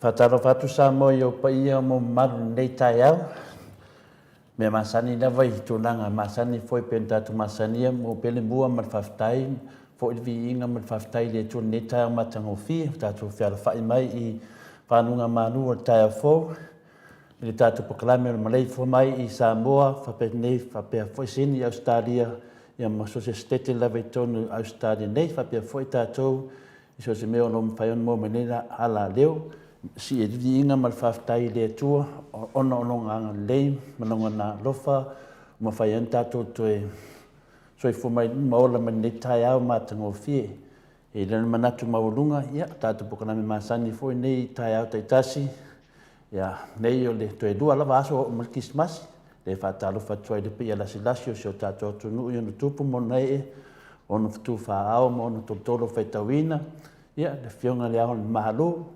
Faatalofa atu Samoa i ou paia ma mamalu i lenei taeao. Mea masani lava i tulaga masani foi pei ona tatou masania mo pea le mua ma le faafetai foi le viiga ma le faafetai i le Atua i lenei taeao matagofie ua tatou fealofai mai i faguga malu o le taeao fou i le tatou polokalame o le maleifua mai i Samoa faapea nei faapea foi Sini i Ausetalia ia ma so o se setete lava i totonu o Ausetalia nei faapea foi tatou I so o se mea o lo o mafai ona maua mai nei alaleo, sii ai le viiga ma le faafetai i le Atua ona o Lona agalelei ma Lona alofa ua mafai ai ona tatou toe soifua mai ma ola mai lenei taeao matagofie. E i ai le manatu maualuga, ia, tatou polokalame masani foi nei i taeao taitasi, Ia, nei o le toe lua lava aso oo mai le Kerisimasi, lea e faatalofa atu ai i le paia lasilasi o si o tatou atunuu i ona tupu ma ona ee, ona fetu faa-ao ma ona tolotolo faitauina, ia, le Afioga i Le Ao o le Malo,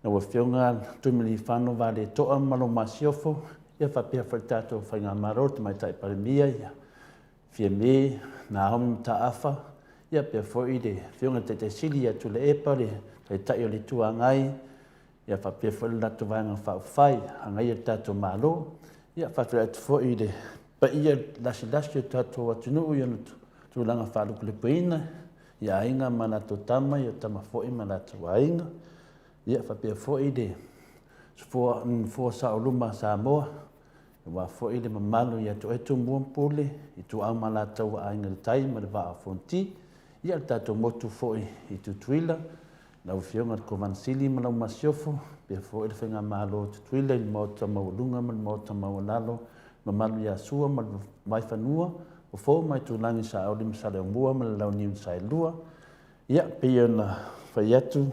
lau Afioga Tuimalealiifano Vaaletoa ma lou Masiofo, ia faapea foi le tatou Faigamalo, le Tamaitai Palemia, ia, Fiame, Naomi Mataafa, ia faapea foi le Afioga i le Taitai Sili ia Tuilaepa, le Taitai o le Itu Agai, ia faapea foi le latou Vaega Faaupufai agaia le tatou Malo. Ia faafeiloai atu foi i le paia lasilasi o le tatou atunuu i ona tulaga faalupelupeina i aiga ma latou tama, i o tama foi ma latou aiga. Ia faapea foi le Nofoa Saoluma a Samoa, aua foi le mamalu ia te oe Tumua ma Pule, Ituau ma Alataua, Aiga i le Tai ma le Vaa o Fonoti, ia le tatou motu foi i Tutuila, Lau Afioga i le Kovana Sili ma lau Masiofo, faapea foi le Faigamalo o Tutuila i le Maota Maualuga ma le Maota Maualalo, le mamalu ia Sua ma le Vaifanua, Fofo ma Aitulagi Saole ma Saleaaumua ma le Launiu na Saelua. Ia, pei ona fai atu,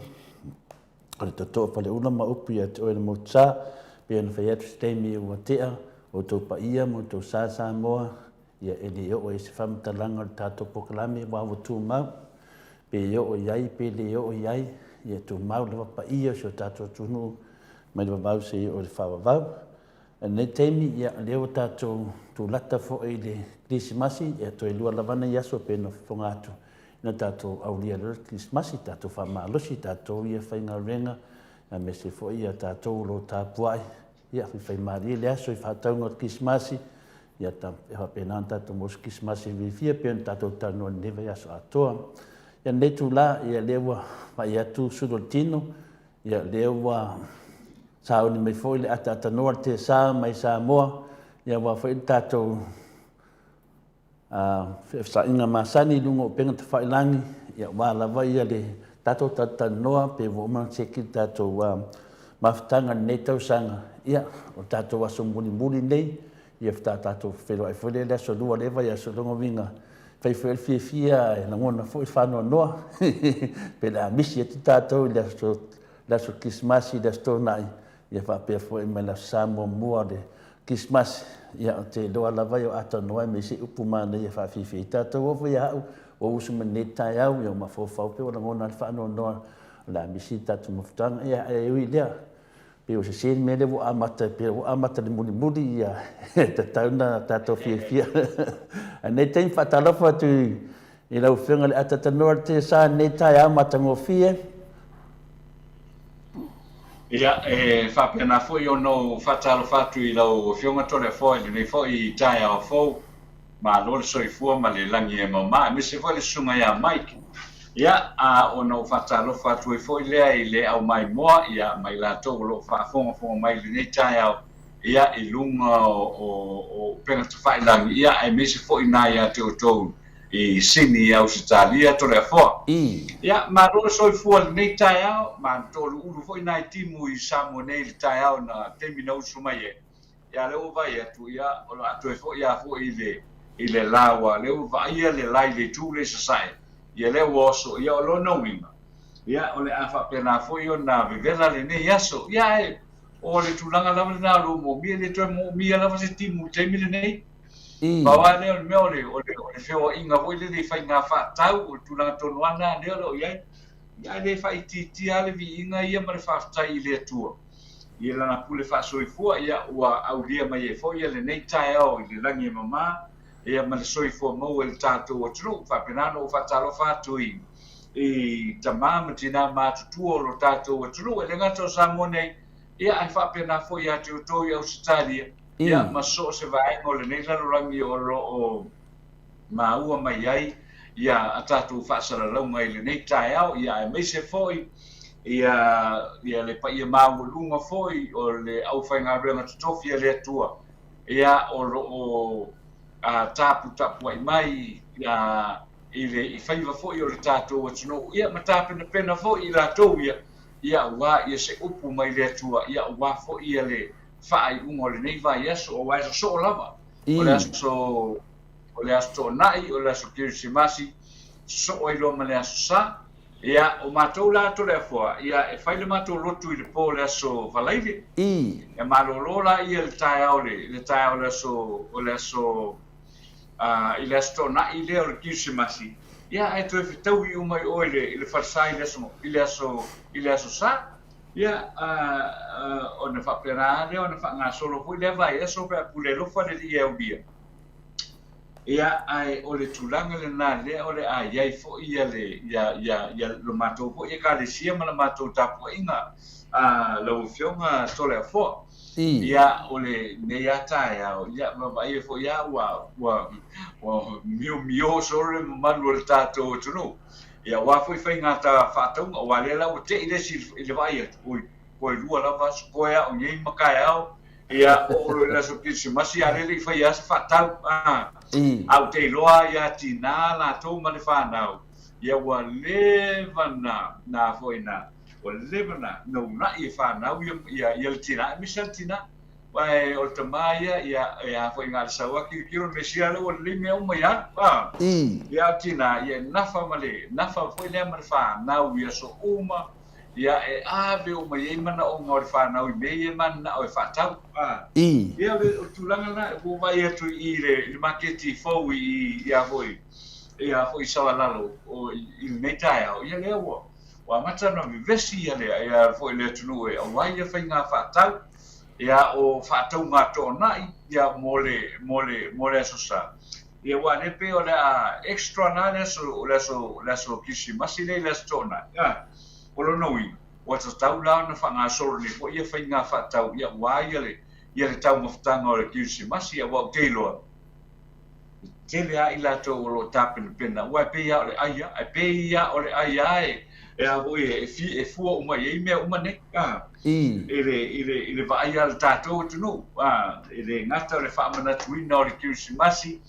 o le tootoo faleula ma upu ia te oe le Motusa, pei ona fai atu i se taimi ua tea, o outou paia ma outou sa Samoa, ia e le oo i ai se faamatalaga o le tatou polokalame aua ua tumau. Pe oo i ai pe le oo i ai, ia tumau lava paia o si o tatou atunuu mai le vavau seia oo i le faavavau. I lenei taimi, ia lea ua tatou tulata foi i le Kerisimasi, ia toe lua lava nai aso pei ona fofoga atu ina tatou aulia loa le Kerisimasi, tatou faamalosi tatou ia faigaluega aemaise foi ia tatou o lo o tapuai Ia, faifaimalie le aso i faatauga o le Kerisimasi, ia e faapena ona tatou maua se Kerisimasi fiafia pei ona tatou talanoa i lenei vaiaso atoa. Ia, lenei itula, ia lea ua vaai atu sulu o le tino, ia lea ua sauni mai foi le ataatanoa le tesa mai Samoa, ia aua foi le tatou fe'efesa'iga masani i luga o upega tafailagi, ia aua lava ia le tatou talatalanoa pe ua uma ona seki le tatou mafutaga i lenei tausaga, ia o le tatou aso mulimuli lenei, ia faatoa tatou feiloai foi lea i le aso Lua o lea vaiaso. O lona uiga, fai foi le fiafia ae lagona foi le faanoanoa pe le a misi atu tatou i le aso le aso Kerisimasi i le Aso Toonai, ia faapea foi ma le Aso Sa muamua o le Kerisimasi, ia ou te iloa lava ia o atanoa aemaise upu manaia e faafiafia ai tatou. Oo foi ia au, ua usu mai lenei taeao, ia ua mafaufau pei ua lagona lava le faanoanoa o le a misi le tatou mafutaga. Ia ae ui i lea, pei ua sese le mea lea ua amata, pei ua amata i le mulimuli, ia e tatau ona tatou fiafia. Ae lenei taimi, faatalofa atu i lau Afioga i le Atatanoa le Tesa i lenei taeao matagofie. Ia, e faapena foi ona ou faatalofa atu i lau Afioga Toleafoa i lenei foi taeao fou. Malo le soifua ma le lagi e mama, aemaise foi le Susuga ia Mike. Ia, a ona ou faatalofa atu ai foi lea i le aumaimoa, ia, ma i latou o lo o faafogafoga mai i lenei taeao, ia, i luga o upega tafailagi, ia, aemaise foi na ia te outou i Sini i Ausetalia, Toleafoa. Ia, malo le soifua i lenei taeao, ma touluulu foi nai timu i Samoa nei i le taeao na taimi na usu mai ai. Ia, lea ua vaai atu, ia, o le a toe foi lava foi i le, i le la, aua lea ua vaaia le la i le itu lea i sasae, ia lea ua oso, ia o lona uiga, ia, o le a faapena foi ona vevela lenei aso. Ia, ae o le tulaga lava lena o lo o moomia, e le toe moomia lava se timu i le taimi lenei. Pau lava lea o le mea o le, o le, o le feoaiga foi lele i faiga faatau, o le tulaga tonu lava lena lea o lo o i ai. Ia ae le faaitiitia lava le viiga ia ma le faafetai i le Atua i Lana pule faasoifua, ia ua aulia mai ai foi lenei taeao i le lagi e mama, ia ma le soifua maua i le tatou atunuu. Faapena ona ou faatalofa atu i. i tama ma tinā matutua o lo tatou atunuu, e le gata o Samoa nei, ia ae faapena foi ia te outou i Ausetalia, ia ma so o se vaega o lenei lalolagi o lo o maua mai ai ia a tatou faasalalauga i lenei taeao, ia aemaise foi ia ia le paia maualuga foi o le aufaigaluega totofi a le Atua, ia o lo o taputapuai mai ia i le i faiva foi o le tatou atunuu, ia ma tapenapena foi i latou ia, ia aua ia se upu mai le Atua, ia aua foi ia le faaiuga o lenei vaiaso, aua e sosoo lava. O le aso o le aso Toonai, o le aso Kerisimasi, sosoo ai loa ma le aso Sa. Ia, o matou la Toleafoa, ia e fai le matou lotu i le po o le aso Faraile. Ia malolo la ia le taeao le le taeao o le aso o le aso a i le aso Toonai lea o le Kerisimasi, ia ae toe fetaui uma i o i le i le falesa i le aso i le aso i le aso Sa. Ia, a ona faapena lava lea ona faagasolo foi lea vaiaso pe a pule alofa le Alii e aulia. Ia, ae o le tulaga lena lea o le a i ai foi ia le, ia, ia, ia lo matou foi Ekalesia ma la matou tapuaiga, a lau Afioga Toleafoa. Ia, o lenei lava taeao, ia, vaavaai ai foi lava ua, ua, ua miomio solo le mamalu o le tatou atunuu. Ia, aua foi faiga faatauga, aua lea la ua tei le isi i le vaai atu, oi, toe lua lava aso, toe a o nei ma kaeao, ia, oo loa i le aso Kerisimasi, a lea e le i faia lava se faatau, a. A ou te iloa ia tinā latou ma le fanau, ia ua leva na, na foi na, ua leva na naunai e fanau ia, ia, ia le tinā, aemaise lava le tinā. Aua o le tama ia, ia, e a foi na o le sau lava tilotilo le Mesia lea ua lelei mea uma ia alu, a. Ia a o le tinā, ia e nafa ma le, nafa foi lea ma le fanau i aso uma, ia e ave uma i ai manaoga o le fanau i mea ia e mananao e faatau, a. Ia o le, o le tulaga lena, ua ou vaai atu i i le, i le maketi fou i i, i a foi, i a foi i Savalalo o, i lenei taeao, ia lea ua, ua amata ona vevesi ia le, ia foi le atunuu e auai ia faiga faatau. Ia, o faatauga toonai, ia, mo le, mo le, mo le Aso Sa. Ia, aua lea pei o le a extra la le aso, le aso, le aso Kerisimasi lea i le Aso Toonai. A, o lona uiga, ua tatau la ona faagasolo nei foi ia faiga faatau, ia, aua ia le, ia le taumafataga o le Kerisimasi, aua ou te iloa, E tele lava i latou o lo o tapenapena, aua e pei lava o le ai a, e pei lava o le ai a e, e a foi e, e, e fua uma i ai mea uma nei, a, i le, i le, i le vaai a le tatou atunuu, a, e le gata o le faamanatuina o le Kerisimasi,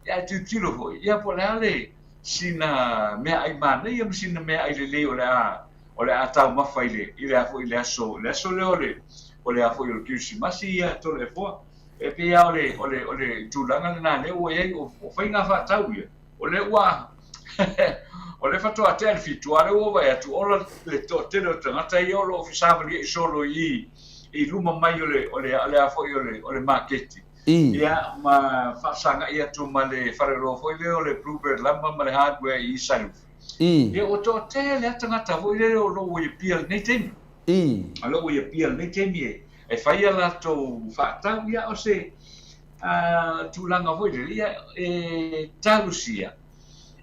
ia ae tilotilo foi, ia po o le a le sina meaai manaia ma sina meaai lelei o le a, o le a taumafa i le, i le a foi i le aso, le aso lea o le, o le a foi o le Kerisimasi ia Toleafoa. E pei lava o le, o le, o le tulaga lena lea ua i ai, o, o faiga faatau ia, o lea ua, o lea faatoa tea le fitu, a o lea ua vaai atu, ola le toatele o tagata ia o lo o fesavaliai solo i i luma mai o le, o le, o le a foi o le, o le maketi. Ia, ma faasagai atu ma le faleoloa foi lea o le Bluebird Lumber ma le Hardware i Salufu. Ia, ua toatele lava tagata foi lele o lo o ua i Apia i lenei taimi. O lo o ua i Apia i lenei taimi e, E fai a latou faatau, ia o se tulaga foi lele, ia e talosia,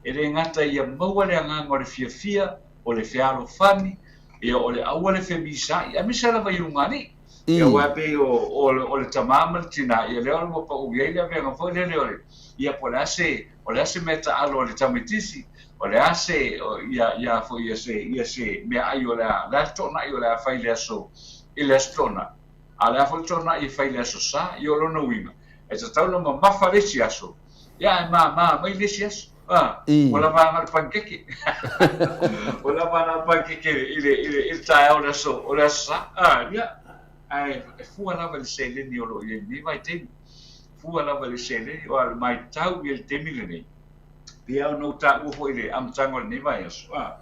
e le gata ia maua le agaga o le fiafia, o le fealofani, ia o le aua le femisaai, aemaise lava i lugalii. Ia aua e pei o, o, o le tama ma le tina, ia lea ua pau i ai le avega foi lele o le, ia po o le a se, o le a se mea taalo a le tamaitiiti, o le a se, ia, ia foi ia se, ia se meaai o le a, le a le toonai o le a fai i le aso, i le Aso Toonai. A o le a foi le toonai e fai i le Aso Sa? Ia o lona uiga, e tatau ona mamafa le isi aso, ia ae māmā mai le isi aso. A, ua lava ana le panikeke. Ua lava ana le panikeke i le, i le, i le taeao o le aso, o le Aso Sa. A, ia, ae e fua lava i le seleni o lo o i ai i lenei vaitaimi. Fua lava i le seleni, aua o le maitau ia i le taimi lenei, pei lava ona ou taua foi i le amataga o lenei vaiaso, a,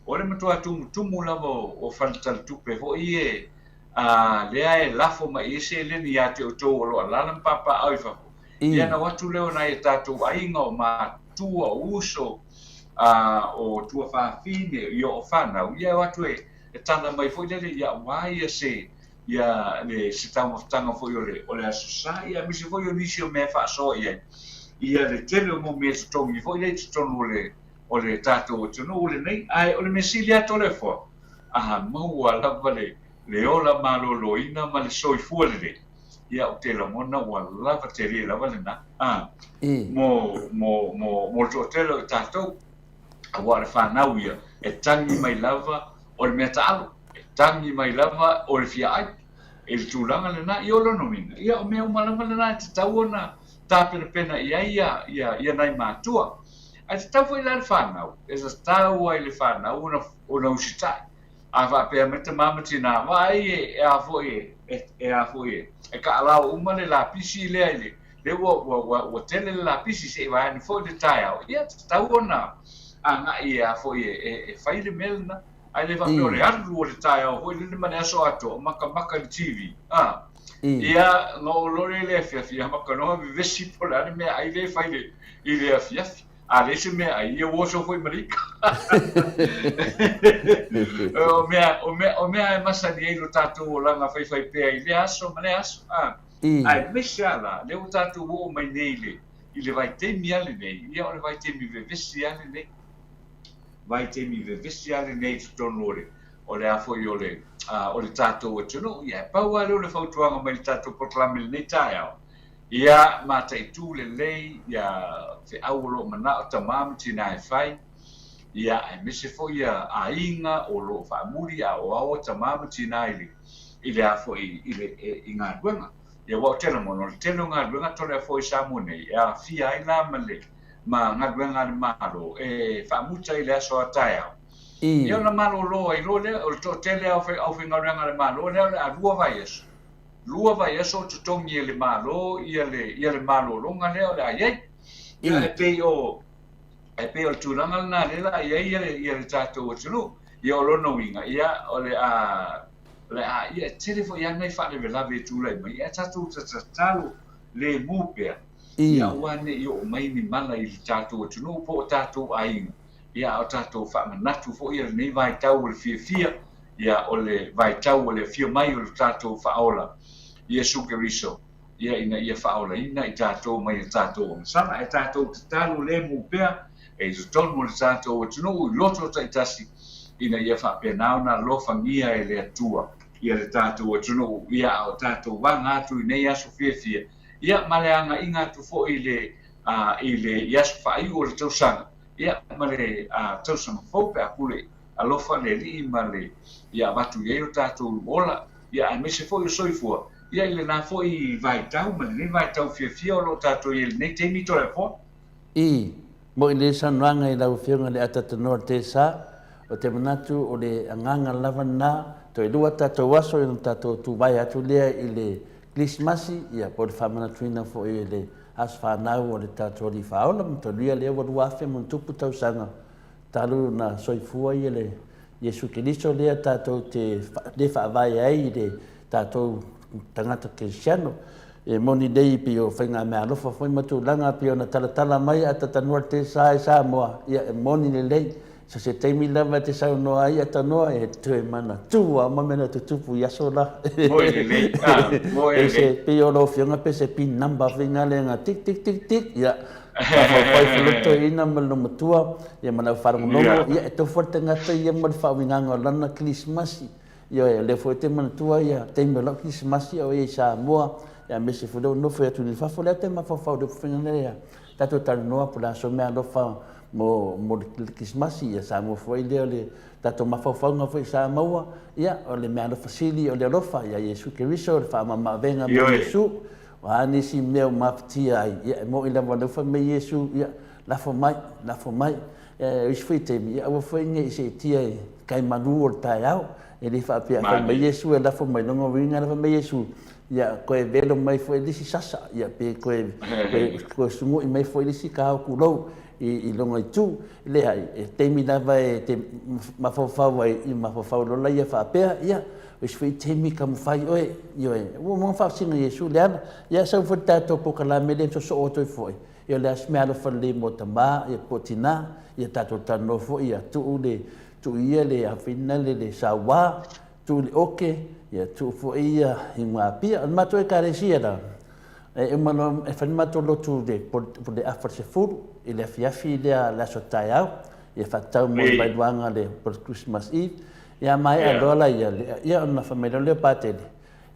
o le matua tumutumu lava o faletalitupe foi ia a, lea e lafo mai i ai seleni ia te outou o lo o alaala ma papaaao i fafo, ia ona o atu lea o nai a tatou aiga, o matua, o uso, a, o tuafafine, ia o fanau, ia e o atu e tala mai foi lele, ia aua ia se, ia le se taumafataga foi o le o le Aso Sa, ia aemaise foi o nisi o mea e faasoa i ai ia le tele o mau mea totogi foi lea i totonu o le o le tatou atunuu lenei. Ae o le mea sili atu o le afoa, a maua lava le le ola maloloina ma le soifua lelei, ia ou te lagona ua lava tele lava lena, a, mo, mo, mo, mo le toatele o i tatou. Aua o le fanau ia, e tagi mai lava o le mea taalo, e tagi mai lava o le fia ai. I le tulaga lena, ia o lona uiga, ia o mea uma lava lena e tatau ona tapenapena i ai ia, ia, ia nai matua. Ae tatau foi la le fanau, e tatau ai le fanau ona, ona usitai. A faapea mai tama ma tina, vaai e, e a foi e, e, e a foi e, e kaalao uma le lapisi lea i le, lea ua, ua, ua, ua tele le lapisi se i vae ane foi le taeao, ia tatau ona agai e a foi e, e, e fai le mea lena. Ae le faapea o le alu o le taeao foi lele ma le aso atoa o makamaka i le TV. A, ia, na oo loa lea i le afiafi, ia maka noa vevesi po o le a le meaai lea e fai i le, i le afiafi. A leai se meaai, ia ua oso foi ma le ika. O mea, o mea, o mea e masani ai lo tatou olaga faifaipea i lea aso ma lea aso. A, aemaise lava la, lea ua tatou oo mai nei i le, i le vaitaimi lava lenei, ia o le vaitaimi vevesi lava lenei. Vaitaimi vevesi lava lenei i totonu o le, o le a foi o le, o le tatou atunuu. Ia, e pau lava lea o le fautuaga mai le tatou polokalame i lenei taeao, ia mataitu lelei ia feau o lo o manao tama ma tina e fai, ia aemaise foi ia aiga o lo o faamuli a o ao tama ma tina i le, i le a foi, i le, i galuega. Ia aua ou te lagona, o le tele o galuega Toleafoa i Samoa nei, e aafia ai la ma le, ma galuega a le Malo e faamuta i le aso a taeao. Ia ona malolo ai loa lea, o le toatele lava o aufaigaluega a le Malo lea o le a lua vaiaso, lua vaiaso o totogi e le Malo ia le, ia le malologa lea o le a i ai. Ia e pei o, e pei o le tulaga lena lea la i ai ia le, ia le tatou atunuu. Ia o lona uiga, ia o le a, o le a, ia e tele foi lava nai faalavelave e tulai mai, ae tatou tatalo lemu pea, ia aua ne i oo mai ni mala i le tatou atunuu po o tatou aiga, ia a o tatou faamanatu foi ia lenei vaitau o le fiafia, ia o le vaitau o le afio mai o le tatou Faaola, Iesu Keriso, ia ina ia faaolaina i tatou mai a tatou agasala. Ae tatou tatalo lemu pea e i totonu o le tatou atunuu i loto taitasi ina ia faapena ona alofagia e le Atua ia le tatou atunuu, ia a o tatou aga atu i nei aso fiafia, ia ma le agaiga atu foi i le i le i aso faaiu o le tausaga, ia ma le tausaga fou pe a pule alofa le Alii ma le ia avatu i ai o tatou ola, ia aemaise foi o soifua, ia i lena foi vaitau ma lenei vaitau fiafia o lo o tatou i ai i lenei taimi Toleafoa. I Moʻi le saunoaga i lau Afioga i le Atatanoa Tesa, ou te manatu o le agaga lava lena, toe lua tatou aso ona tatou tuvae atu lea i le Kerisimasi, ia po o le faamanatuina foi i le aso fanau o le tatou Alii Faaola ma talu ia lea ua 2000 ma ona tupu tausaga talu na soifua ia le Iesu Keriso lea tatou te le faavae ai i le tatou tagata kerisiano. E moni nei pei o faigameaalofa foi ma tulaga pei ona talatala mai a tatanoa le tesa e Samoa, ia e moni lelei. So se taimi lava e te saunoa ai Atanoa e toe manatu lava ma mea na tutupu i aso la. Moe lelei, ah, moe lelei. Pe se, pei o lau afioga pe se pin number foi nga lea nga tik tik tik tik, ia, mafaufau folotoina ma le matua, ia ma lau faalogologo, ia e tofu le tagata ia ma le faauigaga o lana Kerisimasi. Ioe, o lea foi ou te manatua ia taimi o lau Kerisimasi a o i ai i Samoa, ia aemaise foi lea ua nofo atu i fafo, lea ou te mafaufau i le upu faiga lea, tatou talanoa po o le a se meaalofa mo, mo le Kerisimasi, ia Samoa foi lea o le tatou mafaufauga foi sa maua, ia, o le meaalofa sili o le alofa ia Iesu Keriso, o le faamamaavega mai Iesu. O a nisi mea ua mafatia ai, ia, e moni lava o lea ua fai mai Iesu, ia, lafo mai, lafo mai. O isi foi taimi, ia aua foi ne i seetia i kai malū o le taeao. E le faapea a fai mai Iesu e lafo mai, lona uiga na fai mai Iesu, ia koe velo mai foi le isi sasa, ia pe koe, koe, koe sumuʻi mai foi le isi kao kulou i, i lona itu. Leai, e taimi lava e te mafaufau ai, i mafaufau lola ia faapea, ia, o isi foi taimi ka mafai oe, ioe, ua uma ona faasino Iesu le ala. Ia sau foi le tatou polokalame lea sosoo atu ai foi, Ia o le a se meaalofa lelei mo tama, ia po o tina, ia tatou talanoa foi, ia tuu le, tuu ia le afina le, le sauā, tuu le oke, ia tuu foi ia i ngā O le matou ekalesia la, e uma loa, e fai le matou lotu i le, po le afa i le 10, i le afiafi lea le aso taeao. Ia faatatau mo le vailuaga le po le Christmas Eve. Ia maea loa la ia, ia ona fai mai loa lea o Patele,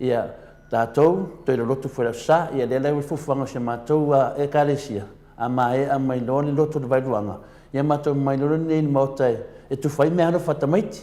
ia tatou toe lolotu foi i le Aso Sa. Ia lea la ua fuafuaga o si a matou Ekalesia, a maea mai loa le lotu o le vailuaga, ia matou omai loa lenei i le maota e tufa ai meaalofa a tamaiti.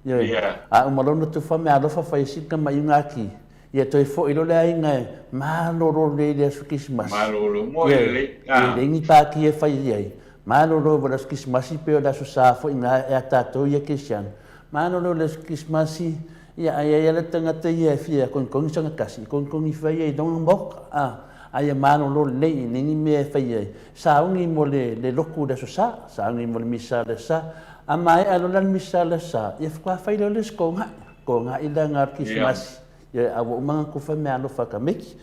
Ioe. A uma loa ona tufa meaalofa fai ai sina tamaiga aki, ia toe foi loa le aiga e malolo lelei i le aso Kerisimasi. Malolo moe lelei. Ioe, e leai ni pāki e fai ai. Malolo i le aso Kerisimasi pei o le aso Sa foi lena ia tatou ia kerisiano. Malolo i le aso Kerisimasi, ia a i ai lava le tagata ia e fia togitogi sana kasi, e togitogi fai ai i lona maota, a, a ia malolo lelei, e leai ni mea e fai ai. Sauni mo le lotu i le Aso Sa, sauni mo le Misa i le Aso Sa. A maea loa la le Misa i le Aso Sa, ia faatoa fai lea o le isi togai, togai la na o le Kerisimasi, ia a ua uma ona tufa meaalofa a tamaiti.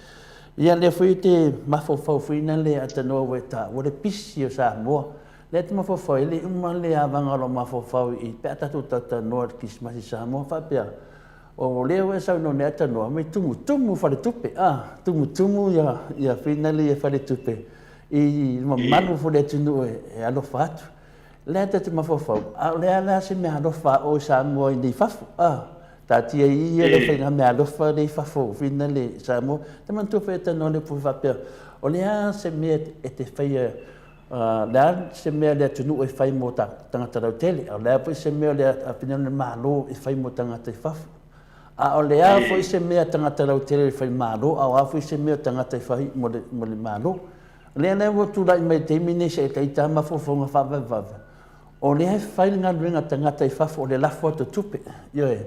Ia lea foi e te mafaufau foi na le atanoa ua e taua le pisi o Samoa. Lea e te mafaufau e le i uma le avaga o lou mafaufau i pe a tatou talatalanoa i le Kerisimasi i Samoa faapea, O lea ua e saunoa nei Atanoa, mai tumutumu faletupe, a, tumutumu ia, ia finale ia faletupe i mamalu foi le atunuu e alofa atu. Lea ta te mafaufau, a o le a la se mea alofa a oe Samoa i nei fafo, a, taatia i ia le faiga mea alofa lea i fafo finale i Samoa. Ta manatua foi Atanoa le upu faapea, o le a se mea e te faia O le a se mea le atunuu e fai mo tagata lautele, a o le a foi se mea o le Malo e fai mo tagata i fafo. A o le a foi se mea tagata lautele e fai i le Malo, a o a foi se mea o tagata e fai mo le Malo. O lea la ua tulai mai i le taimi lenei se ita mafaufauga faavavevave, o lea e fai le galuega a tagata i fafo o le lafo atu o tupe, ioe,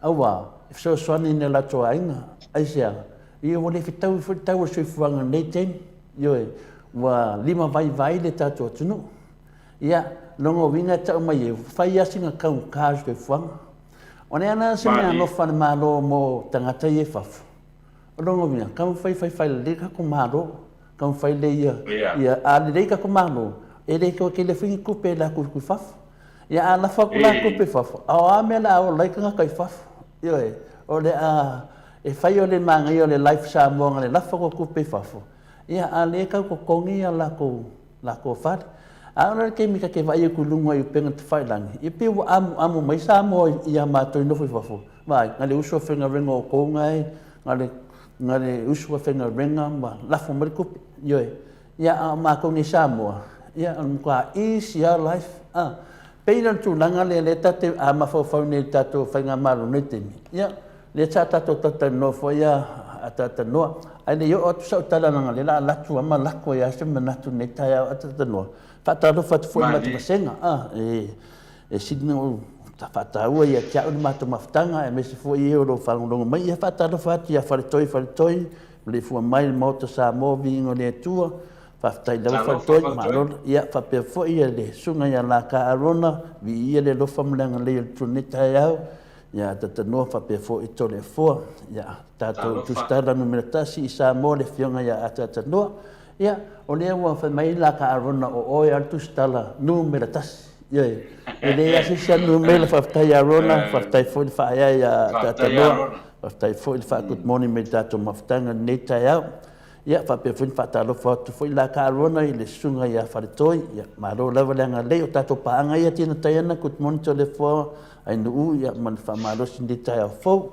aua e fesoasoani i ni o latou aiga. Aisea? Ia ua le fetaui foi le tau o le soifuaga i lenei taimi. Ioe, ua limavaivai le tatou atunuu. Ia, lona uiga e tau mai ai, ua fai lava sina taugata o le soifuaga. O le a la se mea alofa a le Malo mo tagata ia i fafo? O lona uiga, taumafai e faifai lelei le tatou Malo, taumafai lelei ia, ia, a lelei le tatou Malo, e le toe tele foi ni tupe e alu atu i fafo. Ia, a lafo atu la tupe i fafo, a o a mea o le a ola ai tagata i fafo? Ioe, o le a, e fai o le manaia o le Life Samoa na le lafo atu o tupe i fafo, ia, a o lea e tau totogi a latou, latou fale. A oo la i le taimi ta te vaai atu i luga i upega tafailagi, ia pei ua amuamu mai Samoa ia matou i nofo i fafo, vaai, na le usu a faigaluega o outou na e, na le, na le usu a faigaluega ma lafo mai le tupe. Ioe. Ia, a o matou nei Samoa, ia, o le matua easy lava life, a. Pei la o le tulaga lea lea ta te mafaufau nei i le tatou faigamalo i lenei taimi, ia, lea sa tatou talatalanoa foi a talatalanoa. Ae le i oo atu sau tala leaga o lea o le a alu atu lava ma lako ai lava se manatu i lenei taeao a talatalanoa. Faatalofa atu foi i le matou vasega, a, e sili ona ou faataua ia te au le matou mafutaga aemaise foi e o lo o faalogologo mai. Ia faatalofa atu ia Faletoi Faletoi, Maleifua mai le Maota Samoa, viiga o le Atua. Faafetai lava Faletoi, malo. Ia faapea foi ia le susuga ia Laka Arona, viia le alofa ma le agalelei o le Atua i lenei taeao. Ia Tatanoa faapea foi Toleafoa. Ia tatou tusitala numera 1 i Samoa le afioga ia Atatanoa. Ia o lea ua fai mai Laka Arona o oe lava le tusitala numera 1. Ioe, e leai lava se isi numera, faafetai ia Rona, faafetai foi le faaeaea ia Tatanoa. Faafetai foi le faa-good morning mai i le tatou mafutaga i lenei taeao. Ia, faapea foi ona faatalofa atu foi la ka Rona i le susuga ia Faletoi. Ia, malo lava le agalelei o tatou paaga ia Tina Taiana, good morning Toleafoa, Ainuu, ia, ma le faamalosi i lenei taeao fou.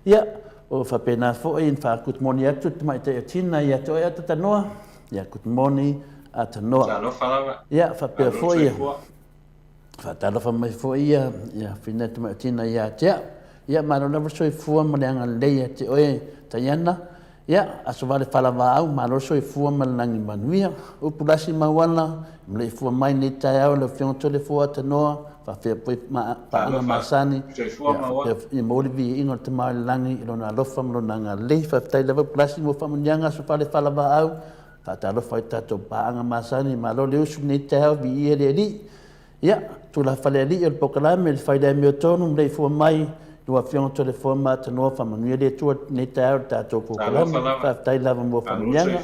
Ia, o faapena foi ona faa-good morning atu le tamaitai o Tina ia te oe Atatanoa. Ia, good morning Atanoa. Talofa lava. Ia, faapea foi Faatalofa mai foi ia ia Whina Tamaitina ia te au. Ia malo lava le soifua ma le agalelei ia te oe Taiana. Ia aso vale falavaau malo le soifua ma le lagi manuia. Upu lasi mauala maleifua mai nei taeao le Afioga Toleafoa Tanoa faafea foi paaga masani. Soifua maua. Ia maua le viiga o le Tama i le lagi i lona alofa ma lona agalelei. Faafetai lava Upu lasi mo faamanuiaga aso vale falavaau. Faatalofa i tatou paaga masani, malo le usu nei taeao, viia le Alii. Ia, tulafale Alii o le polokalame, le fai le amiotonu, maleifua mai, lua Afioga Toleafoa ma Atanoa, faamanuia le Atua nei taeao i le tatou polokalame. Faafetai lava mo faamanuiaga.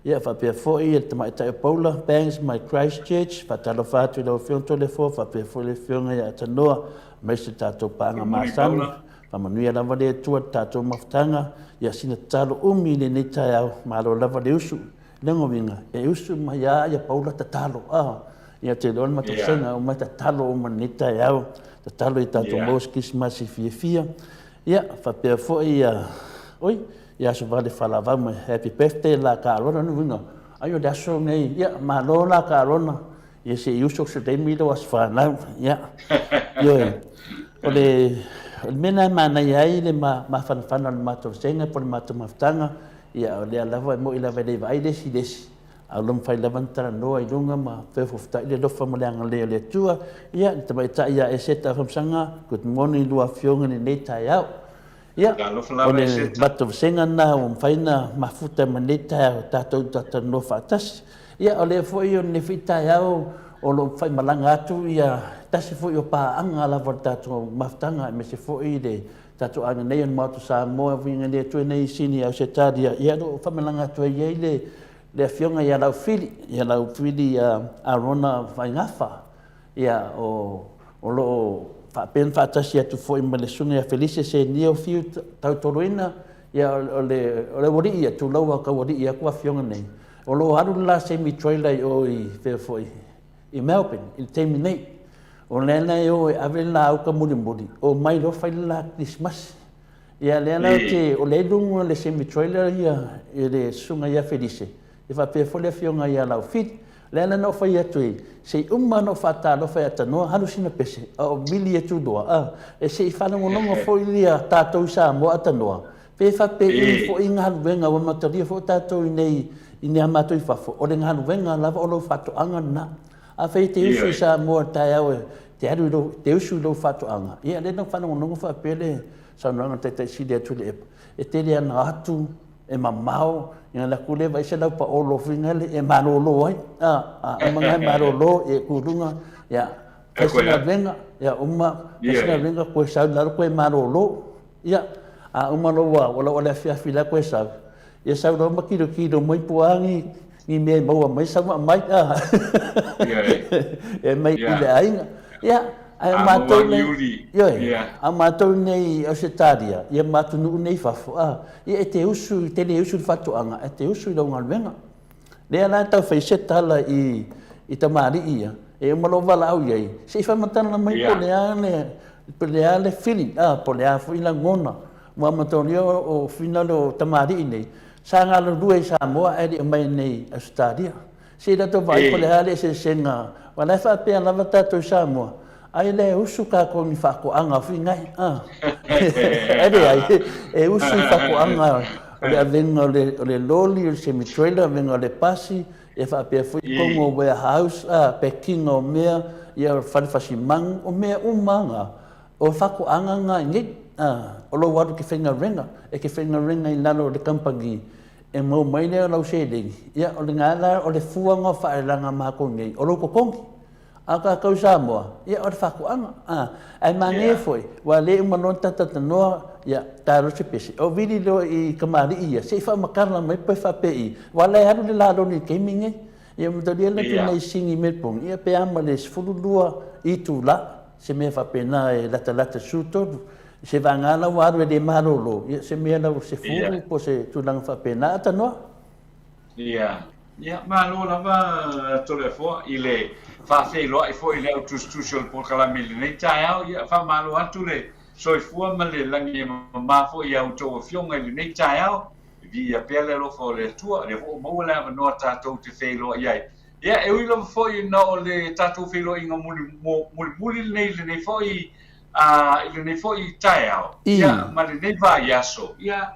Ia, faapea foi le Tamaitai o Paula Banks mai Christchurch, faatalofa atu i lau Afioga Toleafoa, faapea foi le Afioga ia Atanoa, aemaise le tatou paaga masani. Faamanuia lava le Atua i le tatou mafutaga, ia sina tatalo umi i lenei taeao, malo lava le usu. Lona uiga, e usu mai lava ia Paula tatalo, a. Ia te iloa le matou vasega uma e tatalo uma i lenei taeao, tatalo i tatou maua se Kerisimasi fiafia. Ia faapea foi ia, oi, ia Asovale Falavau ma happy birthday la ka Arona, lona uiga, ai o le aso lenei, ia malo la ka Arona, ia se i uso se taimi i lou aso fanau, ia. Ioe, o le, o le mea lena e manaia ai le mafanafana o le matou vasega po o le matou mafutaga, ia o lea lava e moni lava e le vaai le isi i le isi, A o lo o mafai lava ona talanoa i luga ma feofoofotai le alofa ma le agalelei o le Atua. Ia, le tamaitai ia Eseta Afamasaga, good morning i lua afioga i lenei taeao. Ia, o le matou vasega lena ua mafai ona mafuta ma lenei taeao tatou talanoa faatasi. Ia, o lea foi o lenei foi taeao o lo o faimalaga atu ia tasi foi o paaga lava o le tatou mafutaga aemaise foi le tatou aiga nei o le Maota Samoa e uiga i le Atua nei i Sini Ausetalia. Ia, o lo o faimalaga atu ai ai le le Afioga ia Laufili, ia Laufili Arona Vaigafa, ia, o, o lo o faapea ona faatasi atu foi ma le Susuga ia Felise Senio Fiu Tautoloina, ia, o le, o le aualii ia, tulou a taualii atu afioga nei, o lo o alu le la semi trailer i o i, fea foi, i Melbourne i le taimi nei. O lea la e o e ave le la uka mulimuli, omai loa fai le la Kerisimasi. Ia lea la ou te, o lea e i luga o le semi trailer ia i le susuga ia Felise, e faapea foi le afioga ia Laufili. O lea la na ou fai atu ai, se i uma ona ou faatalofa ia Tanoa, alu sina pese, a o vili atu loa, a, e se i faalogologo foi ia tatou i Samoa a Tanoa, pe faapei foi galuega, ua matalia foi tatou i nei, i nea matou i fafo, o le galuega lava o lou faatoaga lena. Afai e te usu i Samoa i le taeao e te alu i lou, te usu i lou faatoaga, ia lea na ou faalogologo faapea le saunoaga a le Taitai Sili a Tuilaepa, e tele ana atu, e mamao, ia alu atu lea vaai se laupaolo foi lea e malolo ai, a, a uma na e malolo, ia tu i luga, ia fai se galuega, ia uma, fai se galuega, toe sau i lalo toe malolo. Ia, a uma loa ua lau le afiafi la toe sau, ia sau loa ma tilotilo mai po o a ni, ni mea e maua mai sau ma aumai, a. E aumai i le aiga. Ia, ae o matou nei, ioe, a o matou nei i Ausetalia, ia ma atunuu nei i fafo, a, ia e te usu, e te le usu i le faatoaga, ae te usu i lau galuega. Lea la e tau fai se tala i, i tamalii ia, e uma lou valaau i ai, se i faamatala mai po o le a le, po o le a le feeling, a, po o le a foi lagona. Ua amatalia o finale o tamalii nei, sa galulue i Samoa ae le i omai nei i Ausetalia. Se i latou vaai po o le a le eseesega, aua o la e faapea lava tatou i Samoa, Ai lea e usu tatou i ni faatoaga foi nai, a. Ai leai, e usu i faatoaga o le avega o le, o le loli, o le semi trailer, avega o le pasi, e faapea foi totonu o warehouse, a, packing o mea, ia fale fasimanu, o mea uma na, o faatoaga na i nei, a, o lou alu e te faigaluega, e te faigaluega i lalo o le kamupani, e maua mai lea o lau seleni, ia o lena la, o le fua na o faaeleeleaga a matou nei, o lou totogi. A o tatou i Samoa, ia o le faatoaga. A, ae manaia foi, ua le uma loa ona talatalanoa, ia, talo se pese. O vili loa i kamali'i ia, se i faamatala mai pe faapei, aua la e alu le laloni i le taimi lenei. Ia matalia la atu nei sini i Melbourne, ia pe a ma le 12 itula, se mea faapena e latalata i le 13. Se vagana la ua alu e le malolo, ia se mea la ua 10 po o se tulaga faapena. A tanoa. Ia. Ia, malo lava Toleafoa i le faafeiloai foi i le au tusitusi o le polokalame i lenei taeao. Ia, faamalo atu le soifua ma le lagi e mama foi i a outou afioga i lenei taeao. E viia pea le alofa o le Atua, o lea foi ua maua le avanoa tatou te feiloai ai. Ia, e ui lava foi ona o le tatou feiloaiga mulimuli lenei i lenei foi, i lenei foi taeao, ia, ma lenei vaiaso, ia,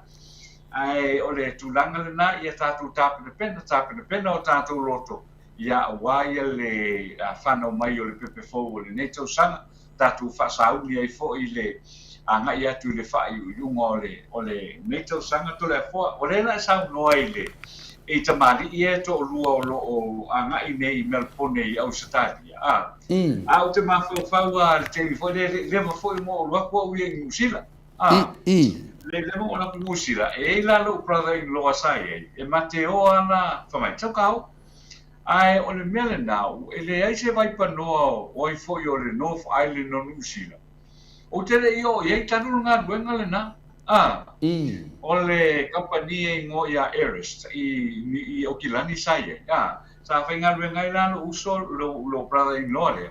Ae o le tulaga lena, ia tatou tapenapena, tapenapena o tatou loto, ia aua ia le fanau mai o le pepe fou o lenei tausaga, tatou faasauni ai foi le agai atu i le faaiuiuga o le, o lenei tausaga. Toleafoa, o lea la e saunoa i le, i tamalii ia e toalua o lo o agai nei i Melpone i Ausetalia, a, a ou te mafaufau lava i le taimi foi lea, e le i leva foi ma ou alu atu au ia i Niu Sila. A, le leva o laku Niu Sila, e i ai la lou brother in law sa i ai, e ma te o a la, fai mai, tau ka o. Ae o le mea lena, e leai se vaipanoa o ai foi o le North Island o Niu Sila. Ou te le i oo i ai talu le galuega lena. A, o le kamupani e igoa ia Airest i, i Okilani sa i ai. A, Sa faigaluega ai la lou uso, lou brother-in-law lea.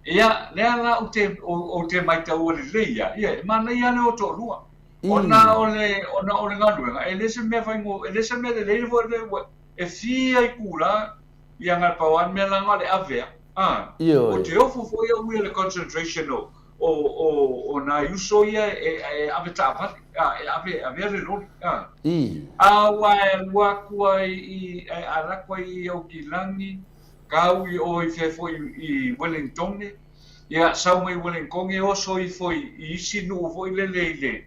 Ia, lea la ou te, ou te maitaua lelei ia, ia, e manaia le o toalua. Ona o le, ona o le galuega, e le se mea faigofie, e le se mea lelei foi le, e fia itula, ia na pau lava le mea leaga o le ave a. Ou te ofo foi au ia le concentration o, o, o, o nai uso ia e, e ave taavale, a, e ave, avea le loli. A, a ua e alu atu ai i, e alu atu ai i Aukilani, kau i o i fea foi i Wellingtone, ia sau mai Wellingtone oso ifo i, i isi nuu foi lele i le,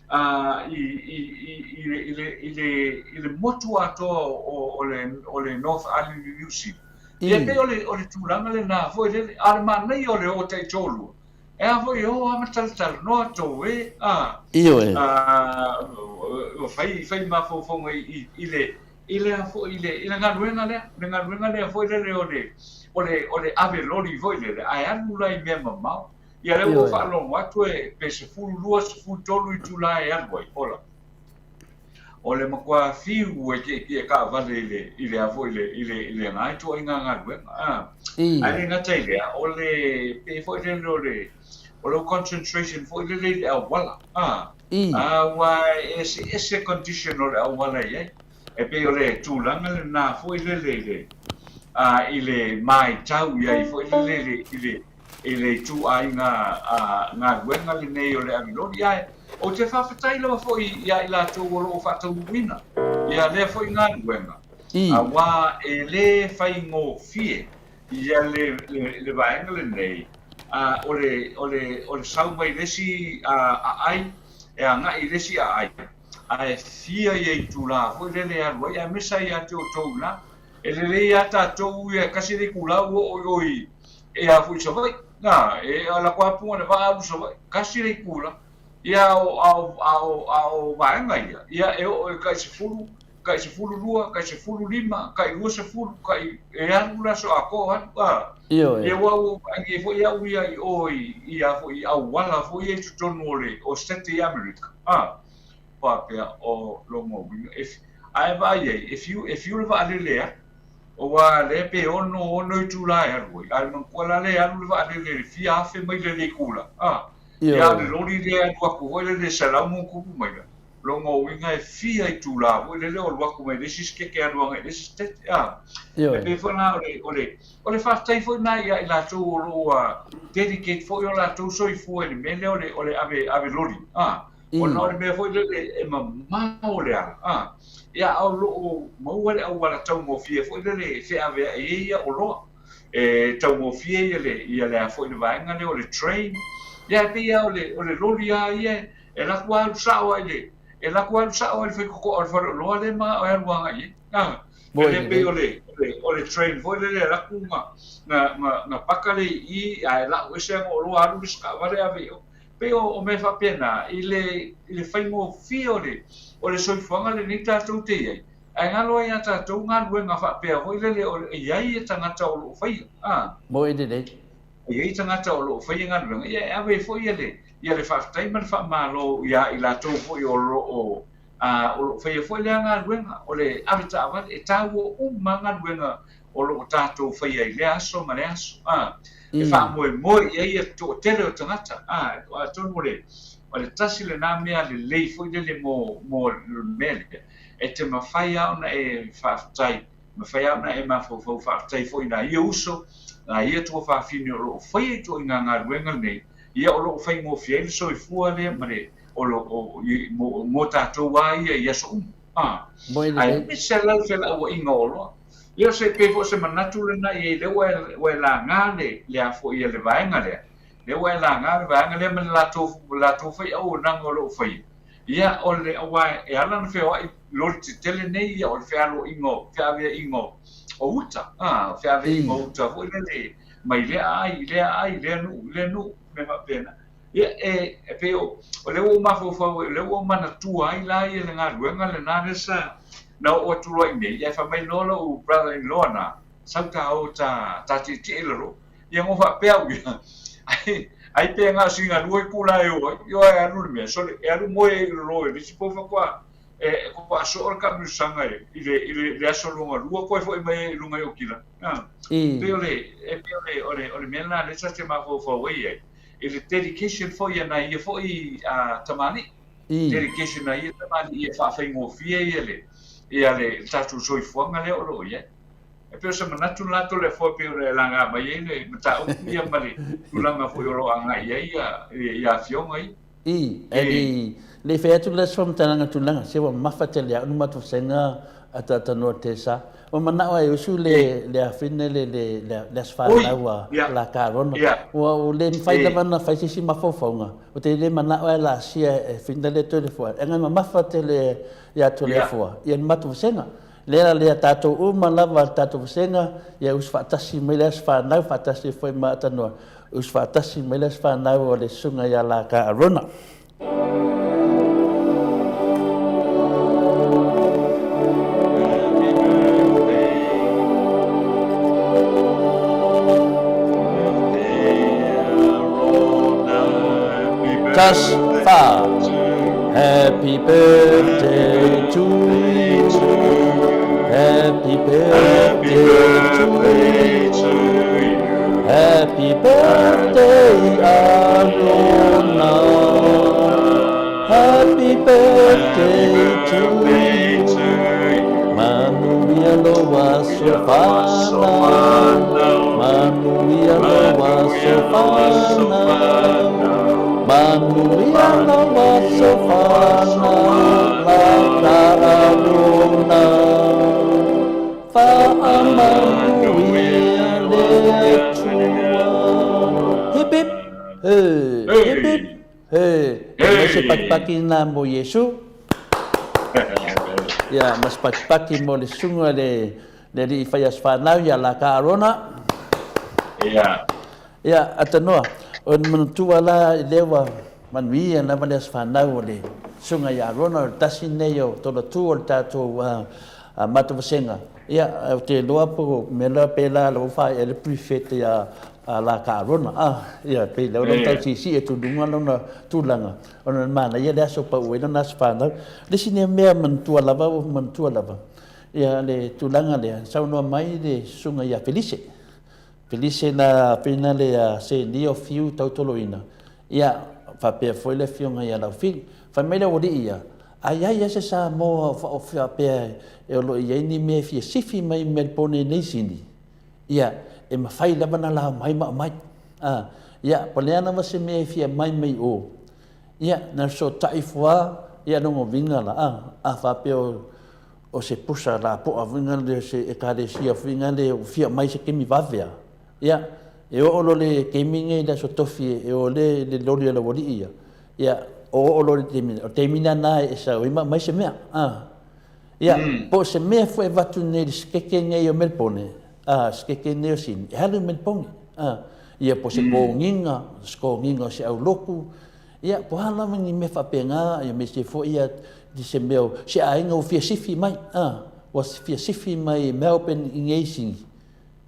a, i, i, i, i, le, i, le, i, le, i le motu atoa o, o, le, o le North Island i New Zealand. Ia pei o le, o le tulaga lenā foi lele, a o le manaia o le o taitoalua, e a foi e o lava ma talatalanoa tou e, a, Ioe. a, ua fai, fai mafaufauga i, i, i le, i le a foi, i le, i le galuega lea, le galuega lea foi lele o le, o le, o le ave loli foi lele, ae alu la i mea mamao. Ia lea ua ou Ioe. faalogo atu e, pe 12, 13 itula e alu ai, ola. O le matua fiu e tietie taavale i le, i le a foi, i le, i le, i lena ituaiga galuega. A, ae le gata i lea, o le, pei foi lele o le, o lou concentration foi lele i le auala. A, aua e eseese condition o le auala e i ai. E pei o le tulaga lena foi lele i le, a, i le maitau i ai foi lele i le, i le, i le ituaiga galuega lenei o le aviloli, ae ou te faafetai lava foi ia i latou o lo o faataunuuina ia lea foi galuega, aua e le faigofie ia le, le, le vaega lenei, o le, o le, o le sau mai le isi aai e agai i le isi aai, ae fia ia itula foi lele e alu ai, aemaise lava ia te outou la, E lelei lava tatou ia e tasi le itula ua oo i o i e a foi i Savaii. Na, e ala atu lava puna le vaa alu i Savaii. Tasi le itula, ia a o, a o, a o, a o vaega ia, ia e oo i tai 10, tai 12, tai 15, tai 20, tai, e alu le aso atoa o alu, a. Ioe. Ia aua ua ou vaai nei foi au ia i o i, i a foi i auala foi ia i totonu o le, o State i Amerika, a. Faapea, o lona uiga, e, ae vaai ai, e fiu, e fiu le vaalele e alu, aua lea pe ono, ono itula e alu ai, a o le manatua la lea e alu le vaalele i le fia afe maila i le itula, a, ia a o le loli lea e alu atu foi lele e selau ma ona tupu maila, lona uiga e fia itula foi lele o alu atu mai le isi setete alu agai i le isi setete, a. E pei foi la o le, o le, o le faafetai foi lena ia i latou o lo o ua dedicate foi o latou soifua i le mea lea o le, o le ave, ave loli, a. Ona o le mea foi lele e mamao le ala, a, ia, a o lo o maua le auala taugofie foi lele e feaveai ai ia oloa. E taugofie ia le, ia le a foi le vaega lea o le train. Ia, e pei lava o le, o le loli lava ia, e alu atu lava alu sao lava i le, e alu atu lava alu sao lava i le faitotoa o le faleoloa lea e manao e alu agai i ai. A, e le pei o le, o le, o le train foi lele e alu atu na, na, na, na paka lea i i, ae lau ese ana oloa alu le isi taavale ave i o. Pei o mea faapena i le, i le faigofie o le, o le soifuaga lenei tatou te i ai, ae galo ai ia tatou galuega faapea foi lele o e i ai tagata o lo o faia, a. Moe lelei. E i ai tagata o lo o faia galuega, ia e ave ai foi ia le, ia le faafetai ma le faamalo ia i latou foi o lo o, a, o lo o faia foi lea galuega, o le avetaavale, e taua uma galuega o lo o tatou faia i lea aso ma lea aso, a, e faamoemoe i ai le toatele o tagata, a, atonu o le, o le tasi lena mea lelei foi lele mo, mo le mea lea, e te mafai lava ona e faafetai, mafai lava ona e mafaufau faafetai foi i nai ia uso, nai ia tuafafine o lo o faia ituaiga galuega nei, ia o lo o faigofie ai le soifua lea ma le, o lo o, mo, mo tatou lava ia i aso uma. A, aemaise la le felauaiga o oloa. Ia se pei foi o se manatu lena i ai lea ua e, ua e laga le, le a foi le vaega lea. Lea ua e laga le vaega lea ma le latou, latou fai auaunaga o lo o faia. Ia, o le, aua e ala ona feoai loli tetele nei ia o le fealuaiga o, feaveaiga o, o uta, a, feaveaiga o uta foi lele mai lea aai i lea aai, lea nuu i lea nuu, mea faapena. Ia, e, e pei o, o lea ua ou mafaufau ai, o lea ua ou manatua ai la ia le galuega lena lea sa na oo atu loa i inei, ae fai mai loa lou brother-in-law na, sau ta o ta, ta tietie i lalo. Ia na ou faapea au ia, ai, ai pe na o sina lua itula e o ai, ioe e alu le mea, sole, e alu moe ai i lalo i le isi po faatoa E kua soo le taamilosaga i le i le le aso lona lua toe foi mai ai i luga i Okila. E pei o le e pei o le o le o le mea lena lea ta te mafaufau ai i ai i le dedication foi a nai ia foi tamalii. Dedication a ia tamalii e faafaigofie ia le ia le tatou soifuaga lea o lo o i ai. E pei o se manatu lena Toleafoa e pei ona e laga mai ai le mataupu ia ma le tulaga foi o lo o agai i ai ia afioga ia. I, e le i fai atu le aso faamatalaga tulaga, se ua mamafa tele au le matou vasega ataatanoa tesa. Ua manao ai usu le le afine le le le aso fanau a la Carona. Ua ua le mafai lava ona fai se isi mafaufauga, ou te le manao e laasia e fina le Toleafoa, leaga e mamafa tele ia Toleafoa ia le matou vasega. Lea lea tatou uma lava le tatou vasega, ia usu faatasi mai le aso fanau faatasi ai foi ma Atanoa, usu faatasi mai le aso fanau o le Susuga ia Laka Arona. Tas fa. Happy birthday to you. Happy birthday to you. Happy birthday Arona. Happy birthday to you. Manuia lou aso fanau. Manuia lou aso fanau. Manuia lou aso fanau. Laka Arona. Faamanuia le Atua. Hip hip, he, hip hip, he. E mai se pakipaki nā mo Iesu. Ia, ma se pakipaki mo le susuga le, le alii fai aso fanau ia Laka Arona. Ia. Ia, Atanoa, o le manatua la i lea ua manuia lava le aso fanau o le susuga ia Arona, o le tasi lenei o tolatu o le tatou matou vasega. Ia, ou te iloa po o mea la pēlā la ua faai'a le prefect ia Laka Arona. Ia, pei lea ua tau siisii atu i luga lona tulaga, ona e manaia le aso e pau ai lona aso fanau. Le isi lea mea manatua lava, ua manatua lava, ia le tulaga lea, saunoa mai le susuga ia Felise. Felise na pena le a Seni o Fiu tautoloina, ia, faapea foi le afioga ia Laufili. Fai mai le aualii ia, a i ai lava se Samoa o faapea e o lo o i ai ni mea e fia sifi mai i Melbourne nei Sini, ia, e mafai lava ona lao mai ma aumai. A, ia, po o le a lava se mea e fia aumai mai o, ia, na fesootai ifo lava, ia, lona uiga la, a, a faapea o, o se pusa lapoa foi lea o se ekalesia foi lea ua fia aumai se taimi vave a. Ia, e oo loa le taimi lenei i le aso tofi e o le le loli a le aualii ia, ia, o oo loa le taimi, o le taimi lena e sau ai ma aumai se mea. A. Ia, po o se mea foi e avatu nei i le sikeke nei o Melbourne, a, sikeke nei o Sydney, e alu i Melbourne. A. Ia, po o se kogiga, se kogiga o se aulotu, Ia, po a lava ni mea faapena, ia me se foi ia i se mea o se aiga ua fia sifi mai, a, ua fia sifi mai i Melbourne i nei sini.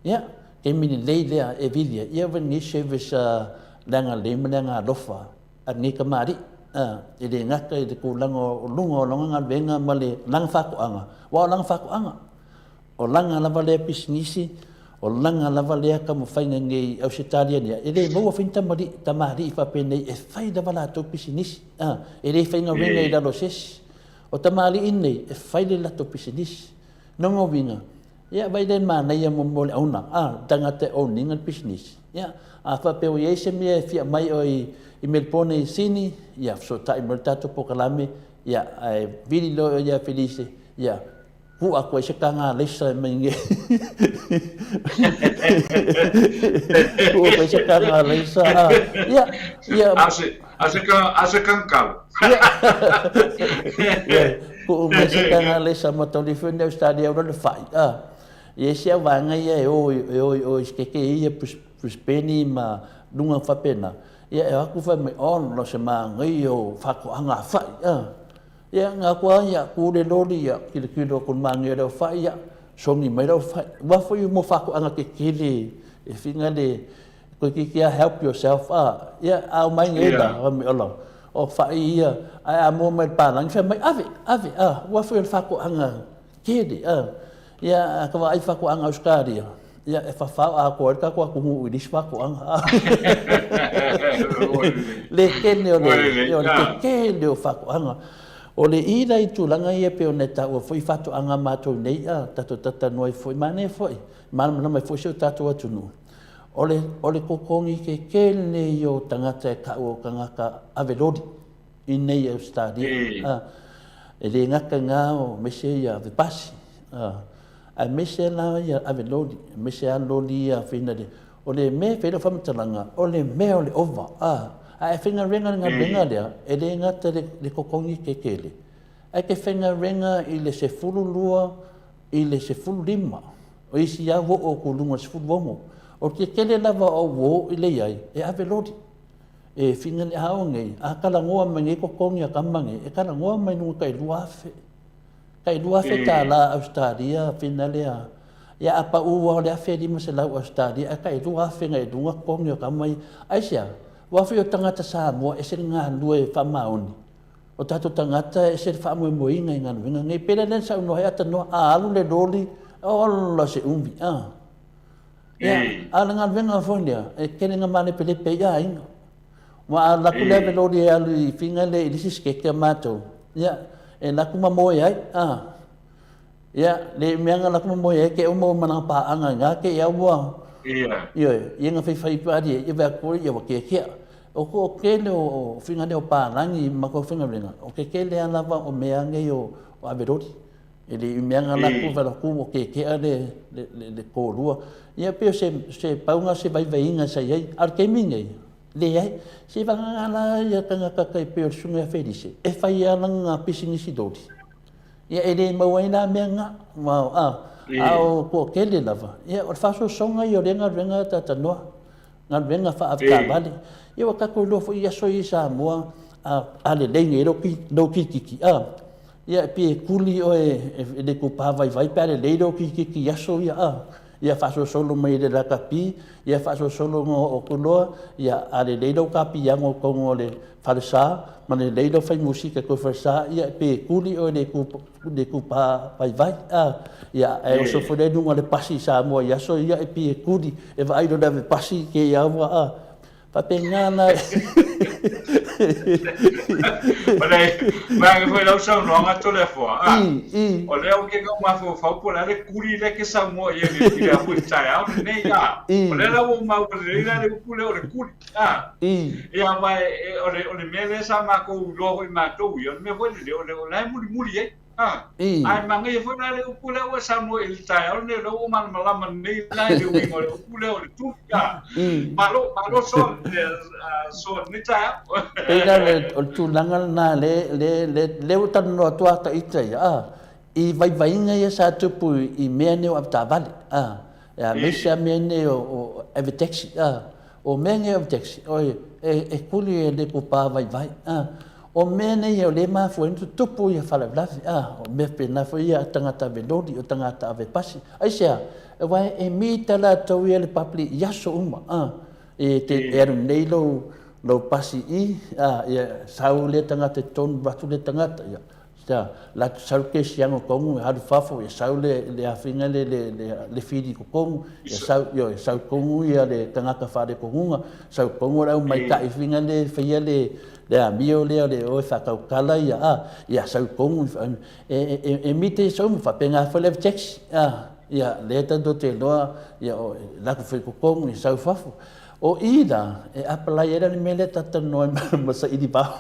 Ia, taimi lelei lea e vili ai, ia lenei service a le agalelei ma le agalofa a lenei kamali'i, a, e le gata i le tulaga o luga o lana galuega ma le lana faatoaga, aua o lana faatoaga, O lana lava lea pisinisi, o lana lava lea taumafaiga nei i Ausetalia nei, e le maua foi ni tamalii, tamalii faapenei e fai lava latou pisinisi, a, e le faigaluega i lalo o se isi. O tamalii nei, e fai le latou pisinisi. Lona uiga, ia vaai lea i le manaia mo mea o le owner, a, le tagata e own ina le pisinisi. Ia, a faapea ua i ai se mea e fia aumai oe i Melbourne i Sini, ia fesootai mai le tatou polokalame, ia, ae vili loa oe ia Felice, ia, Tuu atu ai se taga alaisa mai nei. Tuu atu ai se taga alaisa. Ia, ia. A se a se kangkau. Ia, tuu mai se taga alaisa ma tauli foi nei Australia ua le fai. Ah. Ia isi au vaega ia e o e o i o i sikeke ia Brisbane ma luga faapena. Ia e o atu fai mai, oh, no se manaia o faatoaga a fai. Ah. Ia, na aku lava ia, tu le loli, ia, tilotilo atu i le manaia o le aufai, ia, sogi mai le aufai. Aua foi mo faatoaga tetele e finga le, toeitiiti lava help yourself, a, ia, a omai nei la, fai mai, ola, O faʻi ia, ae a mua mai le palagi, fai mai, ave, ave, a, ua foi o le faatoaga tele, a. Ia, a ka vaai faatoaga Ausetalia, ia, e fafao atoa ai le tatou atunuu i le isi faatoaga, a. Le tele o le, o le tetele o faatoaga. O le i la i tulaga ia pei ona e taua foi faatoaga a matou nei, a, tatou talatalanoa ai foi, manaia foi, malamalama ai foi si o tatou atunuu. O le, o le totogi tetele ia o tagata e tau o tagata ave loli i nei Ausetalia. A, e le gata i na o aemaise ia ave pasi, a, aemaise la ia ave loli, aemaise lava loli ia fina le, o le mea e fai ai lau faamatalaga, o le mea o le ova, a, a e faigaluega i le galuega lea, e le gata i le totogi tetele, ae te faigaluega i le 12 i le 15, o isi lava ua oo atu i luga i le 16. O le tetele lava o uo i le i ai, e ave loli. E whina le ao nei, a talanoa mai nei totogi a tama nei, e talanoa mai luga tai 2,000. Tai 2,000 tālā Ausetalia whina lea. Ia a pau ua o le 1,500 Ausetalia, ae tai 2,000 ngai luga totogi o tama ia. Aisea? Ua whio tagata Samoa ese le galulue faamaoni. O tatou tagata e ese le faamoemoeina i galuega nei. Pei la lea na saunoa ai Atanoa, a alu le loli, ola se umi, a. Ia, a o le galuega foi lea, e tele ina malepelepe ai aiga. Aua a alu atu le ave loli e alu i Figa lea i le isi siketi a matou, ia, e alu atu ma moe ai, a. Ia, le mea na alu atu ma moe ai, te i ua maua ma lana paaga i ina, te i lava ua, ioe, ia na faifai palie, ia vaai atu ia ua keakea. O toatele o faiga nei o palagi ma tou faigaluega, o ke tele lava lava o mea nei o ave loli. E le i mea na alu atu vaai atu ua keakea le toalua. Ia pei o se pauga se vaivaiga sa i ai. A o le taimi lenei, leai. Seivagana la ia tagata tai pei o le Susuga ia Felise, e fai lava lana pisinisi loli. Ia e le maua ai la mea na, a, a o toatele lava, ia o le faasoasoga ia o lea galuega talatalanoa, galuega faaavetaavale. Ia ua tatou iloa foi i aso ia i Samoa, a, a lelei nei lou, lou kirikiki, a, ia pe kuli oe e le itupa vaivai pe a lelei lou kirikiki i aso ia, a, ia faasolosolo mai i le lakapi, ia faasolosolo ona oo atu loa, ia a lelei lau kapiago i totonu o le falesa, ma lelei lau fai musika i totonu o le falesa, ia pe tuli oe i le itupa vaivai, a, ia ae oso foi lea i luga o le pasi i Samoa i aso ia, e pei e tuli, e vaai loa i le ave pasi kēia ua, a. Faapena la. O le vaega foi lau saunoaga Toleafoa, a, o lea ou te tau mafaufau po o le a le kuli lea e te saunoa i ai i le afu i le taeao lenei, a. O lea la ua ou maua lelei la le upu lea o le kuli, a. Ia aua o le, o le mea lea sa matou iloa foi matou ia, o le mea foi lele, o le, o la e mulimuli ai. A, ae manaia foi la le upu lea ua e saunoa i le taeao lenei, o lea ua ou malamalama nei la i le uiga o le upu lea o le tuli. A, malo, malo Soa, Soa i lenei taeao. Pei la o le tulaga lena le, le, le, lea ua talanoa atu a ita ia, a, i vaivaiga ia sa tupu i mea nei o avetaavale, a, aemaise lava mea nei o avetaxi, a. O mea nei o taxi, oi, e, e kuli e le kupa vaivai, a. O mea nei o lea e mafua ai ona tutupu ia faalavelave, a. O mea faapena foi ia a tagata ave loli, o tagata ave pasi. Aisea? Aua e mita latou ia le public i aso uma, a. E te, e alu nei lou, lou pasi i, a, ia sau lea tagata i totonu, alu atu lea tagata, ia. Ia, la sau le kesiaga o tonu, alu fafo, ia sau le, le afiga le, le, le, le fili i totonu, ia sau, ioe, sau tonu ia le tagata faalekonuga, sau tonu le aumaitai figa le faia le, le amio lea o le o e faatautala ia, a, ia sau tonu, e, e, e mite i sau ma faapena foi le ave taxi, a, ia, lea tatou te iloa, ia, o, la atu foi i totonu, ia sau i fafo. O i la, e apalai ai la le mea lea ta talanoa ai ma saili vao.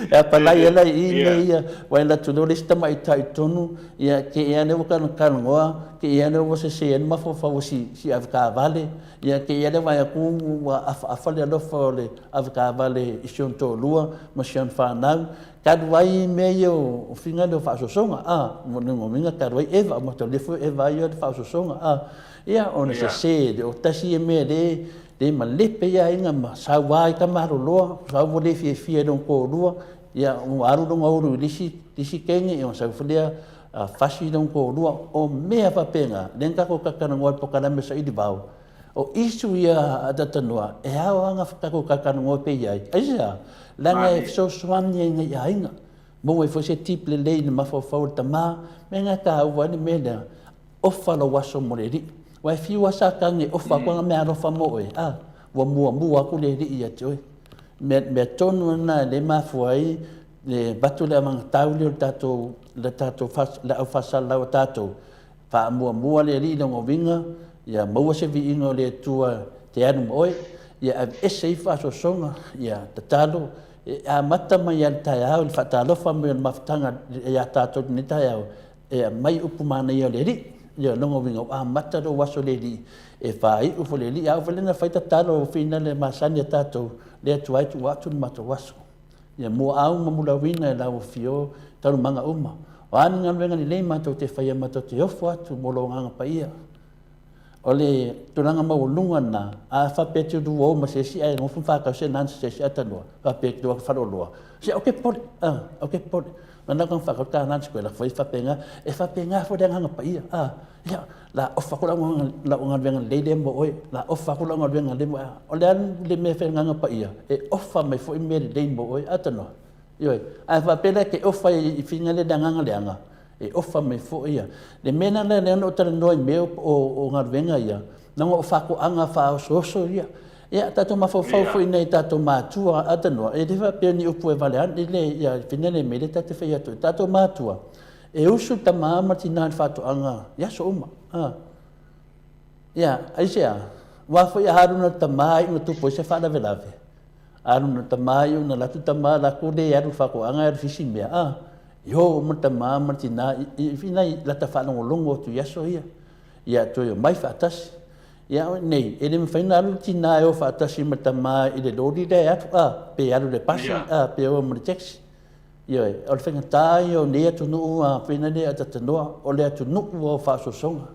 E apalai ai la i i mea ia, aua e alu atu loa le isi tamaitai i totonu, ia te i lava lea ua talanoa, te i lava lea ua sese ai le mafaufau o si si avetaavale, ia te i lava lea vaai atu ua afaafa le alofa o le avetaavale i si ona toalua ma si ona fanau, talu ai mea ia o faiga lea o faaosoosoga, a, o lona uiga talu ai Eva, ua matua foi Eva ia le faaosoosoga, a. Ia, ona sese le o tasi ia mea le, le malepe ia aiga ma saua ai tamaloloa, sau ua le fiafia i lona toalua, ia ua alu lona ulu i le isi, le isi teine, ia ona sau foi lea fasi lona toalua. O mea faapena, lea na tatou talatalanoa i le polokalame saili vao, O issue ia a Tatanoa, e ao lava ona tatou talatalanoa pea i ai. Aisea? Leaga e fesoasoani ai nai aiga. Maua ai foi se tip lelei i le mafaufau o le tama, mea na e taua ai le mea lea, ofa lou aso mo le Alii. Aua e fiu lava Satani e ofa atu ana meaalofa mo oe, a, ua muamua atu le Alii ia te oe. Mea, mea tonu lena e le mafua ai le avatu le avagatau lea o le tatou, le tatou, le au faasalalau a tatou, Faamuamua le Alii i lona uiga, ia maua se viiga o le Atua te alu ma oe, ia aveese ai faasoasoga, ia tatalo, e amata mai lava i le taeao i le faatalofa mai o le mafutaga ia tatou i lenei taeao, e aumai upu manaia o le Alii. Ia lona uiga ua amata lou aso i le Alii, e faaiu foi le Alii. A oo foi lea ina fai tatalo finale masani a tatou, le Atua e tuu atu le matou aso. Ia muaau ma mulauina e lau afio taualumaga uma. O a ni galuega lelei matou te faia matou te ofo atu mo lou Agaga Paia. O le tulaga maualuga lena, a faapea e te lua o ma se isi ae nofo ma faatau se lunch se isi atanoa, faapea e te atu faleoloa, se aua te popole, a, aua te popole. Na na ka faatau ta lunch koe lafo ai faapena, e faapena foi le Agaga Paia, a, ia, la ofa atu lau galuega lelei lea mo oe, la ofa atu lau galuega lelei mo oe. O le a le mea e fai e le Agaga Paia? E ofa mai foi mea lelei mo oe. Atanoa. Ioe. A faapea la e te ofa i finagalo le agaga leaga, e ofa mai foi ia. Le mea lena lea na ou talanoa i mea o galuega ia, leaga o faatoaga faaosooso ia. Ia, tatou mafaufau foi i nai tatou matua, atanoa, e le faapea o ni upu e vale ane, le, ia, finagalo le mea lea ta te fai atu ai. Tatou matua, E usu le tama ma le tina i le faatoaga i aso uma. A. Ia, aisea? Aua foi a alu na tama iu na tupu ai se faalavelave. Alu na tama iu na latu tama latou le alu i le faatoaga alu i se isi mea. A. I o uma le tama ma le tina i, i, i lata faalogologo atu i aso ia. Ia toe omai faatasi. Ia nei, e le mafai ona alu le tina e o faatasi ma le tama i le loli lea e alu, a, pe alu i le pasi, a, pe o ma le taxi. Ioe, o le faigata ia o nei atunuu a pei ona le atatanoa, o le atunuu ua o faasoasoga.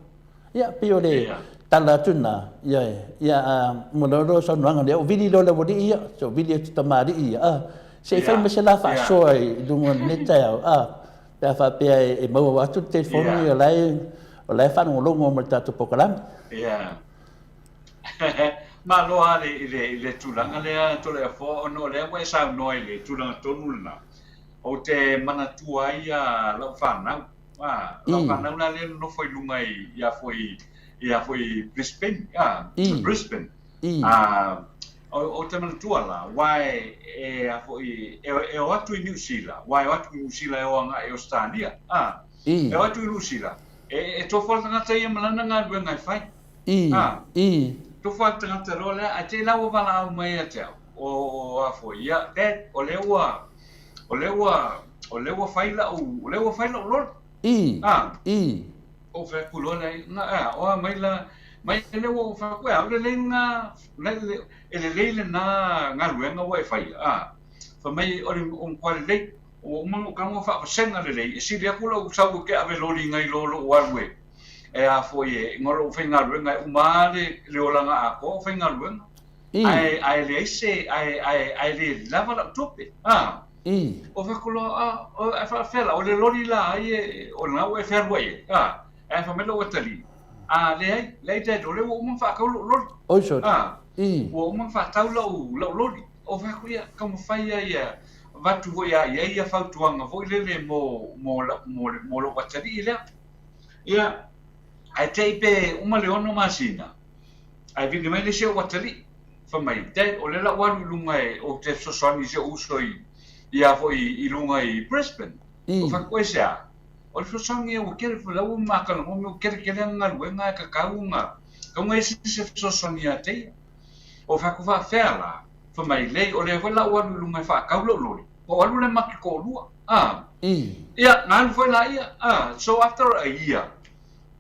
Ia, pei o le tala atu lena, ioe, ia, a, mo le olo saunoaga lea, o vili loa le aualii ia, se o vili atu tamalii ia, a, se i fai ma se la faasoa i luga o lenei taeao, a, pe a faapea e maua atu le telefoni, o la e, o la e faalogologo ma le tatou polokalame. Ia. Malo lava i le, i le tulaga lea Toleafoa, ona o lea ua e saunoa i le tulaga tonu lena, ou te manatua ai lau fanau, a, lau fanau la lea e nonofo i luga i, ia foi, ia foi Brisbane, a, Brisbane. A, ou te manatua la, aua e, e, a foi, e, e o atu i Niu Sila, aua e o atu i Niu Sila e o agai i Ausetalia, a, e o atu i Niu Sila, e, e tofu lava le tagata ia ma lana galuega e fai. I, i. Tofu a le tagata loa lea, ae te i la ua valaau mai ia te au, o, o a foi, ia, Dad, o lea ua, o lea ua, o lea ua fai lau, o lea ua fai lau loli. I, i. Ou fai atu loa lea, na, ea, o a mai la, mai lea ua ou fai atu, ea, o lelei lena, e lelei lena galuega ua e faia, a. Fai mai, o le matua lelei, ua uma ona ou tago faavasega lelei, e sili atu lou sau ou te ave loli nai lo lou alu e, e a foi e, na o lou faigaluega e uma lava le, le olaga atoa o faigaluega. Ae, ae leai se, ae, ae, ae le lava lau tupe. A. O fai atu loa, a, o, ae faafefea la, o le loli la ai e, o lena ua e fealuai ai. A. Ae fai mai lou atalii, a, leai, leai Dad, o lea ua uma ona faatau lou loli. Oi sori. A. Ua uma ona faatau lau, lau loli. O fai atu, ia, taumafai lava ia avatu foi lava i ai ia fautuaga foi lele mo, mo, mo, mo lou atalii lea. Ia, ae te i pe uma le 6 masina, ae vili mai le isi ou atalii, fai mai, Dad, o lea la ua alu i luga e, ou te fesoasoani i si ou uso i, i a foi i luga i Brisbane. Ou fai atu, aisea? O le fesoasoani ia ua kele, la ua matalanoa mea ua kele kele ana galuega ae tatau ona, tatau ona i ai se fesoasoani ia te ia. Ou fai atu, faafefea la? Fai mai, leai, o lea foi la ua alu i luga e faatau lou loli. Ou alu lea ma te toalua. Ah. Ia, na alu foi laia. Ah, so after a year,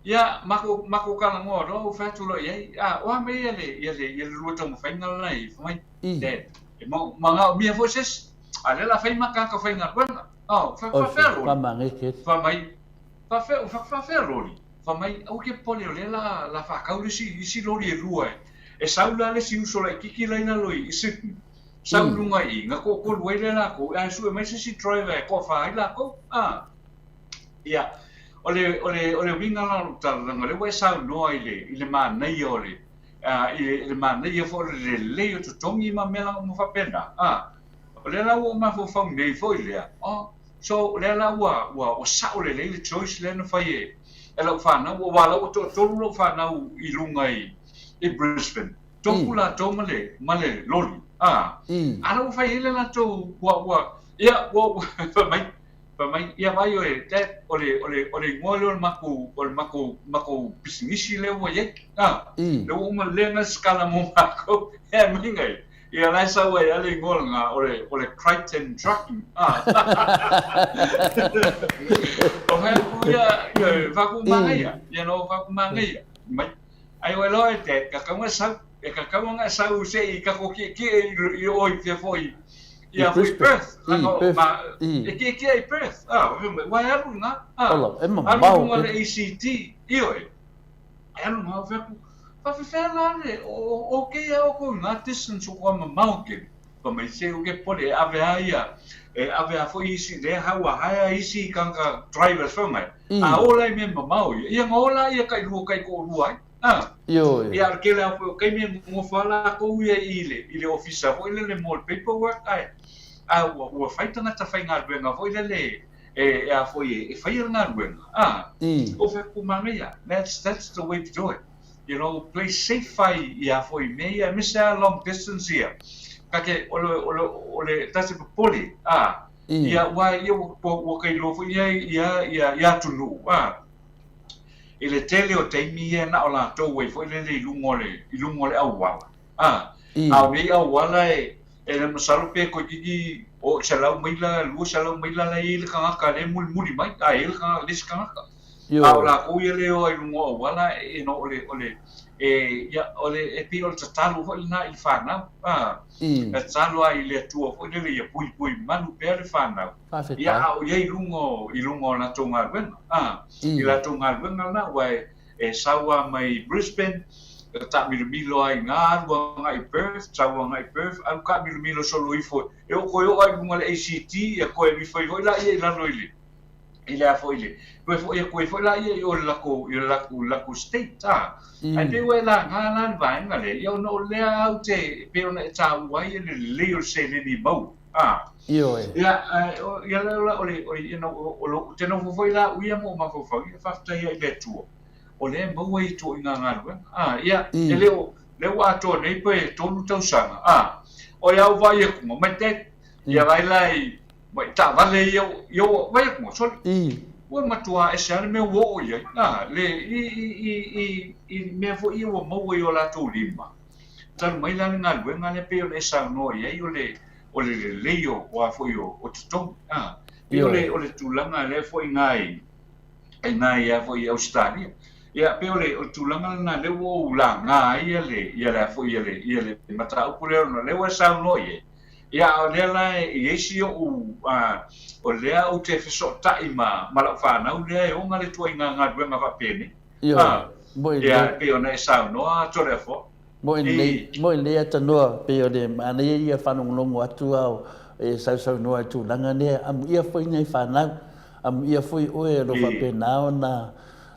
ia, matou, matou talanoa loa, ou fai atu loa i ai, ah, o a mea ia le, ia le, ia le lua taumafaiga lena i fai mai, Dad, e manaomia foi se isi, a o lea o le a fai ma tagata faigaluega. Oh, faafefea loli? Fai mai, faafefea, faafefea loli? Fai mai, aua e te popole o lea la, la faatau le isi, isi loli e lua e, e sau la le isi uso laitiiti la i lalo i Sydney. Sau i luga i i, na toatolu ai lea lakou, ae sue mai se isi driver e toafa ai lakou. A. Ia, o le, o le, o le uiga la o lou tala, leaga o lea ua e saunoa i le, i le manaia o le, I le manaia foi o le lelei o totogi ma mea uma faapena. O lea la ua ou mafaufau nei foi lea, so o lea la ua sao lelei le choice lea na fai e lau fanau, aua la ua toatolu lau fanau i luga i Brisbane, tofu latou ma le loli, a la ua fai ai le latou, ua, ia, ua, fai mai, Fai mai, ia vaai oe, Dad, o le, o le, o le igoa lea o le matou, o le matou, matou pisinisi lea ua i ai. A, lea ua uma lea na lesitala mo matou. E mai ngai, ia la e sau ai lava le igoa lena, o le, o le Crichton Trucking. A. O fai atu ia, ia, fai atu manaia, ia no, fai atu manaia. Mai, ai oe loa e Dad, tatau ona e sau, e tatau ona e sau se i tatou tietie i o i fea foi, Ia foi Perth, leaga ma e tietie i Perth, a, ua e alu i ina, a, alu i luga o le ACT, ioe, e alu i ina, ou fai atu, faafefea la le, o kēia outou i ina distance ua mamao tele, fai mai, se ou te popole, e ave lava ia, e ave lava foi isi, lea ua hire isi tagata drivers fai mai, a o la i mea mamao ia, ia ona o lea tailua taitoalua ai. A, Ioe. Ia, o le tele lava foi o taimi e nonofo lava latou ia i le, i le ofisa foi lele mo le paperwork, ae, a ua, ua fai tagata faigaluega foi lele e, e a foi e, e faia le galuega. A, o fai atu manaia, that's, that's the way to do it. You know, play safe ai ia foi mea ia, aemaise lava long distance ia. Ta te, o le, o le, o le, ta te popole, a, ia, aua ia ua, ua, ua ta iloa foi ia, ia, ia, ia atunuu, a. I le tele o taimi ia na o latou ai foi lele i luga o le, i luga o le auala. A, a o nei auala e, e le masalo pe toeitiiti o 100 maila, 200 maila la e i ai le tagata lea e mulimuli mai, a e i ai le tagata, le isi tagata. A o latou ia lea e o ai i luga o auala, you know, o le, o le, e, ia, o le, e pei o le tatalo foi lena i le fanau, a, e tatalo lava i le Atua foi lele ia puipui malu pea le fanau. Faafetai. Ia, a o i ai i luga o, i luga o latou galuega, a, i latou galuega lena, aua e, e sau lava mai Brisbane, taamilomilo lava i ina, alu agai i Perth, sau agai i Perth, alu taamilomilo solo ifo, e oo toe oo lava i luga o le ACT, ia toe alu ifo ai foi laia i lalo i le, i le a foi i le, toe foi atu ai foi laia i o i le latou, i le latou, latou state, a. Ae pei ua e laga la le vaega lea, ia ona o lea au te, e pei ona e taua ai le lelei o le seleni maua. A. Ioe. Ia, ia la, o le, o le, you know, o lo, te nofo foi la uia mo mafaufau, ia faafetai ai i le Atua, o lea e maua i ituaiga galuega. A, ia, e le o, lea ua atoa nei pe 3 tausaga, a, o ia au vaai atu, mai te, ia vai la i, mai taavale ia, ia ua vaai atu, sole, ua matua ese lava le mea ua oo i ai, a, le, i, i, i, i, i mea foi ia ua maua i o latou lima. Talu mai la le galuega lea pei ona e saunoa i ai o le o le lelei o o a foi o o totogi a. Pei o le o le tulaga lea foi ina i ina i a foi i Ausetalia. Ia pei o le o le tulaga lena lea ua ou laga ai ia le ia le a foi ia le ia le mataupu lea ona o lea ua e saunoa i ai. Ia a o lea la e i ai si o'u a o lea ou te fesootai ma ma la'u fanau lea e ona le ituaiga galuega faapenei. Ioe, A, mo i ia nei. e pei ona e saunoa Toleafoa. Mo i nei, mo i nei atanoa, pei o le manaia ia faalogologo atu a o e sausaunoa i tulaga lea, amuia foi nei fanau, amuia foi oe o lo faapena ona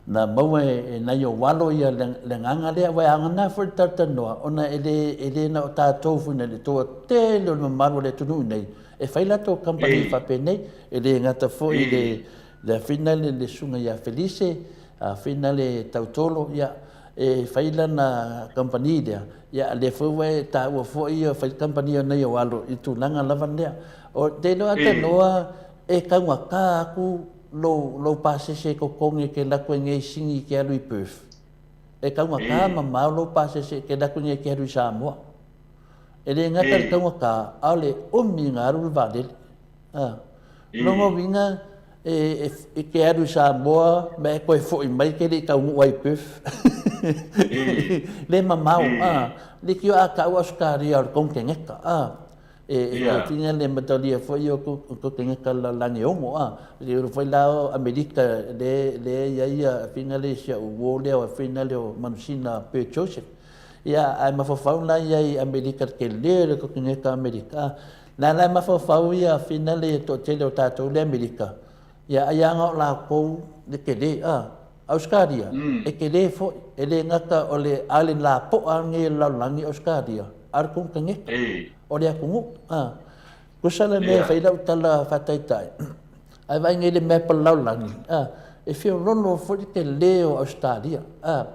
na maua e nai ou alo ia le agaga lea, aua e aoga foi le talatalanoa, ona e le, e le na o tatou foi na le toatele o le mamalu o le atunuu nei, e fai latou kamupani faapenei, e le gata foi i le, le afina le, le susuga ia Felise, Afina le Tautolo, ia, e fai lana kamupani lea, ia, lea foi ua e taua foi ia fai kamupani a nai ou alo i tulaga lava lea. O te iloa atanoa e taugata atu lou, lou pasese e totogi e te alu atu e nei sini e te alu i Perth. E taugata mamao lou pasese e te alu atu nei e te alu i Samoa. E le gata i le taugata, a o le umi ona alu le vaalele. A. Lona uiga, e, e te alu i Samoa ma e toe foi mai ke le i taunuu ai i Perth. Le mamao, a. Leitioa a tau Ausetalia o le konekeneka, a. E, e yeah. le matalia foi o konekeneka la lagi ono, a. Le foi la o Amerika le le ia ia fina le sia uo le o fina le o manusina Perth Joseph. Ia ae mafaufau la ia i Amerika ke le le konekeneka Amerika. Na la e mafaufau ia finale e toatele o tatou le Amerika, ia ai lava o latou le tele a. Ausetalia, e tele foi, e le gata o le island lapoa lenei o le lalolagi Ausetalia, a o le konekaneta o le atunuu. A. Tusa le mea e fai lau tala faataitai, ae vaai nei i le map o le lalolagi, a, e feoloolo foi le tele o Ausetalia, a,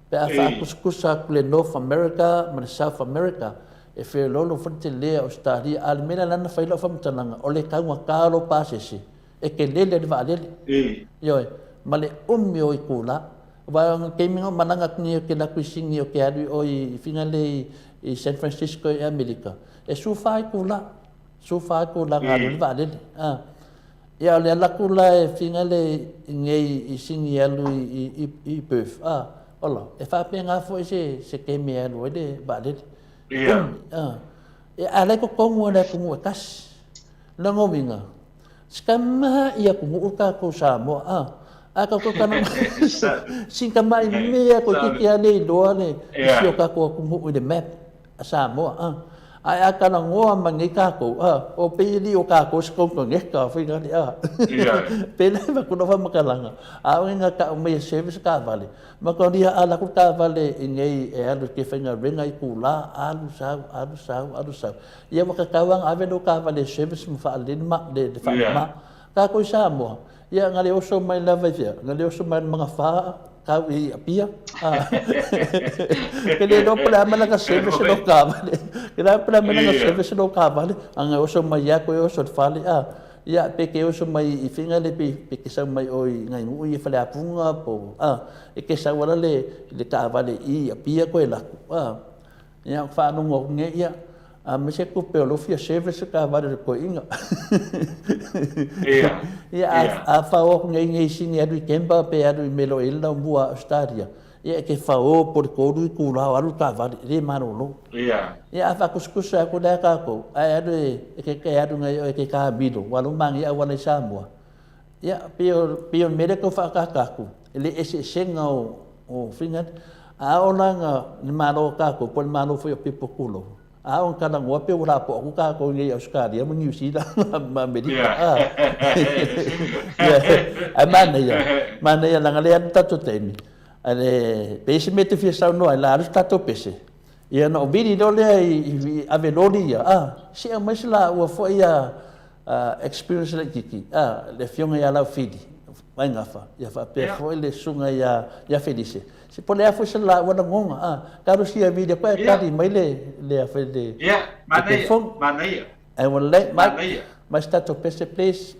pe a faatusatusa atu i le North America ma le South America, e feoloolo foi le tele o Ausetalia. A o le mea lea la na fai lau faamatalaga, o le taugata o lou pasese, e telele le vaalele. Ioe, ma le umi o itula. Aua o le taimi na ou malaga atu nei ou te alu atu i Sini ou te alu i o i Finale i San Francisco i Amerika, e 14 itula, 14 itula na alu ai le vaalele. A. Ia o le alu atu la e Finale i nei i Sini e alu i Perth, a, ola, e faapena foi se taimi e alu ai le vaalele. Umi, a. E ala i totonu o le atunuu e tasi. Lona uiga, Sikamai atunuu tatou Samoa a a tatou tala sikamai mea toeitiiti a le iloa le si o tatou atunuu i le map a Samoa a ae a talanoa mai nei tatou a o pei e le o tatou se konekaneta foi lale a pei la e avatu lau faamatalaga a o ina tau mai e service taavale Matalia a latou taavale i nei e alu e te faigaluega i itula alu sau alu sau alu sau ia ua tatau lava ona ave lou taavale e service ma faalelei le ma le le faalima. Tatou i Samoa, ia na le oso mai lava i fea? Na le oso mai i le Magafa tau i Apia. Ke le iloa po o le a lana service lou taavale. Ke le iloa po o le a lana service lou taavale, ana oso mai lava toe oso i le fale. Ia, pe te oso mai i Finale pe pe te sau mai ʻoe i nai nuu ia Faleapuga po o, e te sau ala le le taavale i Apia toe alu atu. Ia, ou faalogo atu nei, ia, a me se tupe o lou fia service taavale o le toeaina. Ia, Ia, a, a fao atu nei nei sini alu i Canberra pe alu i mea o lo o i ai le laumua a Australia, ia e te fao po o le 3 itula o alu le taavale, e le malolo. Ia. Ia, a faatusatusa atu lea tatou, ae alu e te e alu nei oe e te taamilo, ua alu manaia auala i Samoa. Ia, pei o, pei o le mea lea e tau faaataata atu, i le eseesega o faiga ia. A oo la ina le Malo o tatou, po o le Malo foi o Pepo Tulou, a oo ina talanoa pei ua lapoa atu tatou i inei i Ausetalia ma Niu Sila ma Amerika. Ia, ae manaia, manaia leaga o lea e alu le tatou taimi, ae pe i ai se mea e te fia saunoa ai, o le a alu se tatou pese, ia ona ou vili loa lea i ave loli ia, a, se i aumai se laua foi ia experience laitiiti, a, le afioga ia Laufili Vaigafa, ia faapea foi le susuga ia Felise. Se po o le a foi se laua lagona, a, talosia vili atu ae tali mai le, le, a foi le, le telefoni. Manaia. Ae ua lelei, Mike, mai se tatou pese please.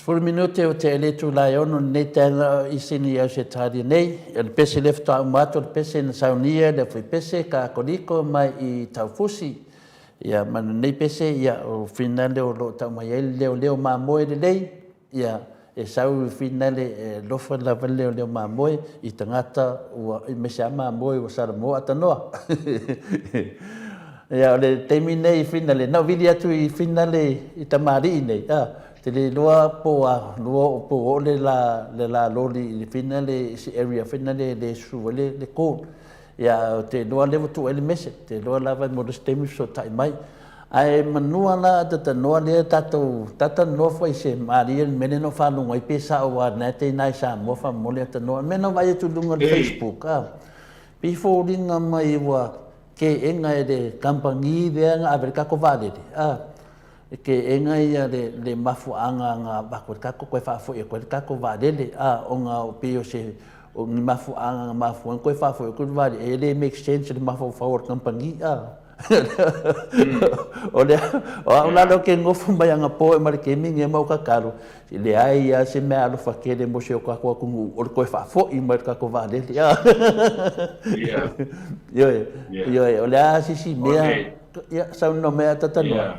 10 minute o te le itula e 6 lenei taeao i Sini i Ausetalia nei. O le pese lea faatoa uma atu, o le pese na saunia e le fuaipese Katoliko mai i Taufusi. Ia, ma lenei pese, ia, o finale o lo o tau mai ai le leoleo mamoe lelei, Ia, e sau i finale e alofa lava le leoleo mamoe i tagata ua, aemaise lava mamoe ua Samoa atanoa. Ia, o le taimi nei i finale, na ou vili atu i finale i tamalii nei, a, te le iloa po a lua po o le la, le la loli i le finale i se area finale e le susu ai le, le call. Ia, ou te iloa lea ua tuu ai le message, te iloa lava mo le isi taimi fesootai mai. Ae manua la talanoa lea tatou talanoa foi i se malie le mea lea na ou faalogo ai pe sao aua na te ina i Samoa faamolemole a talanoa. O le mea na ou vaai atu i luga o le Facebook a, pei foliga mai ua keega e le kamupani lea na ave ai le tatou vaalele a, e keega ia le mafuaaga na avatu ai le tatou toe faafoi atu ai le tatou vaalele a, ona pei o se o ni mafuaaga na mafua ai ona toe faafoi atu le vaalele, e le make sense le mafaufau o le kamupani a. O lea, o au la lea ou te nofo mai anapo e ma le taimi lenei ma ou tatalo, e leai lava se mea alofa tele mo si o tatou atunuu o le toe faafoi mai o le tatou vaalele. Ioe, ioe, o le a se isi mea, ia, saunoa mai ae talanoa.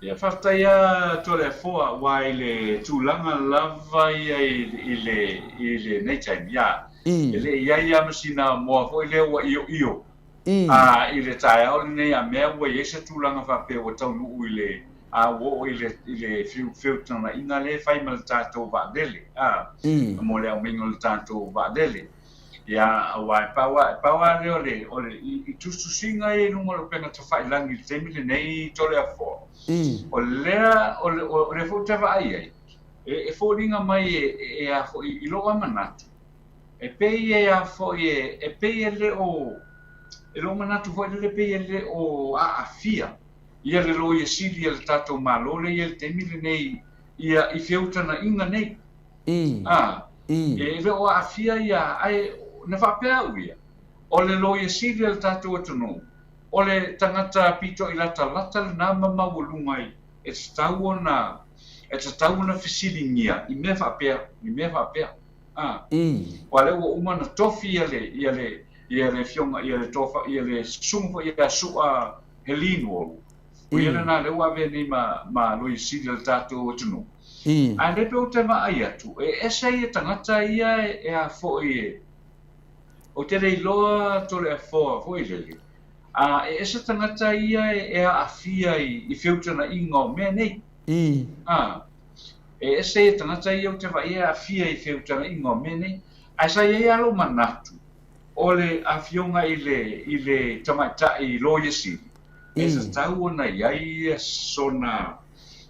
Ia, faafetai lava Toleafoa aua i le tulaga lava ia i le i lenei taimi, ia, e le i i ai lava ma sina moa foi lea ua ioio A i le taeao lenei a mea ua i ai se tulaga faapea ua taunuu i le, a ua oo i le, i le feutagaiga lea e fai ma le tatou vaalele, a, mo le aumaiga o le tatou vaalele. Ia, aua e pau lava, e pau lava lea o le, o le, i, i tusitusiga ia i luga o le upega tafailagi i le taimi lenei Toleafoa, o lea, o le, o lea foi ou te vaai ai, e, e foliga mai e, e, e a foi, i lou lava manatu, E pei e a foi e, e pei e le o, e lou manatu foi lele pei e le o aafia ia le Loia Sili a le tatou Malo lea i ai le taimi lenei ia i feutagaiga nei. A, e le o aafia ia, ae na faapea au ia, o le Loia Sili a le tatou atunuu, o le tagata pito'i latalata lena ma maualuga i, e tatau ona, e tatau ona fesiligia i mea faapea, i mea faapea. A. Aua lea ua uma ona tofi ia le, ia le, ia le afioga, ia le tofa, ia le susuga foi ia Su'a Helene Wall. O ia lena lea ua avea nei ma, ma Loia Sili a le tatou atunuu. Ae lea pei ou te vaai atu, e ese ia tagata ia e, e a foi e, ou te le iloa Toleafoa foi lele, a e ese tagata ia e, e aafia i, i feutagaiga o mea nei. A. E ese ia tagata ia ou te vaai e aafia i feutagaiga o mea nei. Ae sa i ai lava lou manatu, o le afioga i le, i le tamaitai Loia Sili, e tatau ona i ai ia sona,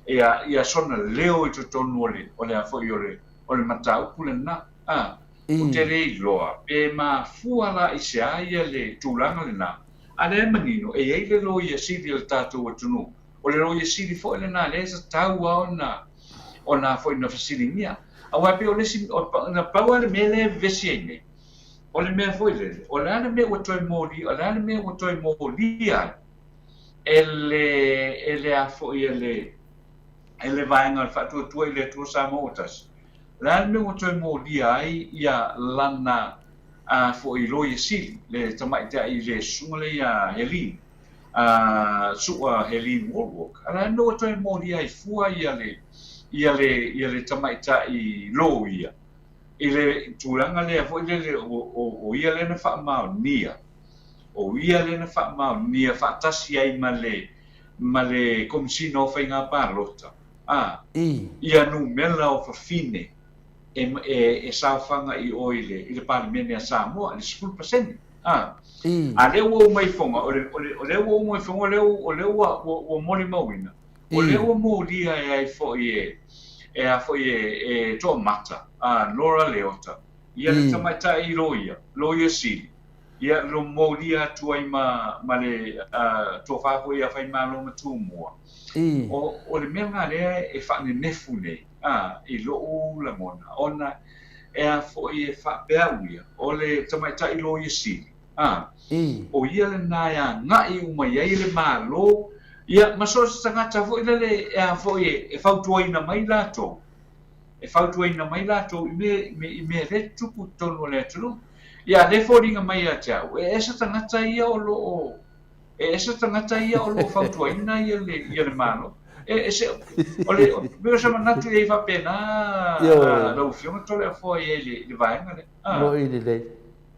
ia, ia sona leo i totonu o le, o le a foi o le, o le mataupu lena. A, ou te le iloa pe mafua la i se a ia le tulaga lena, a lea e manino e i ai le Loia Sili a le tatou atunuu O le Loia Sili foi lena lea e tatau lava ona ona foi na fesiligia. Aua e pei o le isi, na pau lava le mea lea e vevesi ai nei, o le mea foi lele, o le a le mea ua toe molia, o le a le mea ua toe molia ai e le, e le a foi e le, e le vaega o le Faatuatua i le Atua Samoa ua Tasi, o le a le mea ua toe molia ai ia lana a foi Loia Sili, le tamaitai, le susuga lea ia Helene. a Su'a Helene Wallwork, a la e noa toe molia ai fua ia le, ia le, ia le tamaitai loia i le tulaga lea foi lele o, o, o ia lea na faamaonia, o ia lea na faamaonia faatasi ai ma le, ma le Komesina o Faiga Palota, a, ia numera o fafine e, e, e saofaga i o i le, i le Palemene a Samoa, i le 10%. A, a lea ua uma ifoga, o le, o le, o lea ua uma ifoga, o lea, o lea ua, ua, ua molimauina, o lea ua molia e ai foi e, e a foi e, e Toamata, a Nora Leota, ia le tamaitai loia, loia sili, ia lo molia atu ai ma, ma le a, tofa foi ia Faimalo ma Tumua. O, o le mea lena lea e faanenefu nei, a, i lou lagona, ona e a foi e faapea au ia, o le tamaitai loia sili, a, o ia lena e agai uma i ai le Malo, ia, ma so o se tagata foi lele e a foi e fautuaina mai latou. e fautuaina mai latou i mea, i mea lea e tutupu i totonu o le atunuu. Ia, lea e foliga mai ia te au, e ese tagata ia o lo o, e ese tagata ia o lo o fautuaina ia le, ia le Malo. E, e se, o le, pei o se manatu i ai faapena, lau Afioga Toleafoa i ai i le, le vaega lea. Ah. Mo'i lelei.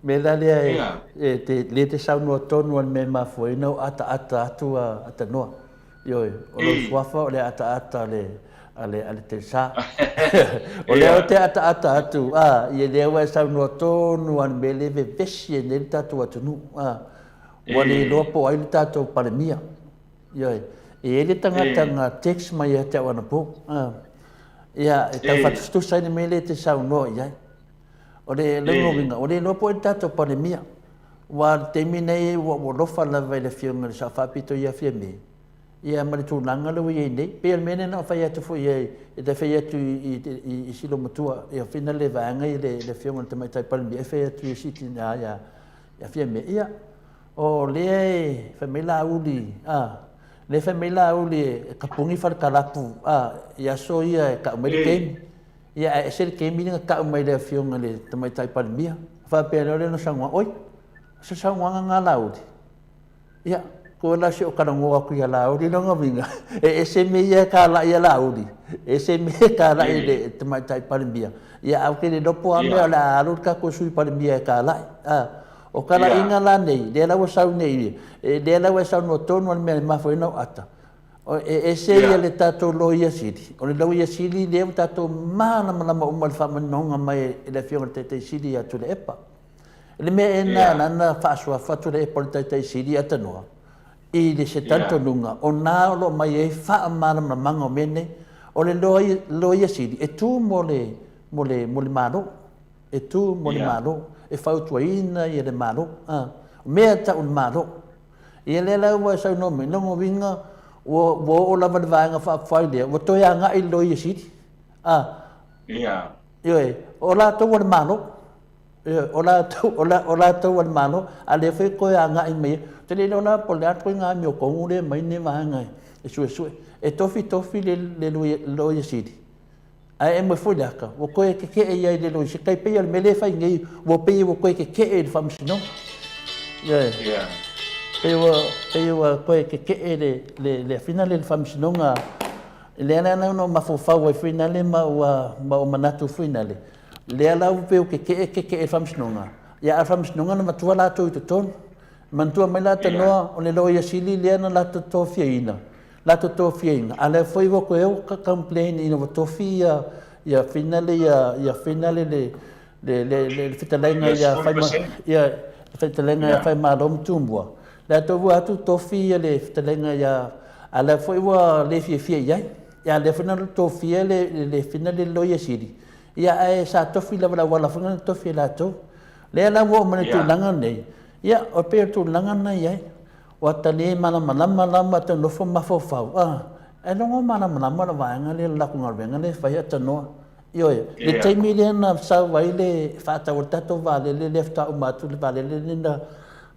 Mea la lea e, e te, le te saunoa tonu a le mea e mafua ai ona ou ataata atu a Tanoa. Ioe, o lou suafa o le ataata a le, a le, a le Telesa. O lea ou te ataata atu, a, ia lea ua e saunoa tonu a le mea lea e vevesi ai nei le tatou atunuu, a. Ua le iloa po o ai le tatou Palemia. Ioe, e i ai le tagata na text mai ia te au anapo, a. Ia, e tau faatusatusa ai le mea lea e te saunoa i ai. O le lona uiga, ua le iloa po o ai le tatou Palemia. Aua o le taimi nei ua ou alofa lava i le Afioga i le Sao Faapito ia Fiame, ia ma le tulaga lea ua i ai nei. E pei o le mea lea na ou fai atu foi i ai, e ta fai atu i si loomatua, ia fina le vaega ia le Afioga i le Tamaitai Palemia, e fai atu i si tina ia Fiame, ia, o lea e fai mai Laauli, a, lea e fai mai Laauli e tapuni falekalapu, a, i aso ia e tau mai le taimi. Ia, ae ese le taimi lea na tau mai e le Afioga i le Tamaitai Palemia, faapea loa lea ona saunoa, Oi, o se saunoaga lena Laauli? Ia, koe la se i ou talanoa atu ia Laauli lona uiga, e ese mea ia e talai ia Laauli, ese mea e talai i le Tamaitai Palemia. Ia, ae ou te le iloa po o a mea o le a alu le tatou Sui Palemia e talai. A, o talaiga la nei, lea la ua sau nei, lea la ua e saunoa tonu lava i le mea e mafua ai ona ou ata, E ese ia le tatou Loia Sili. O le Loia Sili lea ua tatou malamalama uma i le faamaninoga mai e le Afioga i le Taitai Sili ia Tuilaepa. I le mea ea lena na ala ona faasuafa Tuilaepa o le Taitai Sili ia Tanoa i le se talitonuga o na o lo o mai ai faamalamalamaga o mea nei. O le Loia Sili e tu mo le, mo le, mo le Malo. E tu mo le Malo. E fautuaina ia le Malo. O mea e tau le Malo. Ia lea la ua saunoa mai, lona uiga ua, ua oo lava le Vaega Faaupufai lea, ua toe agai i le Loia Sili. A. Ia. Ioe, o latou o le Malo. Ioe, o latou, o, la, o latou o le Malo, a lea foi toe agai mai ai. Ou te le iloa la po o le a le ituaiga amiotonu lea e aumai lenei vaega e suesue. E tofitofi le, le Loia Sili, Ae aumai foi le ata, ua toe tetee ia i le loia, se tai pei o le mea lea e fai nei, ua pei ua toe tetee i le faamasinoga. Yeah. Yeah. Pei ua, pei ua toe tetee le, le, le afina lea i le faamasinoga. Lea la na ona mafaufau ai foi nale ma ua, ma ua manatu foi nale. Lea la ua pei ua tetee, tetee i le faamasinoga. Ia a le faamasinoga na matua latou i totonu. Manatua mai la tanoa o le loia sili lea na latou tofiaina. Latou tofiaina, a lea foi ua toe o complain ina ua tofi ia ia finale ia ia finale le le le le fetalaiga ia fai ia fetalaiga ia Faimalo ma Tumua. Lea toe ua atu tofi ia le fetalaiga ia a lea foi ua le fiafia i ai. Ia lea foi na tofia le le finale le Loia Sili. Ia ae sa tofi lava le auala foi na tofi e latou. Lea la ua oo mai le tulaga nei. Ia o pei o le tulaga na i ai. Ua ta le malamalama la ma ta nofo mafaufau, a, e logo malamalama le vaega lea i le latou galuega lea e fai a tanoa. Ioe, le taimi lea na sau ai le faatau o le tatou vaalele lea faatoa uma atu le vaalele lea na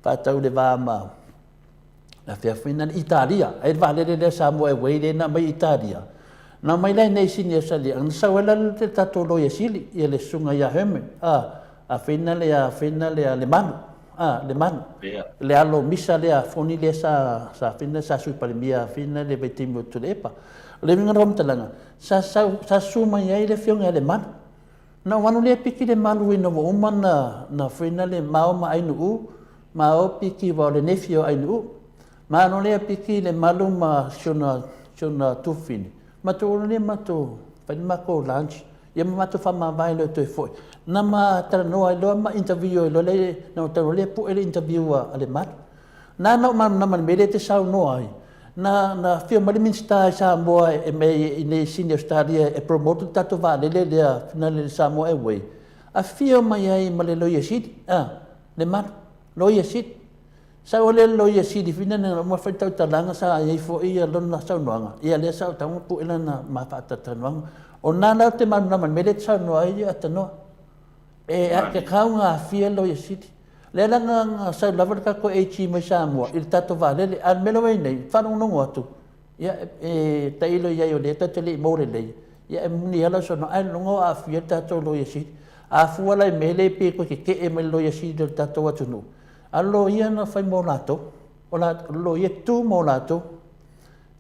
faatau i le va ma afea foi na Italia, ai le vaalele lea Samoa Airways lea na aumai i Italia. Na aumai la i nei Sini Australia, na sau ai la le tatou Loia Sili, ia le susuga ia Herman, a, afea le afea le le Malu. A, le manu. Ia. Le alo misa lea foni lea sa, sa fina, sa Sui Palemia fina le vaitaimi o Tuilaepa. O le uiga o le faamatalaga, sa sau, sa susu mai ai le afioga ia Lemalu. Na ou alu lea piki le malu ina ua uma na, na fina le mao ma Ainu'u, mao piki aua o le nephew o Ainu'u. Ma alu lea piki le malu ma si ona, si ona tuafafine. Matou alu lea matou fai le matou lunch, ia ma matou faamavae loa toe foi. Na ma talanoa ai loa ma interview ai loa le, na ou talanoa lea pue le interview a Lemalu. Na na ou malamalama i le mea lea e te saunoa ai. Na, na afio mai le Minisita i Samoa e mea i nei Sini Australia e promote le tatou vaalele lea finale le Samoa Airway. Afio mai ai ma le Loia Sili, a, Lemalu, Loia Sili. Sa ou le Loia Sili foi lena na uma fai le tautalaga sa i ai foi ia lona saunoaga, ia lea sa ou tago pue lana ma faatalatalanoaga. O na la ou te malamalama i le mea lea e te saunoa ai Atanoa. E tatau ona aafia le Loia Sili. Lea la na sau lava le tatou AG mai Samoa i le tatou vaalele, a o le mea lea ua i ai nei, faalogologo atu, ia e tailo i ai o lea tatou te le i maua lelei. Ia e moni lava lau saunoaga, ae logo o aafia le tatou Loia Sili. A fua la i mea lea pei e toe tetee mai le Loia Sili o le tatou atunuu, a o le loia na fai mo latou, o le loia e tu mo latou,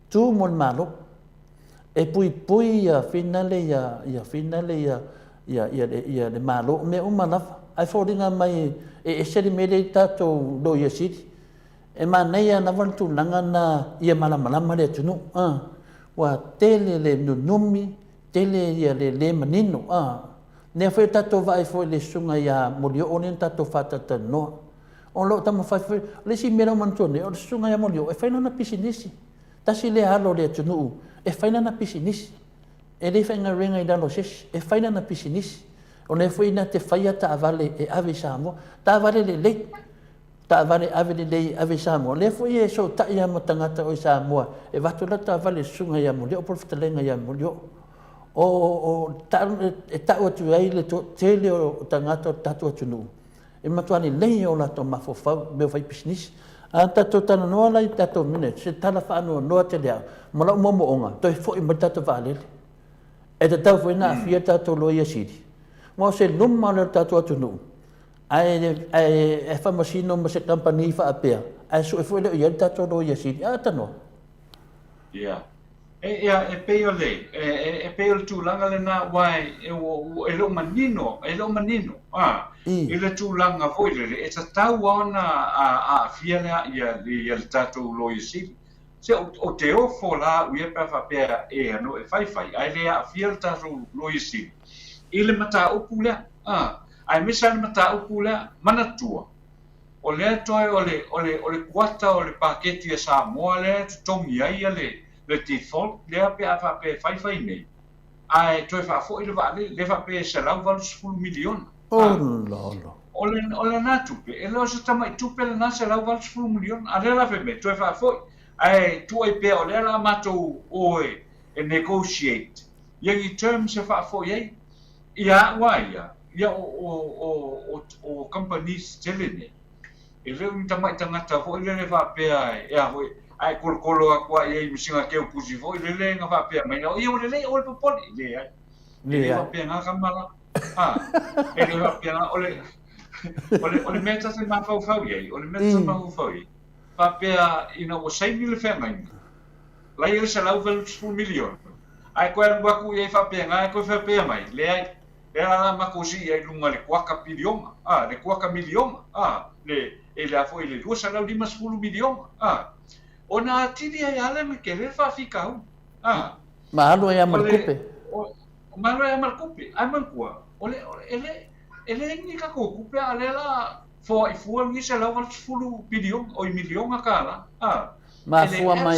tu mo le Malo, e puipui ia finale ia ia finale ia ia ia le, ia le Malo, o mea uma lava. Ae foliga mai e ese le mea lea i le tatou Loia Sili. E manaia lava le tulaga lena ia malamalama le atunuu, a, ua tele le nunumi, tele ia le le manino, a. Lea foi tatou vaai foi i le susuga ia Molioo lea na tatou faatalatalanoa. O lo o taumafai foi, o le isi mea lea ua manatua nei, o le susuga ia Molioo e fai lana pisinisi. Tasi lea alo o le atunuu e fai lana pisinisi. E le faigaluega i lalo o se isi, e fai lana pisinisi. O lea foi na te faia taavale e ave i Samoa, taavale lelei. Taavale ave lelei ave i Samoa, lea foi e sootai lava ma tagata o i Samoa e avatu la taavale i le susuga ia Molioo po o le fetalaiga ia Molioo. O, o, e tau atu ai le toatele o tagata o le tatou atunuu e matua lelei o latou mafaufau i mea o fai pisinisi. A tatou talanoa la i tatou minutes, se tala faanoanoa tele au ma lou moomooga, toe foi mai le tatou vaalele. E tatau foi ona aafia le tatou Loia Sili, aua o se luma lea o le tatou atunuu Ae ae faamasino ma se kamupani faapea, ae sue foi lea o i ai le tatou Loia Sili. A tanoa. Ia. E, ia, e pei o le, e, e, e pei o le tulaga lena, aua e, e, e le o manino, e le o manino, a, i le tulaga foi lele, e tatau lava ona aafia le, ia, ia le tatou Loia Sili. Se, o te ofo la au ia pe a faapea e ano e faifai, ae le aafia le tatou Loia Sili i le mataupu lea, a. Aemaise lava le mataupu lea, manatua, o lea toe o le, o le, o le kuata o le paketi a Samoa lea e totogi ai le, le default lea pe a faapea e faifai nei, ae toe faafoi le vaalele, lea faapea e $180 miliona. Olo. O le, o lena tupe, e le o se tamai tupe lena $180 miliona, a lea la fai mai, toe faafoi, ae tuu ai pea o lea la matou o e, e negotiate ia ni terms e faafoi ai. Ia au a ia, ia o, o, o, o, o kamupani tetele nei, e le o ni tamai tagata foi lele faapea e a foi, a e kolokolo atu lava i ai ma sina keukusi foi lele na faapea mai, ia ua lelei, aua le popole. Leai. E le faapena tama la. A, e le faapena, o le, o le, o le mea ta te mafaufau i ai, o le mea ta te mafaufau i ai, faapea ina ua saini le feagaiga, la ia le $180 miliona, Ae toe alu atu i ai faapena, ae toe faapea mai, Leai, lea la la matou sii ai i luga le kuaka piliona, a, le kuaka miliona, a, le, e le a foi le 250 miliona, a. Ona atili ai lava lea ma tele le faafitauli, a. Ma alu ai lava ma le tupe. O, ma alu ai lava ma le tupe. Ae manatua, o le, e le, e leai ni tatou tupe, a o lea la foai fua lenei 180 piliona, oi miliona tala, a. Mafua mai,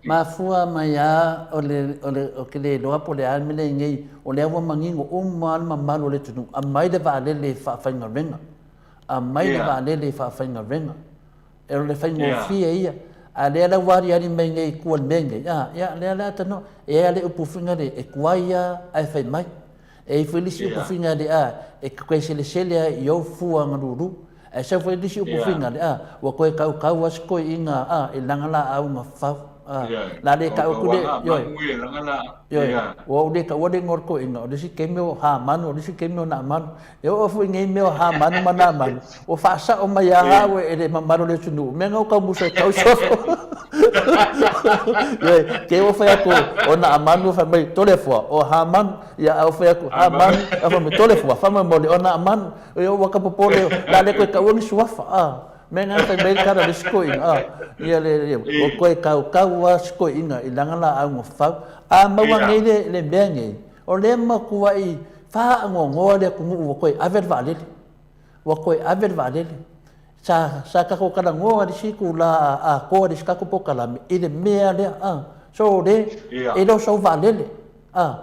mafua mai a o le, o le, o ke le iloa po o le a le mea lea i nei, o lea ua manino uma lava le mamalu o le atunuu, aumai le vaalele e faafaigaluega, aumai le vaalele e faafaigaluega. E o le faigofie ia. A lea la ua aliali mai nei i tua i le mea nei, a, ia, lea la tanoa, e i ai lava le upu foi lea, e tuai lava ae fai mai. E i ai foi le isi upu finale, a, e toe selesele lava i ou fua galulu. Ae sau foi le isi upu finale, a, ua toe kaukau lava si toeaina, a, i lana laau na fau. A, la le tau atu le, ioe, ioe, ua ou le taua le igoa o le toeaina, o le isi taimi o Hamanu, o le isi taimi o Naamanu. E oo foi i nei mea o Hamanu ma Naamanu, ua faasao mai lava au e le mamalu o le atunuu, mea na ou taumusu ai tau solo. Ioe, te ua fai atu o Naamanu, fai mai, Toleafoa, o Hamanu, ia a ou fai atu, Hamanu, a fai mai, Toleafoa, faamolemole, o Naamanu. Ia ua ka popole, o le a le toe taua ni suafa, a. Mea na fai mai le tala a le isi toeaina, a, ia le, le, ua toe kaukau lava si toeaina i lana laau na fau. A maua nei le, le mea nei, o lea e matuai faanoanoa le atunuu ua toe ave le vaalele. Ua toe ave le vaalele. Sa, sa tatou talanoa i le isi itula atoa i le isi tatou polokalame i le mea lea, a. So le, e le o sou vaalele, a.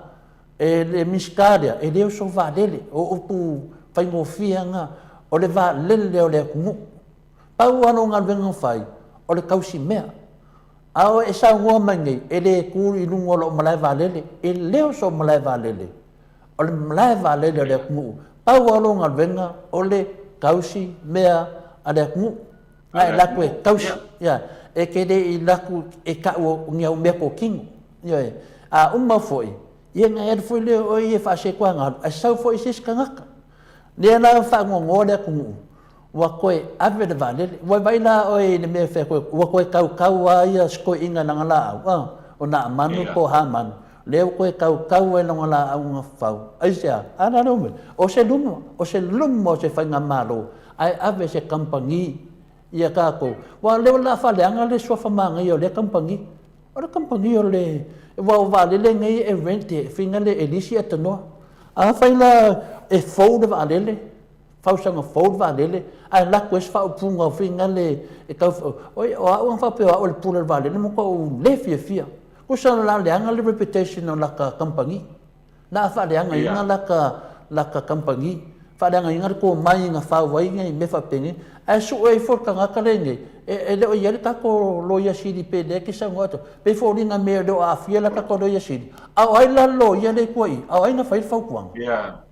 E le Minisita lea, e le o sou vaalele, o upu faigofie na, o le vaalele o le atunuu. Pau lava lou galuega na fai, o le tausi mea. A o e saunoa mai nei, e le tu i luga o lou malae vaalele, e le o sou malae vaalele, o le malae vaalele o le atunuu. Pau lava lou galuega, o le tausi mea a le atunuu. Na e laku e tausi, ia, e te le i laku e tau o ni au mea tokino. Ioe. A uma foi, Ia na e alu foi lea o oe ia e faasekoa alu, ae sau foi se isi tagata. Lea la ua faanoanoa le atunuu, ua toe ave le vaalele. Ua vaai la oe i le mea e fai atu ai, ua toe tautau lava ia si toeaina i lana laau, a, o Naamanu po o Hamanu, lea ua toe tautau ai i lana laau na fau. Aisea? A la lea ua mea, o se luma, o se luma o se faigamalo, ae ave se kamupani ia tatou. Aua o lea o le a faaleaga le suafa manaia o lea kamupani. O le kamupani o le, aua o vaalele nei e rent e faiga le e lisi avanoa. Afai la e fou le vaalele, fausaga fou le vaalele, ae alu atu ai se faaupuga foi lea e tau, oi o au ana faapea o au o le pule o le vaalele, matua ou le fiafia. Tusa o le a leaga le reputation o lata kamupani. Na a faaleagaina lata, lata kamupani, faaleagaina le tomai na fau ai nei mea faapenei, ae sue ifo le tagata lenei, e, e le o i ai le tatou Loia Sili pe lea e te saunoa atu, pei foliga mea e le o aafia la tatou Loia Sili, a o ai la le loia lea i tua i i? A o ai na fai le fautuaga? Ia.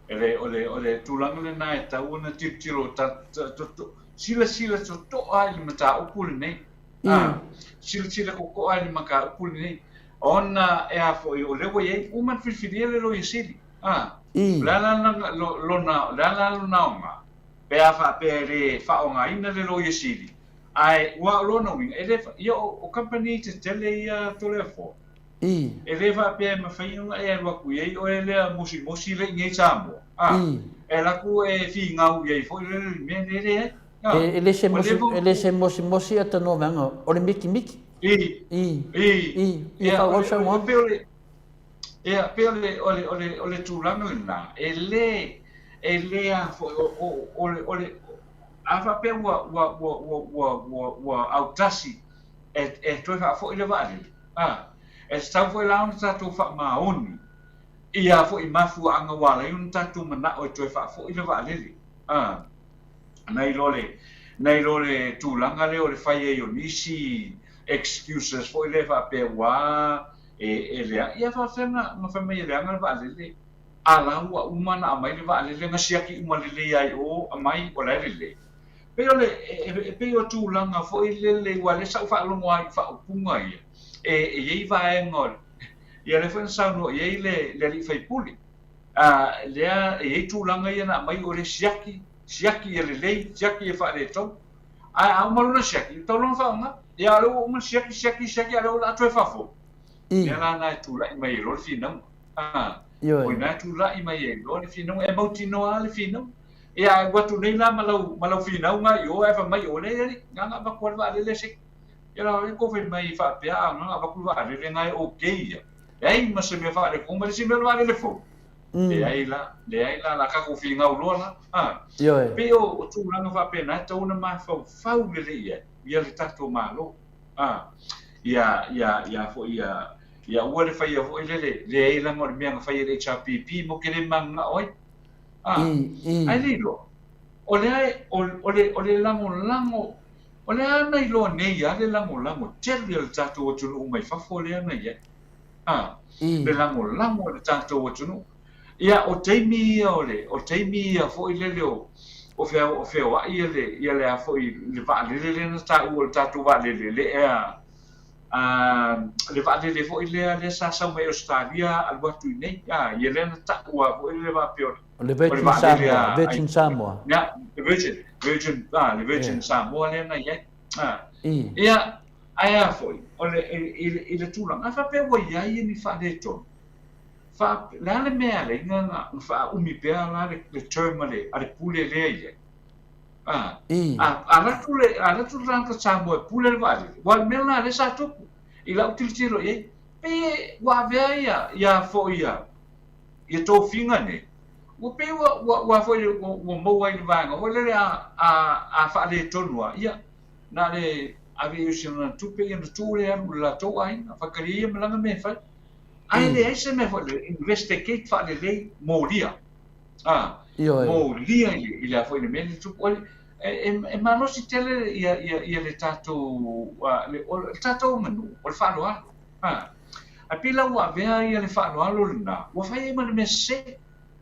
E le, o le, o le tulaga lena e tatau ona tilotilo, ta, ta, ta, ta, silasila totoa i le mataupu lenei. A, silasila totoa i le mataupu lenei. Ona e a foi, o lea ua i ai, uma ona filifilia le Loia Sili. A, o le a la lona, lona, o le a la lona aoga, pe a faapea e le faaaogaina le Loia Sili, ae ua o lona uiga, e le, ia o, o kamupani tetele ia Toleafoa, e le faapea e mafai ona e alu atu i ai oe lea mosimosi lea i inei i Samoa, a, e alu atu e finau i ai foi lele i le mea lea, e leai. A, E le se mosi, e le se mosimosi avanoa vaega, o le mikimiki. I. I. I. Ia faaauau le saunoaga. Pei o le, ia, pei o le, o le, o le, o le tulaga lena, e le, e le a foi, o, o, o le, o le, a faapea ua, ua, ua, ua, ua, ua, ua autasi e, e toe faafoi le vaalele, a, e tatau foi la ona tatou faamaoni ia foi mafuaaga ua ala ai ona tatou manao e toe faafoi le vaalele, a. Nai lo le, nai lo le tulaga lea o le fai ai o nisi excuses foi lea faapea ua e, e leaga. Ia faapefea na, na fai mai e leaga le vaalele, a la ua uma ona aumai le vaalele na siaki uma lelei lava i o, aumai o la e lelei. Pei o le, e, e pei o tulaga foi lele, aua o lea sa ou faalogo lava i faaupuga ia, e, e i ai vaega o le, ia lea foi na saunoa i ai le, le alii faipule. A, lea e i ai tulaga ia na aumai o le siaki, siaki ia lelei, siaki ia faaletonu. Ae a uma lona siaki, ua tatau loa ona faaaoga. Ia a o lea ua uma ona siaki, siaki, siaki, a o lea ua o le a toe faafou. Lea la na e tulai mai ai loa le finauga. A, o i ina e tulai mai ai loa le finauga, e mautinoa lava le finauga. Ia ae alu atu nei la ma lau, ma lau finauga i o ae fai mai, o lea e alii, na ona avatu lava le vaalele se i. Ia la, e ko fai mai faapea, a na ona avatu le vaalele na e okay ia. Leai ma se mea faaletonu, ma le isi mea o le vaalele fou. Leai la, leai la, la tatou finau loa la. A, Ioe. pei o, o tulaga faapena e tatau ona mafaufau lelei i ai, ia le tatou Malo. A, ia, ia, ia foi, ia, ia aua le faia foi lele, leai leaga o le mea na fai e le HRPP matou te le mananao ai. A, ae le iloa, o lea e, o, o le, o le lagolago, o lea na iloa nei lava le lagolago tele o le tatou atunuu mai fafo lea na i ai. A, le lagolago a le tatou atunuu. Ia, o taimi ia o le, o taimi ia foi lele o, o fea, o feoai ia le, ia le a foi, le vaalele lea na taua o le tatou vaalele, le ea, a, le vaalele foi lea, lea sa sau mai Ausetalia alu atu i nei, a, ia lea na taua foi le faapea o le, O le Virgin Samoa, Virgin Samoa. Ia, le Virgin, Virgin, a, le Virgin Samoa lea na i ai. A, ia, ae a foi, o le, i, i, i le tulaga, a faapea ua i ai ni faaletonu, fa, le a le mea e ala ai na, na faaumi pea la le, le term a le, a le pule lea i ai? A, a, alu atu le, alu atu le tagata Samoa e pule le vaalele, aua o le mea lena lea sa tupu, i lau tilotilo i ai, pei ua avea ia, ia foi ia, ia tofiga nei, ua pei ua, ua, ua foi, ua, ua maua ai le vaega foi lele a, a, a faaletonu lava, ia, na o le ave i o si ona tupe ia ona tuu lea e alu i le latou aiga, faitalia ia ma lana mea e fai. Ae leai se mea foi lele, investigate faalelei, molia, a, molia i le, i le a foi le mea lea e tupu. O le, e, e, e malosi tele ia, ia, ia le tatou, a, le, o le tatou aganuu, o le faaaloalo. A, ae pei la ua avea ia le faaaloalo lena, ua fai ai ma le mea sese.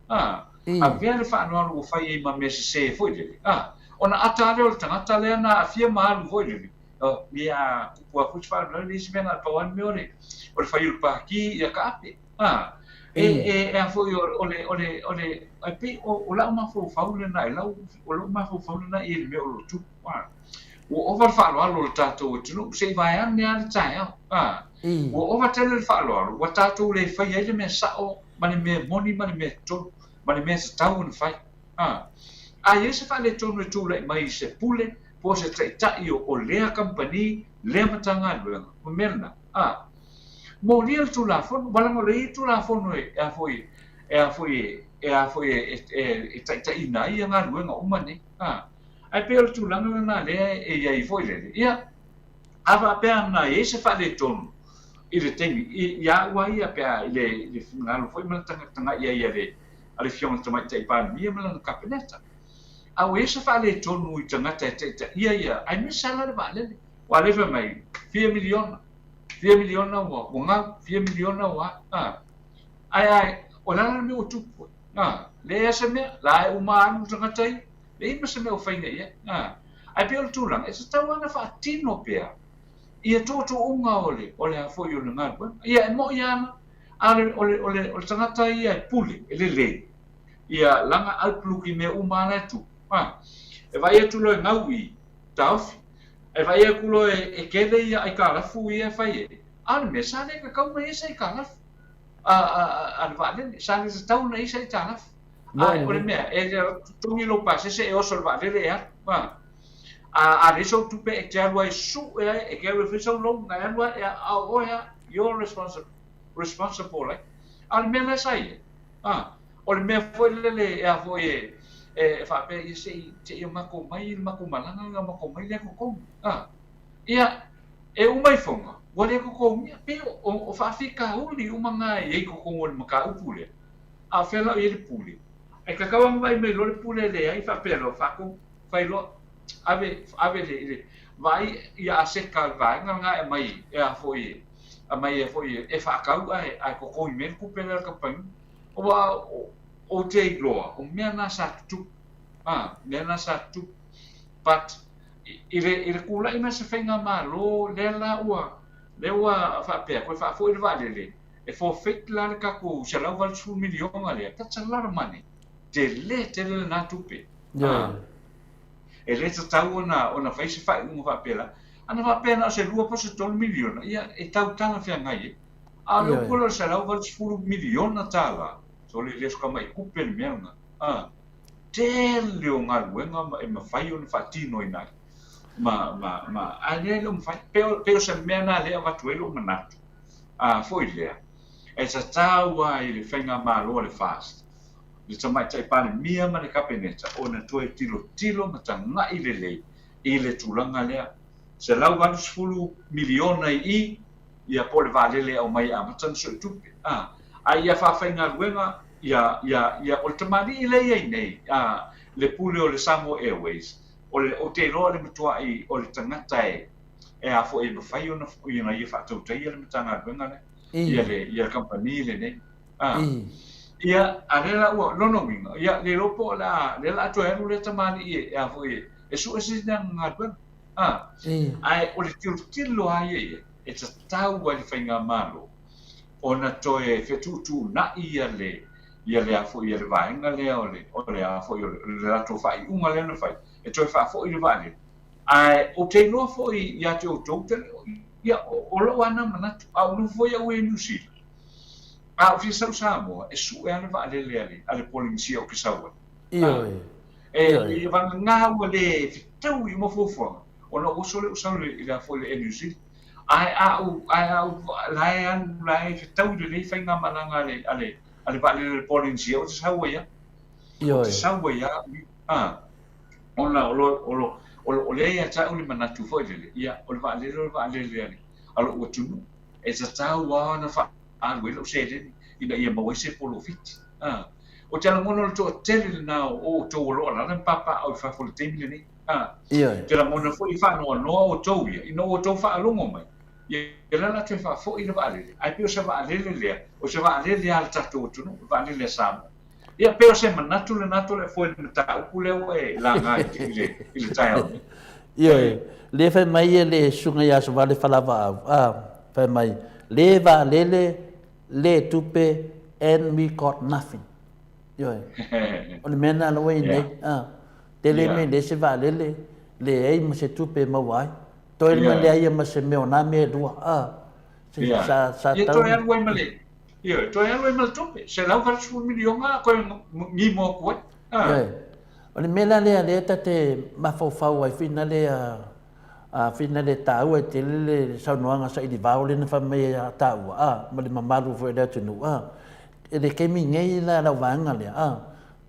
A, avea le faaaloalo ua fai ai ma mea sese foi lele. A, ona ata lava lea o le tagata lea na aafia ma alu foi lele. Ia, a tupu lava foi se faalavelave, leai se mea na o le pau lava le mea o le, o le fai o le pākī, ia kaape. A, e, e, e a foi o le, o le, o le, e pei o, o lau mafaufau lena i lau, o lou mafaufau lena i le mea o lo o tupu. A, ua ova le faaaloalo o le tatou atunuu, se i vaeane lava le taeao. A, ua ova tele le faaaloalo, ua tatou le faia ai le mea sao ma le mea moni ma le mea tonu, ma le mea tatau ona fai. A, a i ai se faaletonu e tulai mai i se pule po o se taitai o lea kamupani, lea Matagaluega, ma mea lena. A, molia le Tulafono, ua leaga o lea e i ai Tulafono e a foi, e a foi, e a foi e taitaiina ai ia galuega uma nei. A, ae pei o le tulaga lena lea e i ai foi lele. Ia, a faapea na i ai se faaletonu i le taimi, ia au lava ia pe a i le finagalo foi ma le tagatagai ai a le a le Afioga i le Tamaitai Palemia ma lana Kapeneta. A ua i ai se faaletonu i tagata e taitaia ia, aemaise lava la le vaalele. Aua o lea e fai mai, fia miliona, fia miliona ua, ua gau, fia miliona ua a. A. Ae, ae, o le a la le mea ua tupu ai? A. Leai lava se mea, la e uma alu le tagata ia, leai ma se mea o faina i ai. A. Ae pei o le tulaga, e tatau lava ona faatino pea ia tuutuuga o le, o le a foi o le galuega. Ia, e moni lava A o le, o le, o le tagata ia e pule, e lelei, ia lana outlook i mea uma lava la e tupu. A, e vaai atu loa e gau i, taofi. E vaai atu loa e, e kele ia aikalafu ia e fai ai, a o le mea, sa le tatau ona i ai se aikalafu a, a, a le vaalele, sa le tatau ona i ai se aitalafu. A o le mea, e totogi lou pasese e oso i le vaalele e alu. A, a, a leai sou tupe e te alu ai e sue ai, e te alu e fai sau loan, e alu ai, a o oe lava, you're responsible. responsible ai. A o le mea la sa i ai, a, o le mea foi lele e a foi e, e faapea ia se i, se i o matou mai i le matou malaga ona matou mai lea totogi. A, ia, e uma ifoga, ua le totogia, pei o, o, o faafitauli uma na e i ai i totonu o le mataupu lea. A o fea la o i ai le pule? Ae tatau lava ona vaai mai loa le pule e leai faapea loa, faatonu, fai loa, ave, ave le, le, vaai ia aseta a le vaega lena e aumai e a foi e, aumai ai foi e faatau ae ae totogi mai le tupe lea a le kamupani. Aua ou te iloa, o mea na sa tutupu, a, mea na sa tutupu. But i le, i le tulai mai o se faigamalo lea la ua, lea ua faapea, toe faafoi le vaalele, e forfeit la le tatou $180 miliona lea, that's a lot of money. Tele tele lena tupe. A, e le tatau ona, ona fai se faaiuga faapela. Ana faapea na o se 2 po o se 3 miliona, ia e tau talafeagai ai. A o le upu lea o le $180 miliona, sole e le o se tamai tupe le mea lena. A, tele o galuega e mafai ona faatinoina ai. Ma, ma, ma, ae lea e le o mafai. Pei o, pei o se mea lena lea e avatu ai lou manatu, a, foi lea, e tatau lava i le faigamalo a le FAST, le Tamaitai Palemia ma le Kapeneta ona toe tilotilo ma tagai lelei i le tulaga lea. $180 miliona i i, ia po o le vaalele e aumai e amata ona suetupe. A, a ia faafaigaluega ia, ia, ia, o le tamalii lea e i ai nei, a, le pule o le Samoa Airways, o le, ou te iloa o le matuai o le tagata e, e a foi e mafai ona, ona ia faatautaia le Matagaluega lea, ia le, ia le kamupani lenei. A, ia, a lea la ua, lona uiga, ia, le iloa po o le a, lea o le a toe alu lea tamalii e, e a foi e, e sue se isi galuega. A, ae o le tilotilo lava ia ia, e tatau ai le faigamalo ona toe fetuutuunai ia le, ia le a foi, ia le vaega lea o le, o le a foi, o le, le latou faaiuga lea na fai, e toe faafoi le vaalele. Ae ou te iloa foi ia te outou, ia, o lou lava na manatu, a ou nofo foi au i Niu Sila, A ou fia sau Samoa, e sue lava le vaalele a le, a le Polenisia ou te sau ai. Ioe. E, e vagana ua le fetaui uma fuafuaga, ona ou oso lea ou sau i le a foi le Air New Zealand. Ae a ou, ae a ou, la e alu, la e fetaui lelei faigamalaga a le, a le, a le vaalele a le Polenisia, ou te sau ai lava. Ou te sau ai lava, a, ona o lo, o lo, o, o lea ia te au le manatu foi lele, ia, o le vaalele o le vaalele a le, a lou atunuu. E tatau lava ona faaalu ai lau seleni ina ia maua ai se polofiti. A. Ou te lagona o le toatele lena o outou o lo o alaala ma papaaao i fafo i le taimi lenei. A. Ioe. Ou te lagona foi e faanoanoa outou ia ina ua outou faalogo mai, ia o lea o le a toe faafoi le vaalele, ae pei o se vaalele lea, o se vaalele a le tatou atunuu, le vaalele a Samoa. Ia, pei o se manatu lena Toleafoa i le mataupu lea ua e laga i le, i le taeao nei. Ioe, lea fai mai ia le susuga ia Asovale Falavaau, a, fai mai, le vaalele, le tupe, and we got nothing. Ioe. O le mea lena la ua i nei, a, tele mea leai se vaalele, leai ma se tupe e maua ai. Toe ma leai ma se mea o na mea e lua, a, sa, sa tau. Toe alu ai ma le, ioe, toe alu ai ma le tupe, $180 miliona toe gimo atu ai. Ioe. O le mea la lea lea ta te mafaufau ai whina lea a whina le tāua e tele le saunoaga saili vao lea na fai mai ai a tāua a ma le mamalu foi o le atunuu a e le kemi nei la lau vaega lea a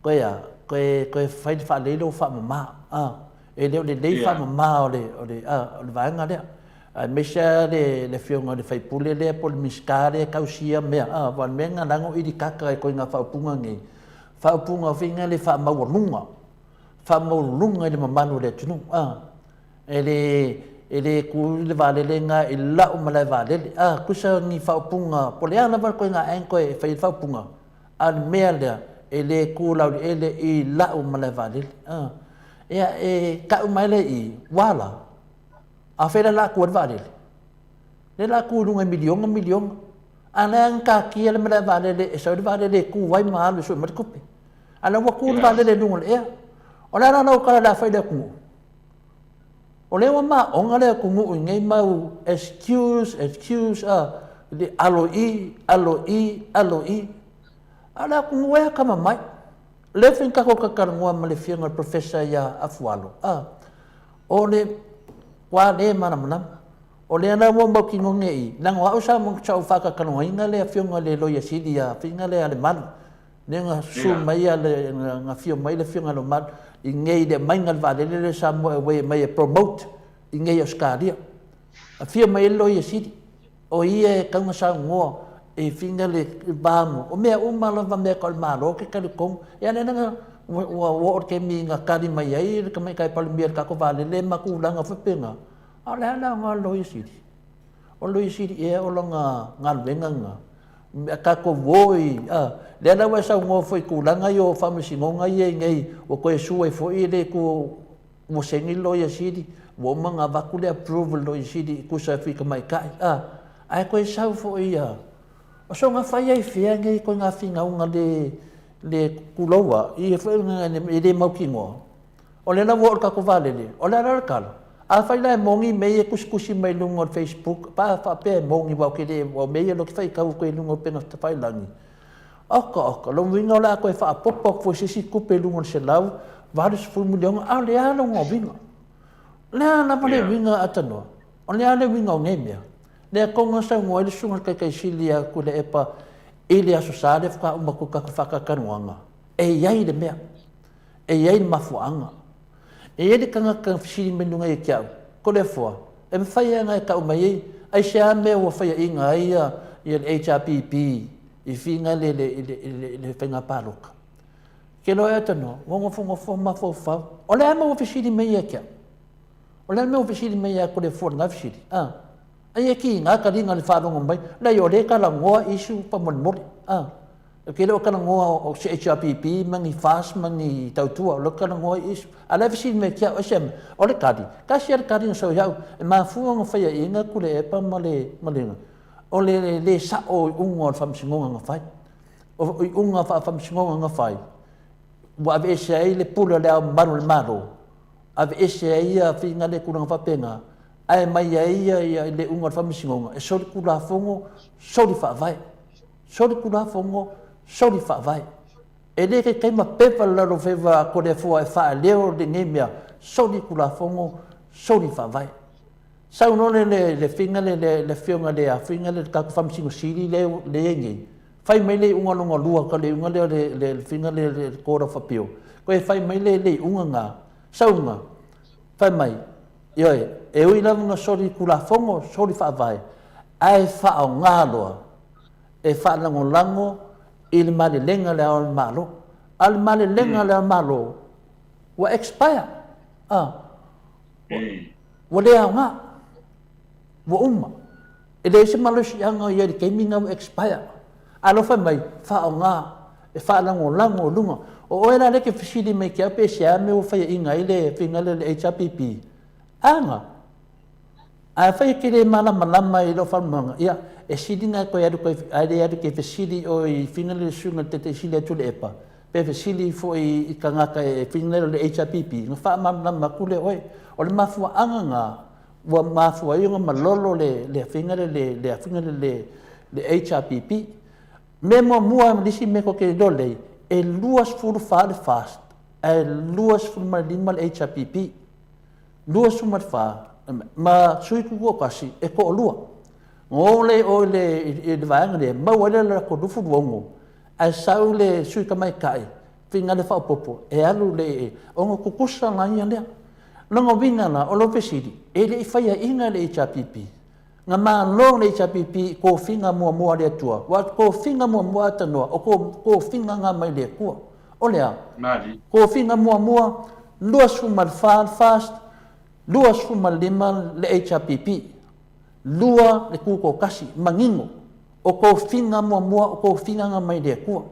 koe a koe koe fai le faalelei lou faamama a e le o lelei faamama o le o le a o le vaega lea aemaise lava le le afioga i le faipule lea po o le Minisita lea e tausia mea a aua o le mea lena leaga o ilikaka e koe ngā faaupuga nei Faaupuga faiga le faamaualuga, faamaualuluga i le mamalu o le atunuu, a. E le, e le ku le vaalele nga i la'u malae vaalele, a. Tusa ni faaupuga, po o le a lava le koiga anchor e fai ai le faaupuga, a o le mea lea, e le ku lauliele i la'u malae vaalele, a. Ia, e ka'u mai lea i i, ua ala? A fea la la ku ai le vaalele? Lea la ku i luga i miliona miliona. A lea na taatia le malae vaalele e sau ai le vaalele e tu ai ma alu e sue mai le tupe. A lea ua tu le vaalele i luga o le ea. O le a la lau tala o le a fai i le atunuu? O lea ua maona le atunuu i nei mau excuse, excuse, a, le alo i, alo i, alo i. A o le atunuu e atamamai. O lea foi na tatou talatalanoa ma le Afioga i le Professor ia Afualo, a, o le ua le malamalama. O lea la ua mautinoa nei i, leaga o au sa sa ou faatatalanoaina le afioga i le Loia Sili ia Figa lea a Lemalu, lea na susu mai a le na afio mai le afioga ia Lemalu i nei i le aumaiga o le vaalele lea Samoa Airway e aumai e promote i nei i Ausetalia. Afio mai ai le Loia Sili, o ia e tatau ona saunoa e Figa le va mo, o mea uma lava mea tau le Malo ke talitonu. Ia lea la ua ua oo i le taimi na tali mai ai le Tamaitai Palemia i le tatou vaalele ma tulaga faapena. A o le a le aoga o le Loia Sili? O le Loia Sili ea o lana galuega lena? A tatou o i, a, lea la ua e saunoa foi i tulaga ia o faamasinoga ia i inei ua toe sue ai foi le itu ua saini le Loia Sili, ua uma ona avatu le approval i le Loia Sili e tusa ai foi i tamaitai, a, ae toe sau foi ia, o soona fai ai fea nei ituaiga finauga le, le tuloua, ia foi e le mautinoa. O lea la ua oo i le tatou vaalele, o le a la le tala? Afai la e moni mea ia e tusitusi mai luga o le Facebook, pe a faapea e moni aua ou te le, aua o mea ia ou te faitau atu ai i luga o upega tafailagi, oka oka, lona uiga o le a toe faaopoopo atu foi se isi tupe i luga o le $180 miliona, a o le a lona uiga? O le a lava le uiga Atanoa? O le a le uiga o nei mea? Lea tonu na saunoa ai le Susuga i le Taitaisili ia Tuilaepa i le Aso Sa lea faatoa uma atu le tatou faatalatalanoaga, e i ai le mea. E i ai le mafuaaga. E i ai le tagata na fesili mai luga ia te au, Toleafoa, e mafai lava ona e tau mai ai, aisea mea ua faiaina ai ia le HRPP i figa i le faiga palota? Ke loa e atanoa, ua nofonofo mafaufau. O le a mea ua fesili mai ia te au? O le a mea ua fesili mai ia Toleafoa i lena fesili? A? Ai e kiga taliga i le faalogo mai, leai o lea e talanoa issue faamolemole. A? Ou te le o talanoa o se HRPP ma ni FAST ma ni tautua, o lea ou te talanoa i issue. A o la e fesili mai ia te au, SM, o le tali, tasi lava le tali na sau ia au, e mafua ona faiaina Tuilaepa ma le, ma le, o le le sao o iuga o le faamasinoga na fai. O iuga faa-faamasinoga na fai, ua aveese ai le pule o le Ao Mamalu o le Malo, aveese ai ia faiga lea i tulaga faapena, ae aumai ai ia le iuga o le faamasinoga e solitulafono, soli faavae. Solitulafono, soli faavae. E le taitai ma pepa le lalofaiva a Toleafoa e faaleo lenei mea, solitulafono, soli faavae. Sau loa le, le, le faiga le, le, le afioga le afioga le tatou Faamasino Sili le, le i ai nei, fai mai le iuga lona lua, ka le iuga lea o le, le, le faiga le, le, le Court of Appeal, toe fai mai le, le iuga na, sauga, fai mai, ioe, e ui lava na solitulafono, soli faavae, ae faaaoga loa e faalagolago i le malelega a Le Ao o le Malo. A o le malelega a Le Ao o le Malo, ua expire. Ah, ua le aoga. Ua uma. E leai se malosiaga o i ai i le taimi lena ua expire. A alofa mai, faaaoga e faalagolago i luga. O oe la lea e te fesili mai ia te au pe sea mea ua faiaina ai le faiga lea o le HRPP. Aga, afai e te le malamalama i lou faamoemoega, ia, e sili na e toe alu toe, ae le alu e te fesili i oe i finagalo le susuga i le Taitaisili a Tuilaepa, pe fesili foi i tagata e finagalo i le HRPP, ona faamalamalama atu lea e oe. O le mafuaaga lena ua mafua ai ona malolo le le afiga lea le afiga lea le HRPP. Mea muamua ma le isi mea tou te iloa lelei, e 24 le FAST ae 25 le HRPP. 24 ma sui tutoatasi e toalua. Ona o lea i o i le vaega lea, maua ai le latou 26, ae sau le sui tamaitai, finagalo faaopoopo, e alu le, ona tutusa laia lea. O lona uiga la, o lau fesili, e le i faiaina e le HRPP, na malo le HRPP i tofiga muamua a le Atua, aua o tofiga muamua a Tanoa, o tofiga na mai le Atua. O le a? Tofiga muamua, 24 le FAST, 25 le HRPP, 2 le Tutoatasi, manino, o tofiga muamua, o tofiga na mai le Atua.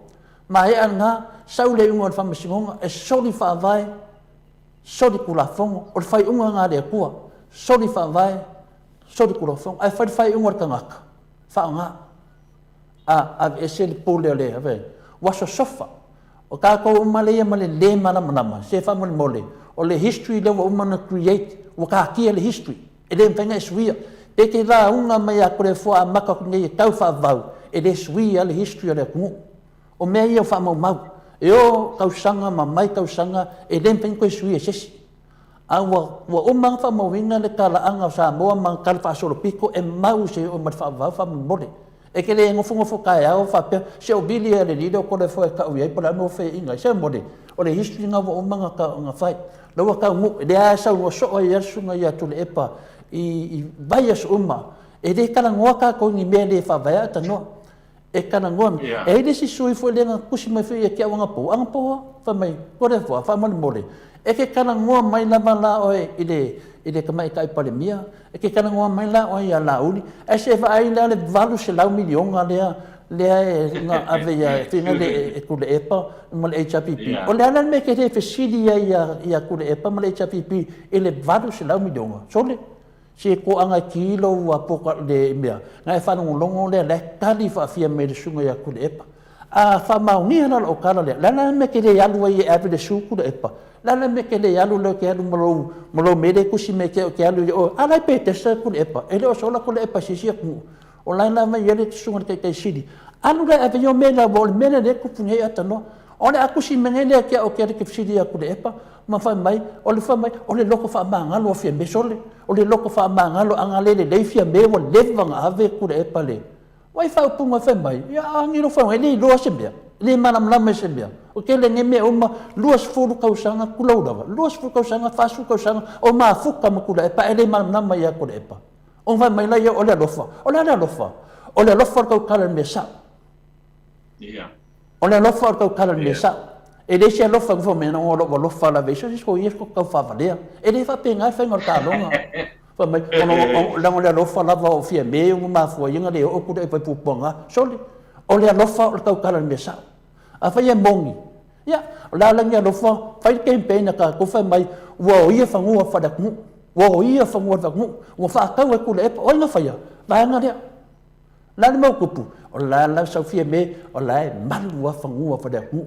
Maea lena, sau le iuga o le Faamasinoga e soli faavae, soli tulafono, o le faaiuga lena a le Atua, soli faavae, soli tulafono. Ae fai le faaiuga a le tagata, faaaoga. A, aveese le pule o le, ave, ua sosofa. O tatou uma lea ma le le malamalama, se faamolemole, o le history lea ua uma ona create, ua taatia le history, e le mafai ona e suia. Pe te lauga mai ia Toleafoa amata atu nei e tau faavavau, e le suia le history o le atunuu. O mea ia o faamaumau, e o tausaga ma mai tausaga, e le mafai ona toe suia e se isi. A ua, ua uma ona faamauina le talaaga o Samoa ma ana talafaasolopito e mau seia oo mai i le faavavau faamolemole. E te le nofonofo taeao faapea, se o vili e le lilo kole foe e tau i ai po o le a le mea ua faiaina ai. Se mole, o le history lena ua uma ona fai. O lea ua taunuu, o lea lava e saunoa soo ai lava le susuga ia Tuilaepa i vaiaso uma. E le talanoa tatou i ni mea le faavaea a tanoa. E talanoa. E i ai le isi sui foi lea na tusi mai foi ia te au anapo, anapo lava, fai mai, Toleafoa, faamolemole, e te talanoa mai lava la oe i le, i le Tamaitai Palemia, e te talanoa mai la oe ia Laauli, ae se vaai la le 800 miliona lea, lea e na ave ia, fina le e Tuilaepa ma le HRPP. O le a la le mea e te le fesili ai ia, ia Tuilaepa ma le HRPP i le 800 miliona? Sole, Se toaga e ki lou apoka le mea, na e faalogologo lea la e tali faafia mai e le susuga ia Tuilaepa. A faamaonia la lau tala lea, le a la le mea e te le alu ai e ave le su Tuilaepa? Le a la le mea e te le alu lea e te alu ma lou, ma lou mea lea e tusi mai e te au e te alu i o, a la e Petesa Tuilaepa, e le o sola Tuilaepa i se isi atunuu. O la e lava e i ai le susuga i le Taitai Sili. Alu la e ave ia mea la, aua o le mea lea o lea e tupu nei Atanoa. O le a tusi mai nei lea ia te au ou te alu ou te fesili ia Tuilaepa, ma fai mai, o le fai mai, o le loto faamagalo a Fiame sole, o le loto faamagalo a na le lelei Fiame ua leva ona ave Tuilaepa le. Ua i faaupuga fai mai, ia a ni lofa e le iloa se mea, e le malamalama i se mea. O tele nei mea uma, 20 tausaga, tulou lava, 20 tausaga, 40 tausaga o mafuta ma Tuilaepa ae le malamalama ia Tuilaepa. Ona fai mai laia, o le alofa. O le a le alofa? O le alofa o le tautala i le mea sao. O le alofa o le tautala i le mea sao. E leai se alofa e nofo mai ana o lou alofa lava i so so ia ko tau faavalea. E le faapena le faiga o le taaloga. Fai mai, leaga o le alofa lava o Fiame ua mafua ai ona le oo atu le vaipuapuaga. Sole, o le alofa o le tautala i le mea sao. Afai e moni, ia, o le a la ni alofa, fai le campaign a tatou fai mai, ua oia fanua faale-atunuu, ua oia fanua faale-atunuu, ua faatau e Tuilaepa, o ai na faia? Vaega lea. O le a le mea ua tupu? O la la sau Fiame, o la e malu lava fanua faale-atunuu.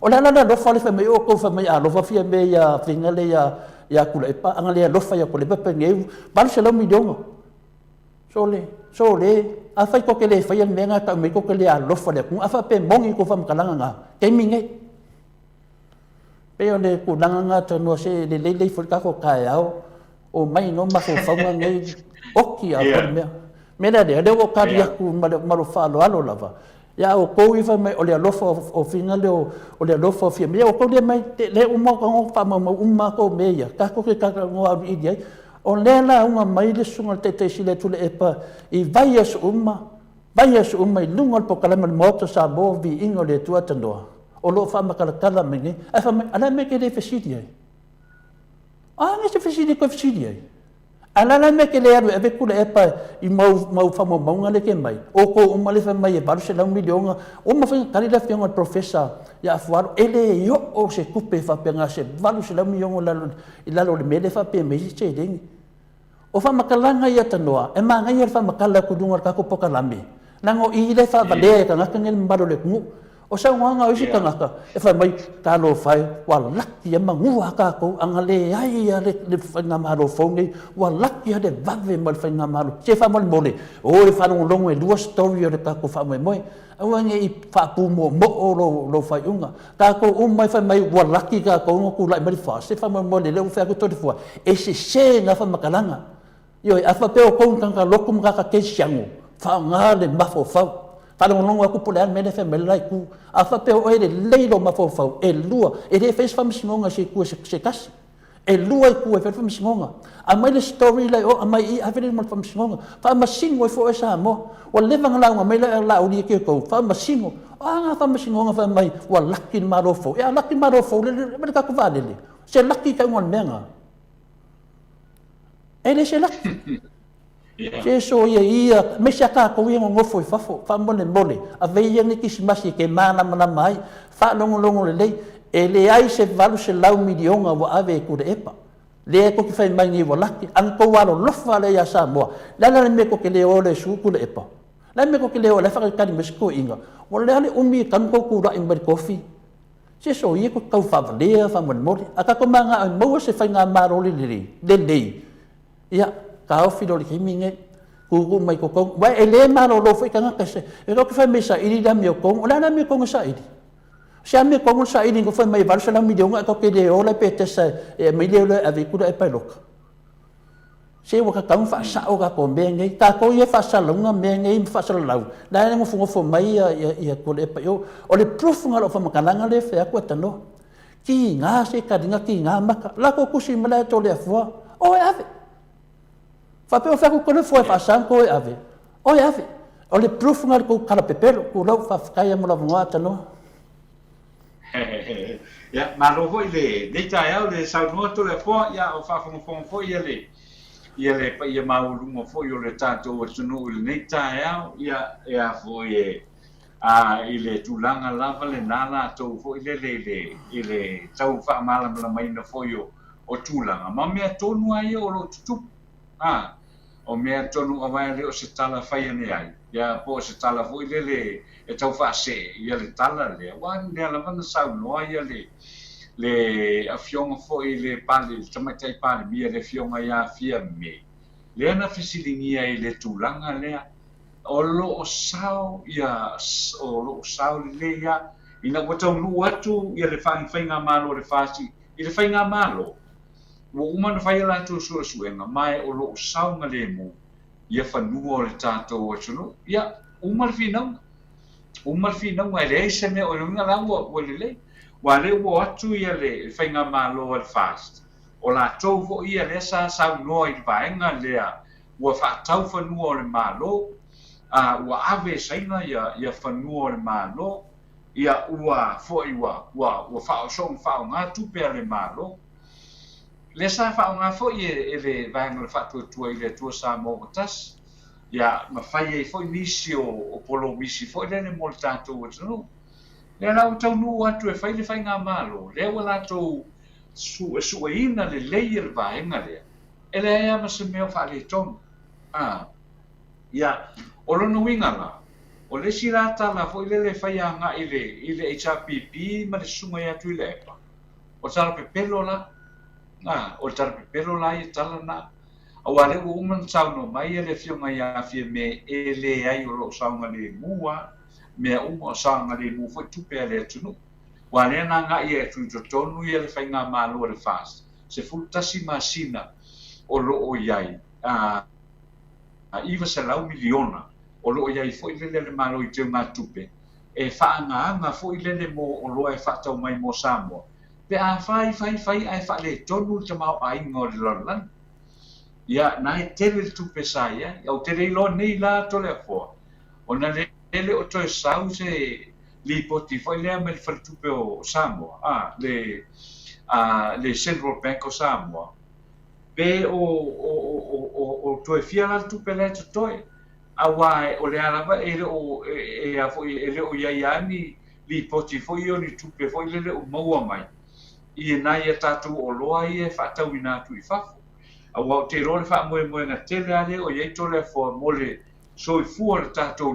O le a la le alofa lea fai mai outou fai mai a alofa Fiame ia faiga lea ia Tuilaepa, a na le alofa ia Tuilaepa penei 800 miliona. Sole, sole, afai tou te le faia le mea lena e tau mai tou te le alofa i le atunuu, a faapea e moni tou faamatalaga na, taimi nei. Pei o le tulaga lena tanoa se lelei lelei foi le tatou taeao, omai no mafaufauga nei, oki a yeah. mea. Mea lea lea, lea ua tali atu ma le, ma le faaaloalo lava. Ia outou ia fai mai o le alofa o finga lea o le alofa o Fiame. Ia outou lea mai, le uma o faamaumau uma matou mea ia. Tatou te talanoa auiliili ai. O lea lauga mai le susuga i le Taitaisili a Tuilaepa i vaiaso uma, vaiaso uma i luga o le polokalame o le Maota o Samoa, Viiga o le Atua Tanoa, o lo o faamatalatala mai nei. Ae fai mai, a o le a le mea e te le fesili ai? A na se fesili e toe fesili ai? Ae o le a la le mea e te le alu e ave Tuilaepa i mau, mau faamaumauga lea e te mai? Outou uma lea e fai mai e 800 miliona, ua mafai ona tali le afioga i le Professor ia Afualo, e le oo se tupe faapena se 800 miliona i lalo, i lalo o le mea lea e faapea mai ai se seleni. O faamatalaga ia tanoa, e manaia le faamatala atu i luga o le tatou polokalame, leaga o i lea e faavalea e tagata nei le mamalu o le atunuu. O saunoaga a isi tagata e fai mai, talofa e, ua laki a manu a tatou, ana leai lava le faigamalo fou nei, ua laki lava le vave mai o le faigamalo. Se faamolemole, o e faalogologo e lua story o le tatou faamoemoe. Aua ne i faapumoomoo lou faaiuga. Tatou uma e fai mai ua laki tatou na tulai mai le FAST, se faamolemole lea ua fai atu Toleafoa, e sese na faamatalaga. Ioe, a faapea o outou ni tagata lotu ma tagata kerisiano, faaaoga le mafaufau. Faalogologo atu po o le a le mea lea e fai mai ai le la itu. A faapea o oe e lelei lou mafaufau, e lua, e le faia se faamasinoga i se itu se tasi. E lua itu e fai ai le faamasinoga. Aumai le story la i o, aumai i i, ave lea i luma o le faamasinoga. Faamasino ai foi oe Samoa. Ua leva ona lauga mai Laauli ia ki outou, faamasino. O a na faamasinoga fai mai ua laki le Malo fou. Ia a laki le Malo fou, le le tatou vaalele. Se laki tauga o le mea na. E le se laki. Se soia ia, aemaise a tatou ia nonofo i fafo, faamolemole, ave ia ni kisimasi e te malamalama ai, faalogologo lelei, e leai se 800 miliona ua ave e Tuilaepa, lea tou te fai mai nei ua laki, a na tou alolofa lea ia Samoa, le a la le mea tou te le o ai sue Tuilaepa? Le a le mea tou te le o ai la e faatalitali mai si toeaina? Ua le a le umi e tatau ona tou tulai mai le tofi? Se soia tou te tau faavalea faamolemole, a tatou mananao e maua se faigamalo lelei, lelei, Ia, taofi loa i le taimi lenei, tuutuu mai totonu. Aua e le malolo foi tagata, e tou te fai mai e saili le amiotonu. O le a le amiotonu e saili? O se amiotonu le saili na fai mai e 800 miliona ae tou te le o la e Petesa e aumai le e ave i Tuilaepa e loka. Se ua tatau ona faasao tatou mea nei. Tatou ia e faasalalauina mea nei ma faasalalau, la e nofonofo mai ia Tuilaepa i o. O le proof lena o lau faamatalaga lea e fai atu e tanoa. Tiga se taliga tiga maka. Latou tusi mai la e Toleafoa, o e ave. Faapea o fea atu Toleafoa e faasa ona toe ave, o e ave. O le proof lena o le tou tala pepelo. Tulou, faafetai lava mo le avanoa Tanoa. Ia, malo foi lenei taeao le saunoa Toleafoa, ia o faafogafoga foi ia le ia le paia maualuga foi o le tatou atunuu i lenei taeao, ia e a foi e A i le tulaga lava lena latou foi lele i le, i le tau faamalamalamaina foi o, o tulaga ma mea tonu lava ia o lo o tutupu. A, o mea tonu aua e le o se tala fai ane ai, ia po o se tala foi lele e tau faasee ia le tala lea, aua o lea lava na saunoa ia le, le Afioga foi i le Pale, le Tamaitai Palemia, le Afioga ia Fiame, lea na fesiligia i le tulaga lea. O lo o sao ia, o lo o sao lelei lava ina ua taunuu atu ia le Faigamalo a le FAST i le Faigamalo, ua uma ona fai a latou suesuega ma o lo o saogalemu ia fanua o le tatou atunuu. Ia, uma le finauga. Uma le finauga, e leai se mea, o le uiga la ua, ua lelei. Aua o lea ua o atu ia le Faigamalo a le FAST, o latou foi ia lea sa saunoa i le vaega lea ua faatau fanua o le Malo, a ua ave e Saina ia ia fanua o le Malo, ia ua foi ua ua ua faaosoga faaaoga tupe a le Malo. Lea sa faaaoga foi e e le Vaega o le Faatuatua i le Atua Samoa ua tasi, ia ma fai ai foi nisi o o polomisi foi lele mo le tatou atunuu. Lea la ua taunuu atu e fai le faigamalo, lea ua latou suesueina lelei le vaega lea, E leai lava ma se mea o faaletonu. A. Ia, o lona uiga la, o le isi la tala foi lele e fai agai i le, i le HRPP ma le susuga ia Tuilaepa, o le tala pepelo la. A, o le tala pepelo la ia tala na. Aua o lea ua uma ona saunoa mai le Afioga ia Fiame, e leai o lo o saogalemu lava mea uma, o saogalemu foi tupe a le atunuu. Aua o lea na agai atu i totonu ia le Faigamalo a le FAST, 11 masina o lo o i ai, a $900 miliona o lo o i ai foi lele a le Malo i teugatupe e faaagaaga foi lele mo oloa e faatau mai mo Samoa pe a fai fai fai ae faaletonu le tamaoaiga o le lalolagi. Ia, na e tele le tupe sa i ai. Ou te le iloa nei la Toleafoa, ona lele o toe sau se lipoti foi lea mai le Faletupe o Samoa, a, le, a, le Central Bank o Samoa, pe o, o, o, o, o toe fia la le tupe la e totoe, aua o lea lava e le o, e, e a foi, e le o i ai lava ni lipoti foi ia o ni tupe foi lele o maua mai i nai a tatou oloa ia e faatauina atu i fafo. Aua ou te iloa le faamoemoega tele lava lea o i ai Toleafoa mo le soifua o le tatou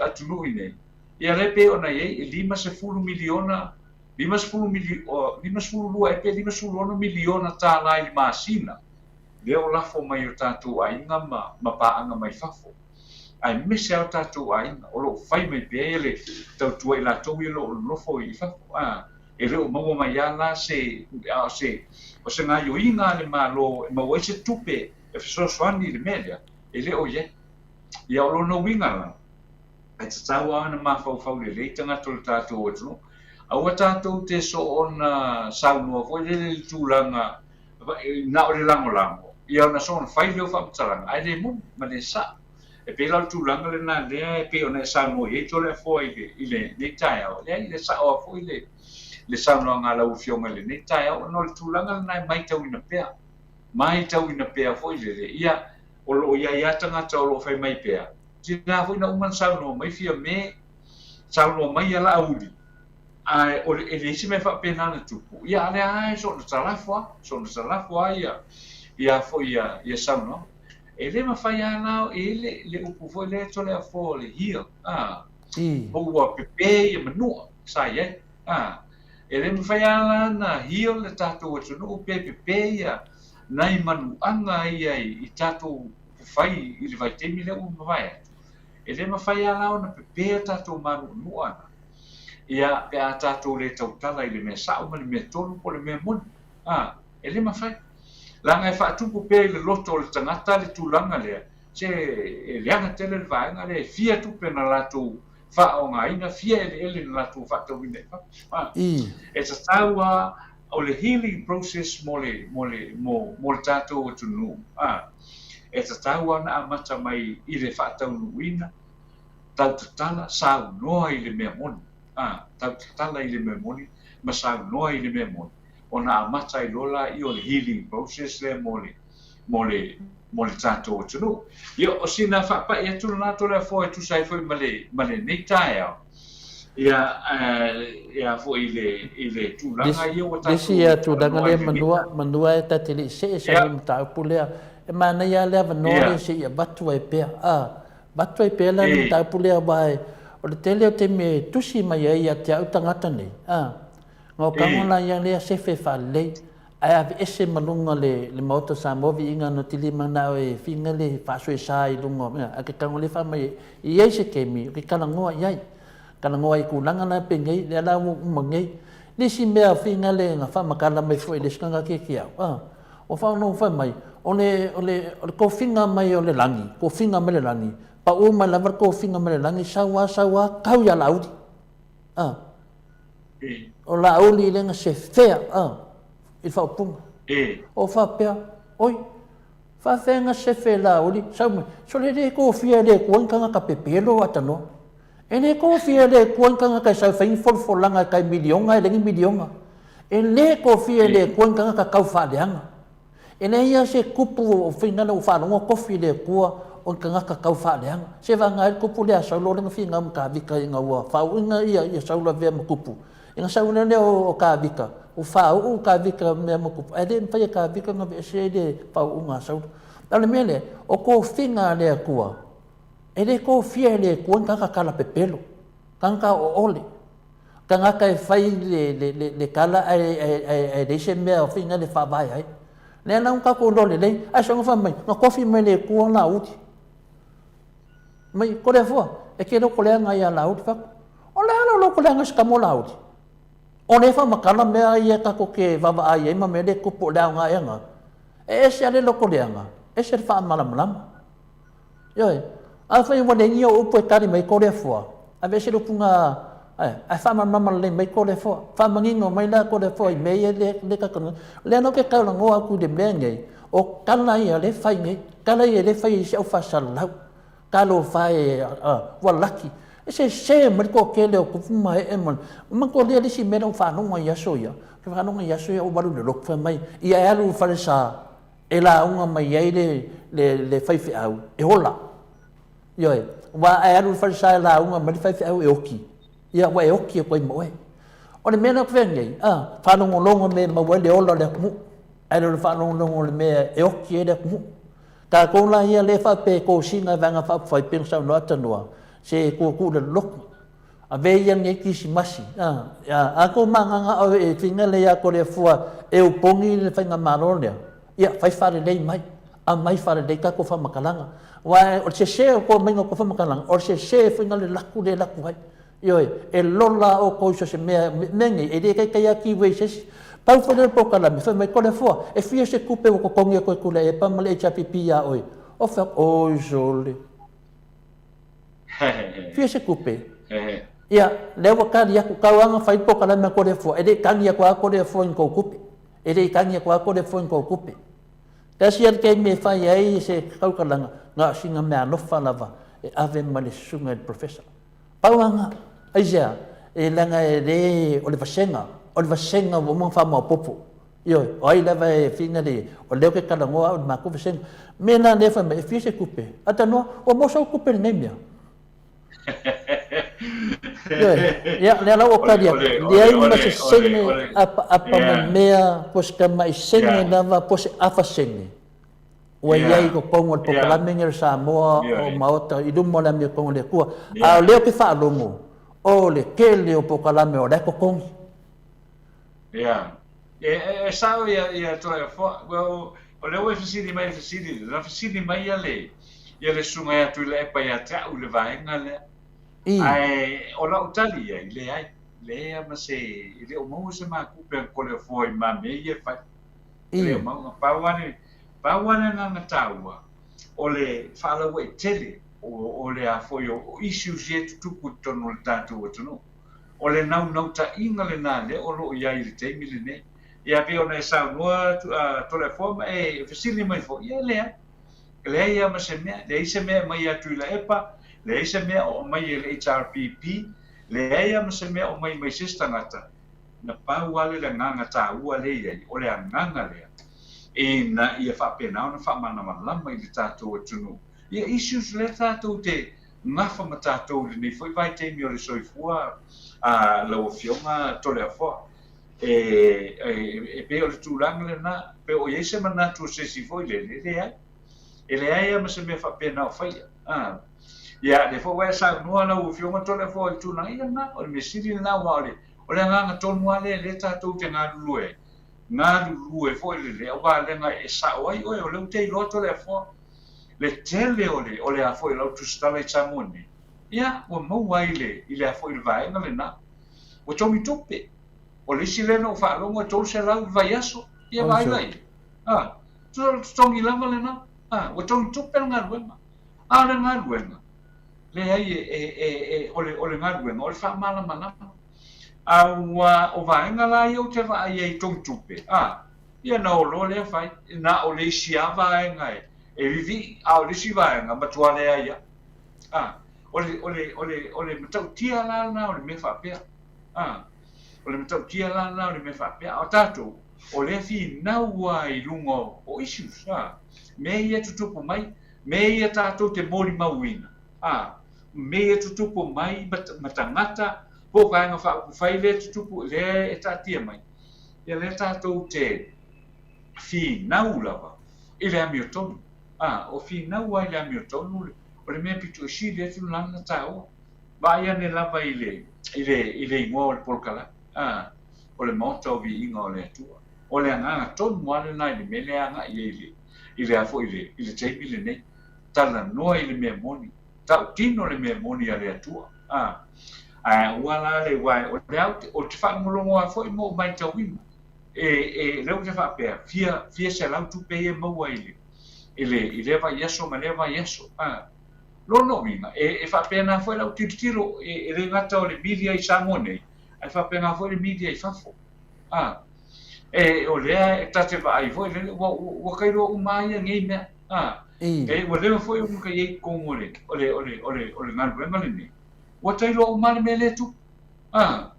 atunuu i nei. Ia lea pei ona i ai e 50 miliona, 52 ea pe 56 miliona tala i le masina lea o lafo mai i o tatou aiga ma paaga mai fafo, aemaise lava o tatou aiga o lo o fai mai pea le tautua i latou ia o lo o nonofo i fafo. E le o maua mai lava la se, o se gaoioiga a le Malo e maua ai se tupe e fesoasoani i le mea lea, e le o i ai. Ia o lona uiga la, e tatau lava ona mafaufau lelei tagata o le tatou atunuu. Aua tatou te soona saunoa foi lele i le tulaga na o le lagolago, ia ona soona fai lea o faamatalaga, ae le moni ma le sao. E pei la o le tulaga lena lea e pei ona e saunoa i ai Toleafoa i lenei taeao. Leai, e sao lava foi le saunoaga a lau Afioga i lenei taeao, ona o le tulaga lena e matauina pea, matauina pea foi lele, ia, o lo o i ai lava tagata o lo o fai mai pea, tina foi na uma ona saunoa mai Fiame, saunoa mai ia Laauli, ae o le, e leai se mea faapena na tupu, ia a o lea lava e soona talafo lava, soona talafo lava ia, ia foi ia, ia saunoaga. E le mafai lava la, e i ai le, le upu foi lea Toleafoa o le heal, a, po ua pepe ia manua sa i ai, a, e le mafai lava la ona heal le tatou atunuu pe pepe ia nai manuaga ia i tatou fai i le vaitaimi lea ua mavae atu. E le mafai lava la ona pepe a tatou manuanua na, ia, pe a tatou le tautala i le mea sao ma le mea tonu po o le mea moni. A, e le mafai. Leaga e faatupu pea i le loto o le tagata le tulaga lea, se e leaga tele le vaega lea, e fia tupe na latou faaaogaina, fia eleele na latou faatauina i fafo. A, e tatau lava, o le healing process mo le, mo le, mo, mo le tatou atunuu, a, e tatau lava ona amata mai i le faataunuuina, tautatala, saunoa i le mea moni, a, tautatala i le mea moni ma saunoa i le mea moni, ona amata ai loa laia o le healing process lea mo le, mo le, mo le tatou atunuu. Ia, o sina faapai atu lena Toleafoa e tusa ai foi ma le, ma lenei taeao, ia, ia foi i le, i le tulaga ia ua tatou Isi ia tulaga talanoa ai lea i lenei manua, taeao. Manua e ta te le i see sa Ia. le mataupu lea. E manaia lava le avanoa lea se i avatu ai pea. A, avatu ai pea la le mataupu lea aua e, o le tele o taimi e tusi mai ai ia te au tagata nei, a, Gaokago la ia lea sefe faalelei ae aveese ma luga le le Maota o Samoa viiga na tili manao e finga le faasoesa i luga o mea ae ke tago le faamai e iai se taimi o ke talanoa iai talanoa i tulaga la penei lea la ua uma nei le isi mea finga le na faamatala mai foi le isi tagata ia te au a ua faalogo fai mai o le o le o le tofiga mai o le lagi tofiga mai le lagi pau mai lava le tofiga mai le lagi sau a sau a tau ia Laauli a O Laauli lea na sefea a i le faaupuga. O faapea, oi, faafefea na sefe e Laauli, sau mai, sole le tofia e le Atua ni tagata pepelo atanoa. E le tofia e le Atua ni tagata e sau e fai ni folafolaga e tai miliona e leai ni miliona. E le tofia e le Atua ni tagata tau faaleaga. E leai lava se kupu o finagalo ua faalogo tofi i le Atua o ni tagata tau faaleaga. Se vagana ai le kupu lea a Saulo lea na finau ma Tavita ina ua faauuina ia Saulo avea ma kupu. Ina sau lea lea o Tavita, ua faauu Tavita mea ma kupu, ae le mafai e Tavita ona aveese ai le faauuga a Saulo. A o le mea lea, o tofiga a le Atua, e le tofia e le Atua ni tagata talapepelo, tagata ooole. Tagata e fai le tala ae leai se mea o fina le faavae ai. Lea la ua tatou iloa lelei, ae soona fai mai, na tofi mai e le Atua Laauli. Mai, Toleafoa, e te loto leaga ia Laauli. Fai atu, o le a lou loto leaga i se tama o Laauli? O lea e faamatala mea ia tatou te vaavaai ai ma mea lea e tupu o le aoga ea lena. E ese lava le loto leaga, ese le faamalamalama. Ioe. Afai ua leai ni ou upu e tali mai ko Toleafoa, aveese le upu na, ae, ae faamalamalama lelei mai ko Toleafoa. Faamanino mai la ko Toleafoa i mea ia le, le tatou O lea la ou te talanoa atu i le mea nei, o tala ia lea e fai nei, tala ia lea e fai e isi aufaisalau. Talofa e, a, ua laki. E sese mai le toatele o tupu ma ee ma, manatua lea le isi mea lea ua faalogo ai i aso ia, ou te faalogo ai i aso ia ua alu i le lotu fai mai, ia e alu i le falesa, e lauga mai ai le, le, le faifeau, e ola. Ioe, aua a e alu i le falesa e lauga mai le faifeau e oti, ia ua e oti atu ai ma oe. O le mea lea ou te fai atu nei, a, faalogologo mea e maua ai le ola o le atunuu. Ae le o le faalogologo o le mea e oti ai le atunuu. Tatou la ia lea e faapea e tosina e Vaega Faaupufai pei ona saunoa Tanoa, se tuutuu le loloto. Ave ia lenei Kirisimasi, a, a tou magaga oe e finagalo ia Toleafoa e opogi le faigamalo lea, ia fai faalelei mai, aumai faalelei tatou faamatalaga. Aua o le sese o le tou aumaiga o tou faamatalaga, o le sese foi lena o le latou le latou ai. Ioe, e lola outou i so o se mea, mea nei, e le taitai lava give way i se isi. Pau foi lea o le polokalame, fai mai, Toleafoa, e fia se tupe ua totogi atu e Tuilaepa ma le HRPP ia oe? Ou fai atu, oi sole. Fia se tupe? Ia, lea ua tali atu, tau lava na fai le polokalame a Toleafoa, e le i tagi atu lava Toleafoa i ni tou tupe. E le i tagi atu lava Toleafoa i ni tou tupe. Tasi lava le taimi e fai ai se tautalaga, na o sina meaalofa lava e ave ma le susuga i le Professor. Pau lava lena. Aisea? E leaga e le, o le vasega, o le vasega ua uma ona faamaopoopo. Ioe, o ai lava e fina le, o lea ou te talanoa au i le matou vasega. O mea la lea e fai mai, e fia se tupe? Atalanoa, ua maua sau tupe i lenei mea. Ioe, ia, lea la ua tali atu, leai ma se sene apaapa memea, po o se tamai sene lava, po o se afa sene. Ua i ai i totonu o le polokalame lenei o le Samoa o Maota i luma o le amiotonu a le Atua. A o lea ou te faalogo, o le tele o polokalame o la e totogi. Ia. E sao ia ia Toleafoa. Well, o lea ua e fesili mai i le fesili lea. Na fesili mai ia le ia le susuga ia Tuilaepa ia te au i le vaega lea. Ae o lau tali i ai, leai. Leai lava ma se, e le o maua se matupe a Toleafoa i ma mea ia e fai. E le o maua. Pau lava le, pau lava le agaga taua, o le faalauaitele o, o le a foi o, o issues ia e tutupu i totonu o le tatou atunuu. O le naunautaiga lena lea o lo o i ai i le taimi lenei. Ia pei ona e saunoa Toleafoa ma e fesili mai foi, ia e leai. E leai lava ma se mea, leai se mea e aumai ia Tuilaepa, leai se mea o aumai e le HRPP, leai lava ma se mea o aumai mai se isi tagata. Na pau lava le agaga taua lea e i ai, o le agaga lea ina ia faapena ona faamalamalama i le tatou atunuu ia issues lea tatou te gafa ma tatou i lenei foi vaitaimi o le soifua a lau Afioga Toleafoa. E, e, e pei o le tulaga lena, pe o i ai se manatu o se isi foi lele, e leai. E leai lava ma se mea faapena o faia. A. Ia, lea foi ua e saunoa lau Afioga Toleafoa i le tulaga, ia lena, o le mea sili lena, aua o le, o le agaga tonu lava lea lea tatou te galulue ai, galulue foi lele, aua leaga e sao ai oe, o lea ou te iloa Toleafoa, le tele o le, o le a foi o lau tusitala i Samoa nei, ia, ua maua ai i le, i le a foi i le vaega lena. Ua togi tupe. O le isi lea na ou faalogo e 300 i le vaiaso, ia vaai la ia. A, tusa o le totogi lava lena. A, ua togi tupe le galuega. A o le galuega, leai e, e, e, e, o le, o le galuega, o le faamalamalama. A ua, o vaega la ia ou te vaai ai i togi tupe, a, ia na o loa lea fai, na o le isi lava vaega e, e vivii, a o le isi vaega, matua leai lava. A, o le, o le, o le, o le matautia la lena o le mea faapea. A, o le matautia la lena o le mea faapea. A o tatou, o lea finau lava i luga o, o issues, a, mea ia e tutupu mai, mea ia tatou te molimauina, a, mea ia tutupu mai ma, ma tagata, po o vaega faaupufai lea e tutupu, lea e taatia mai, ia lea tatou te finau lava i le amiotonu. A, o finau lava i le amiotonu, o le mea pito i sili atu lena ona taua. Vaai ane lava i le, i le, i le igoa o le polokalame, a, o le Maota o Viiga o le Atua. O le agaga tonu lava lena i le mea lea e agai ai i le, i le a foi i le, i le taimi lenei. Talanoa i le mea moni. Tautino le mea moni a le Atua. A, ae aua la le, aua o lea ou te, ou te faalogologo lava foi ma ou matauina, e, e, lea ou te faapea, fia, fia selau tupe ia e maua i le, i le, i lea vaiaso ma lea vaiaso. A, lona uiga, e, e faapena foi lau tilotilo, e, e le gata o le media i Samoa nei, ae faapena foi le media i fafo. A, e, o lea e ta te vaai foi lele, ua, ua, ua tailoa uma lava ia nei mea. A, e, ua leva foi ona i ai i totonu o le, o le, o le, o le, o le galuega lenei. Ua tailoa uma le mea lea e tupu. A,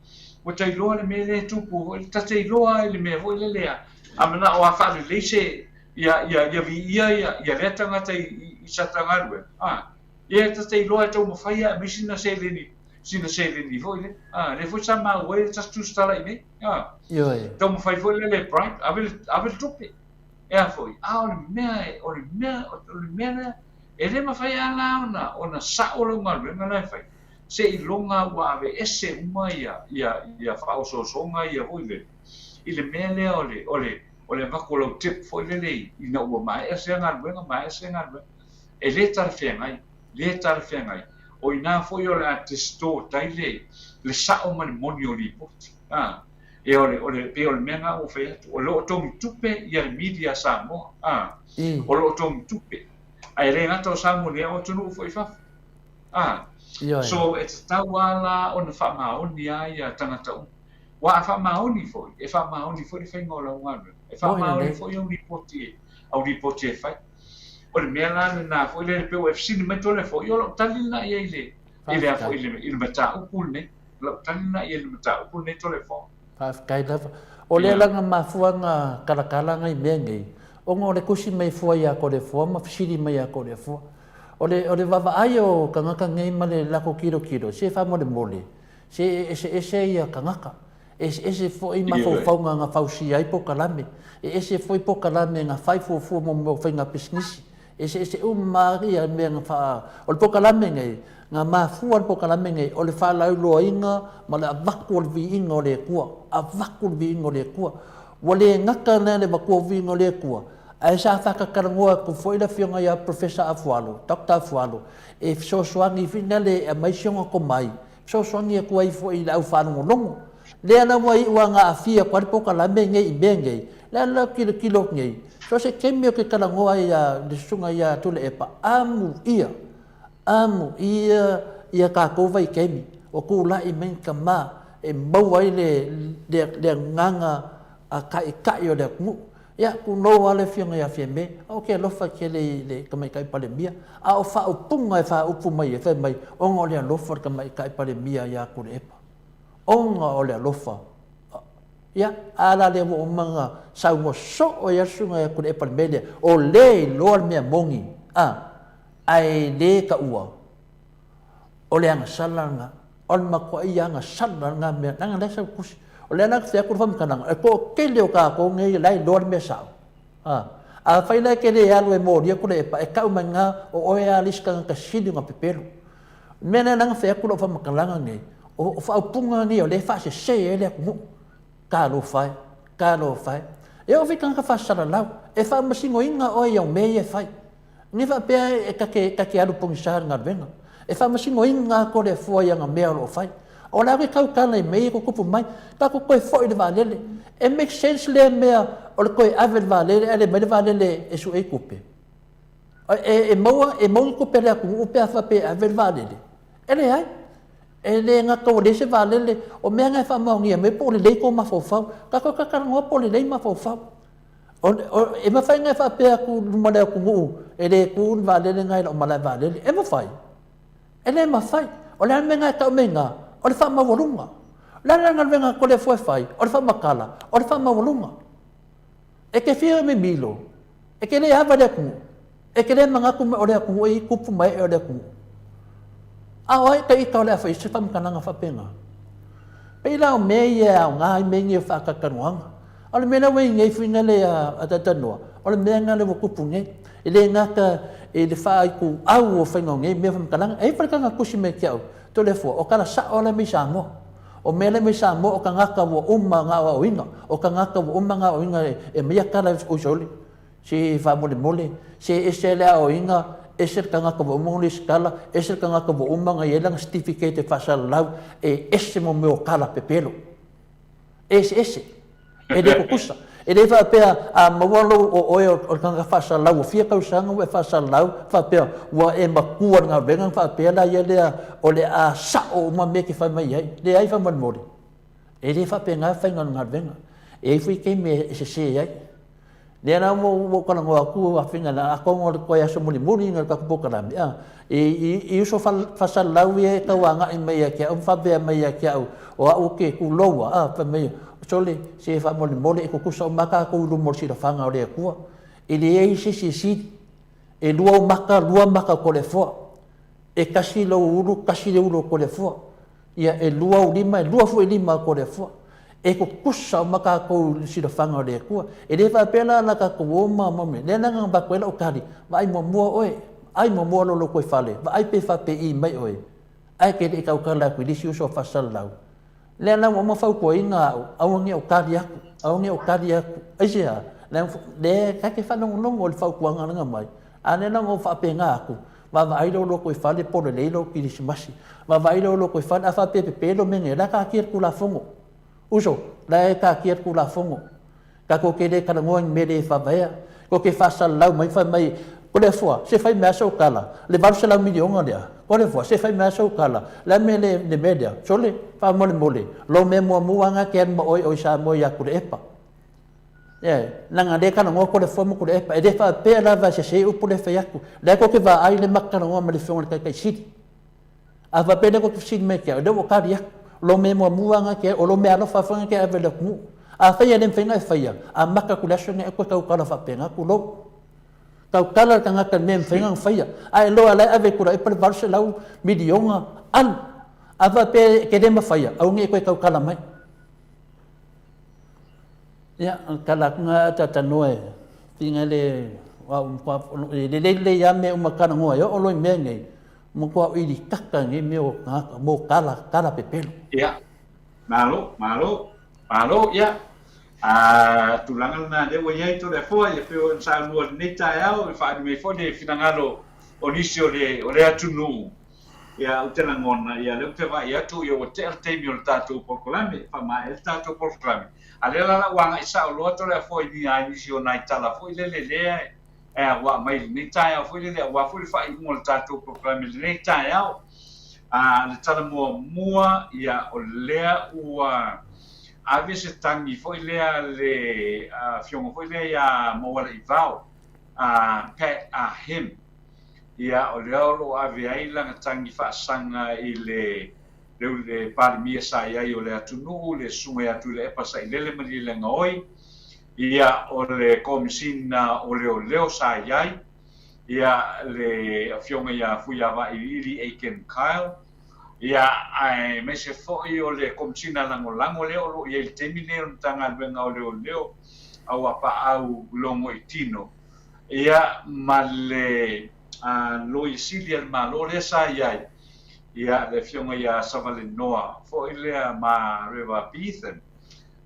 ua tailoa le mea lea e tupu, ta te iloa lava i le mea foi lele a, a manao a faalelei se, ia, ia, ia viia ia, ia lea tagata i, i, i sata galuega. A, ia ta te iloa e taumafai a aumai sina seleni. sina seleni foi lea. A, lea foi sa maua ai le tasi tusitala i inei. A, Ioe. taumafai foi lea le bribe, ave le, ave le tupe. E a foi, a o le mea, o le mea, o le mea lea, e le mafai lava la ona, ona sao lau galuega la e fai, seiloga ua aveese uma ia, ia, ia faaosoosoga ia foi lele, i le mea lea o le, o le, o le avatu o lau tip foi lele ina ua maea sea galuega, maea sea galuega. E le talafeagai, le talafeagai. O i ina foi o le a distort ai le, le sao ma le moni o lipoti. A, e o le, o le, pei o le mea lena ua fai atu, o lo o togi tupe ia le media a Samoa. A, o lo o togi tupe. Ae le gata o Samoa nei, a o atunuu foi i fafo. A, so e tatau lava la ona faamaoni lava ia tagata uma. Aua a faamaoni foi, e faamaoni foi le faiga o lau galuega, e faamaoni foi au lipoti e, au lipoti e fai. O le mea la lena foi lea pei ua e fesili mai Toleafoa, ia o lau tali lena i ai i le, i le a foi, i le, i le mataupu lenei. O lau tali lena i ai i le mataupu lenei Toleafoa. Faafetai lava. O lea la na mafua na talatala nai mea nei, ona o le tusi mai fua ia Toleafoa ma fesili mai ia Toleafoa. O le, o le vaavaai o tagata nei ma le latou tilotilo, se faamolemole, Se e eseese ia tagata, e eseese foi mafaufauga na fausia ai polokalame, e ese foi polokalame na fai fuafua mo mea o faiga pisinisi, e eseese uma lava ia mea na faa... O le polokalame nei, na mafua le polokalame nei, o le faalauiloaina ma le avatu o le viiga o le Atua, avatu le viiga o le Atua. Ua le gata lea i le avatua o le viiga o le Atua, ae sa faatatalanoa atu foi le Afioga ia Professor Afualo, Doctor Afualo, e fesoasoani foi lea e aumai si ona tomai, fesoasoani atu ai foi i le au faalogologo. Lea la ua iu lava ina aafia atu ai le polokalame lenei i mea nei, lea la ou tilotilo atu nei, so o se taimi ou te talanoa ai ia le susuga ia Tuilaepa, amuia, amuia ia tatou vaitaimi ua tulai mai ni tama e maua ai le, le, le agaga a taitai o le atunuu. Ia, tulou lava le Afioga ia Fiame, ou te alofa tele i le Tamaitai Palemia, a o faaupuga e faaupu mai ai, fai mai, ona o le alofa o le Tamaitai Palemia ia Tuilaepa. Ona o le alofa. Ia, a la lea ua uma ona saunoa soo ai lava le Susuga ia Tuilaepa i le mea lea, o lea e iloa le mea moni, a, ae le taua. O le agasala lena. O le matuai agasala lena mea, leaga o lea e sau tusi. O lea la ou te fai atu le faamatalaga, o le toatele o tatou nei o la e iloa le mea sao. A, afai la e te le alu e molia Tuilaepa, e tau mai na o oe lava le isi tagata sili ona pepelo. O le mea lea na fai atu lau faamatalaga nei, o faaupuga nei o lea e faasese ai le atunuu. Talofa e, talofa e. E oo foi i tagata faasalalau, e faamasinoina oe i au mea ia e fai. Ne faapea e ta te, ta te alu pogisa i le galuega. E faamasinoina atu le Afua i ana mea o lo o fai. O le a ke tautala i mea ia e tutupu mai. Tatou toe foi i le vaalele. E make sense lea mea o le toe ave i le vaalele ae le aumai le vaalele e sue ai tupe. E, e maua, e maua ni tupe a le atunuu pe a faapea e ave le vaalele. E leai. E le gata ua leai se vaalele, o mea na e faamaonia mai po o lelei tou mafaufau. Tatou talatalanoa po o lelei mafaufau. E mafai ona e faapea atu i luma o le atunuu, e le tu le vaalele lena i lau malae vaalele. E mafai? E le mafai. O le a le mea lena e tau mai i ina? O le faamaualuga. O le a le galuega a Toleafoa e fai? O le faamatala, o le faamaualuga. E te fia mimilo, e te le ava i le atunuu, e te le manatu o le atunuu e i tupu ma ee o le atunuu. A o ai ka ita o le a fai se faamatalaga faapena? Pei la o mea ia e aoga ai mea nei o faatalatalanoaga. A o le mea la ua i nei fuiga lea a talatalanoa, o le mea lena lea ua tupu nei. E le gata i le faaituau o faiga o nei mea faamatalaga. E i ai foi le tagata tusi mai ia te au, Toleafoa, o tala sao la e mai Samoa. O mea la e mai Samoa o tagata ua uma ona aoaoina, o tagata ua uma ona aoaoina e aumai tala oi sole. Se faamolemole, se ese le aoaoina, ese le tagata ua uma ona lesitala, ese le tagata ua uma ona i ai lana certificate e faasalalau, e ese mo mea o tala pepelo. E eseese. E le tutusa. E le faapea a maua lou o oe o le tagata faasalalau ua fia tausaga ua e faasalalau, faapea ua e matua i le galuega ona faapea laia lea o le a sao uma mea e te fai mai ai. Leai faamolemole. E le faapena le faiga o le galuega. E i ai foi taimi e sese ai. Lea la ua ou talanoa atu afioga la atonu o le toe aso mulimuli o le tatou polokalame a i, i uso faasalalau ia e tau agai mai ia te au ma faapea mai ia te au o au ke tuloua a fai mai sole se faamolemole e tutusa uma tatou i luma o le silafaga o le Atua. E leai se isi e sili. E lua ou maka, lua maka o Toleafoa. E tasi lou ulu, tasi le ulu o Toleafoa. Ia, e lua ou lima, e lua foi lima o Toleafoa. E tutusa uma tatou i le silafaga o le Atua. E le faapea la la tatou o ma ma mea. Lea la na avatu ai lau tali, vaai muamua oe, vaai muamua lou lotoifale, vaai pe faapei mai oe, ae e te le i tautala atu i le isi uso a faasalalau. Lea la ua uma fautuaina au, aua ne i ou tali atu, aua ne i ou tali atu. Aisea? Leaga lea ta te faalogologo i le fautuaga lea na aumai, a o lea la ua ou faapena atu, Vaavaai lou lotoifale po o lelei lou kerisimasi. Vaavaai lou lotoifale, a faapea e pepelo mea nei, o la e taatia le Tulafono. Uso, o la e taatia le Tulafono. Tatou te le talanoa i ni mea le faavaea. Tou te faasalalau mai ma fai mai, Toleafoa, se fai mai lava sau tala, le $800 miliona lea. Toleafoa, se fai mai lava sau tala, o le a le mea le mea lea? Sole, faamolemole, lou mea muamua lava lena e te alu ma oe o i Samoa ia Tuilaepa. Ioe, leaga o lea e talanoa Toleafoa ma Tuilaepa. E le faapea lava e sese upu lea e fai atu. O lea tou te vaai o lea matou te talanoa ma le Afioga i le Taitai Sili. A faapea o lea tou te fesili mai ia te au, o lea ua ou tali atu. O lou mea muamua lava lena, o lou meaalofa foi lena e te ave i le atunuu. Afai e le mafai ona e faia, amata atu i le aso lenei aua e toe tautala faapena, tulou. Tautala le tagata i le mea e mafai ona faia. A e iloa o la e ave e Tuilaepa le $800 miliona, alu. A faapea e te le mafaia, aua ne i e toe tautala mai. Ia, o le tala atu lena a talatalanoa e tiga le e lelei lelei lava mea uma e talanoa ai, e oo loa i mea nei, matua oilitaka i nei mea o tagata mo tala, tala pepelo. Ia, malo, malo, malo, ia. A tulaga lena lea ua i ai Toleafoa, ia pei ona saunoa i lenei taeao, e faaali mai foi le finagalo o nisi o le, o le atunuu. Ia, ou te lagona, ia, lea ou te vaai atu, ia, ua tea le taimi o le tatou polokalame, e faamaea ai le tatou polokalame. A lea la o le a ou agai sao loa Toleafoa i nisi o nai tala foi lele lea e ua aumai i lenei taeao foi lele aua foi le faaiuga o le tatou polokalame i lenei taeao. A, le tala muamua, ia, o lea ua ave se tagi foi lea a le Afioga foi lea ia Maualaivao, a Pat Ah Him, Ia, o lea o lo o ave ai lana tagi faasaga i le le Palemia sa i ai o le atunuu, le Susuga ia Tuilaepa Sailele Malielegaoi, ia, o le Komesina o Leoleo sa i ai, ia, le Afioga ia Fuiavailiili Aiken Kyle, ia, aemaise foi o le Komesina Lagolago lea o lo o i ai i le taimi lenei o le Matagaluega o Leoleo Auapaau Logoitino. Ia, ma le Loia Sili a le Malo lea sa i ai, ia, le Afioga ia Savalenoa foi lea ma Rewa Beathan,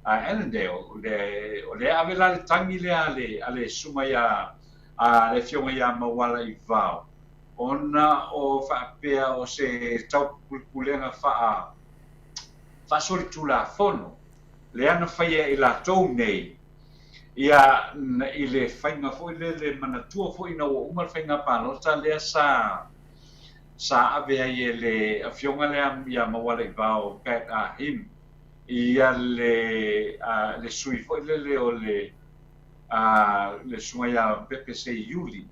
Allendale, o le, o lea ave la le tagi lea a le, a le Susuga ia, a le Afioga ia Maualaivao, ona o faapea o se taupulepulega faa, faasolitulafono lea na faia e i latou nei, Ia, i le faiga foi lele, manatua foi ina ua uma le faiga palota lea sa sa ave ai e le afioga lea ia Maualaivao Pat Ah Him ia le le sui foi lele o le le susuga ia Pepe Seiuli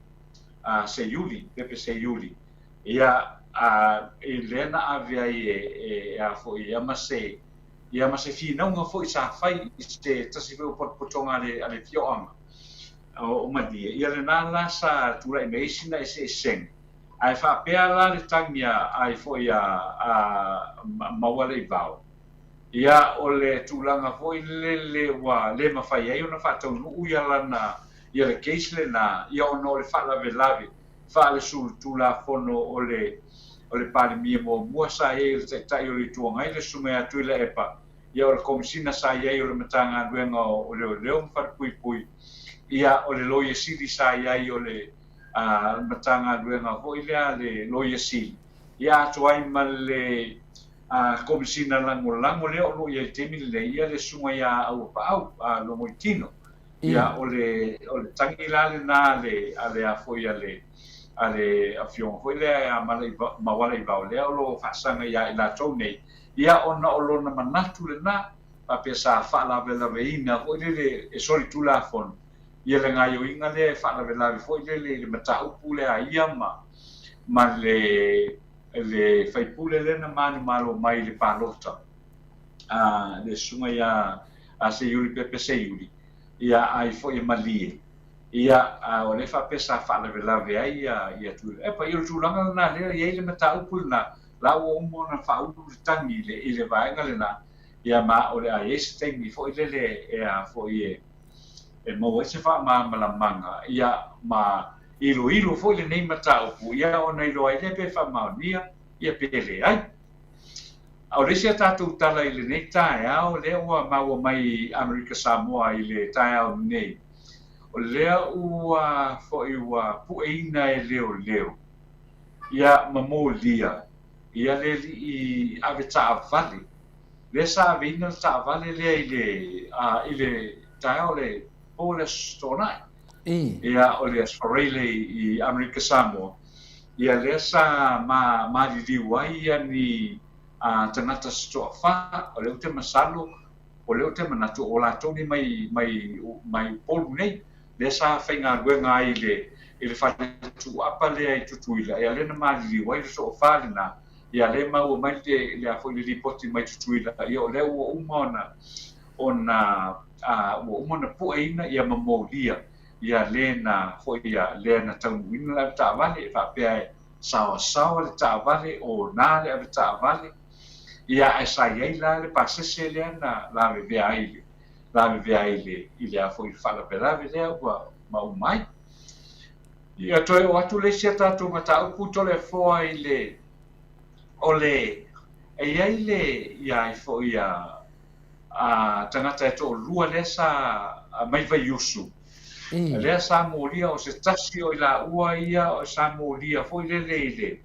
Seiuli Pepe Seiuli ia i lea na ave ai e e a foi ia ma se ia ma se finauga foi sa fai i se tasi foi o potopotoga a le, a le afioaga o Malie, ia lena la sa tulai mai ai sina eseesega. Ae faapea la le tagi a ai foi a, a Maualeivao, ia o le tulaga foi lele ua le mafai ai ona faataunuu ia lana, ia le case lena, ia ona o le faalavelave faalesulutulafono o le o le Palemia muamua sa i ai o le Taitai o le Itu Agai, le Susuga ia Tuilaepa, ia o le Komesina sa i ai o le Matagaluega o Leoleo ma Falepuipui, ia o le Loia Sili sa i ai o le Matagaluega foi lea a le Loia Sili, ia atoa ai ma le Komesina Lagolago lea o lo o i ai i le taimi lenei, ia le Susuga ia Auapaau Logoitino. Ia, o le, o le tagi la lena a le, a le a foi a le, a le afioga foi lea ia Maualaivao lea o lo o faasaga ia i latou nei, ia ona o lona manatu lena, faapea sa faalavelaveina foi lele e solitulafono ia le gaioiga lea e faalavelave foi lele i le mataupu lea a ia ma, ma le, le faipule lea na manumalo mai i le palota. a le susuga ia a Seiuli Pepe Seiuli, ia ai foi e malie, ia a o lea faapea sa faalavelave ai ia ia Tuilaepa. Ia o le tulaga lena lea e i ai le mataupu lena, la ua uma ona faaulu le tagi i le, i le vaega lena, ia ma o le a i ai se taimi foi lele e a foi e, e maua ai se faamalamalamaga, ia ma iloilo foi lenei mataupu, ia ona iloa ai lea pe faamaonia, ia pe leai. A o le isi a tatou tala i lenei taeao, lea ua maua mai i Amerika Samoa i le taeao nei, o lea ua foi ua pueina e leoleo, ia ma molia ia le alii ave taavale, lea sa aveina le taavale lea i le, a, i le taeao o le po o le Aso Toonai. Ia, o le Aso Faraile i Amerika Samoa, ia lea sa ma, maliliu ai ia ni a, tagata se toafa, o lea ou te masalo, o lea ou te manatu o latou nei mai, mai, mai Upolu nei, lea sa faigaluega ai i le, i le fale tuuapa lea i Tutuila, ia lea na maliliu ai le toafa lena, ia lea e maua mai le, le a foi le lipoti mai Tutuila, ia o lea ua uma ona, ona, a, ua uma ona pueina ia ma molia ia le na foi ia lea na taunuuina le avetaavale, e faapea e saoasaoa le taavale, o na le avetaavale, ia ae sa i ai la le pasese lea na lavevea ai le, lavevea ai le, i le a foi le faalavelave lea ua mauma ai. Ia toe oo atu le isi a tatou mataupu Toleafoa i le, o le, e i ai le, ia ai foi a, a tagata e toalua lea sa mai Vaiusu, lea sa molia o se tasi o i laua ia sa molia foi lele i le,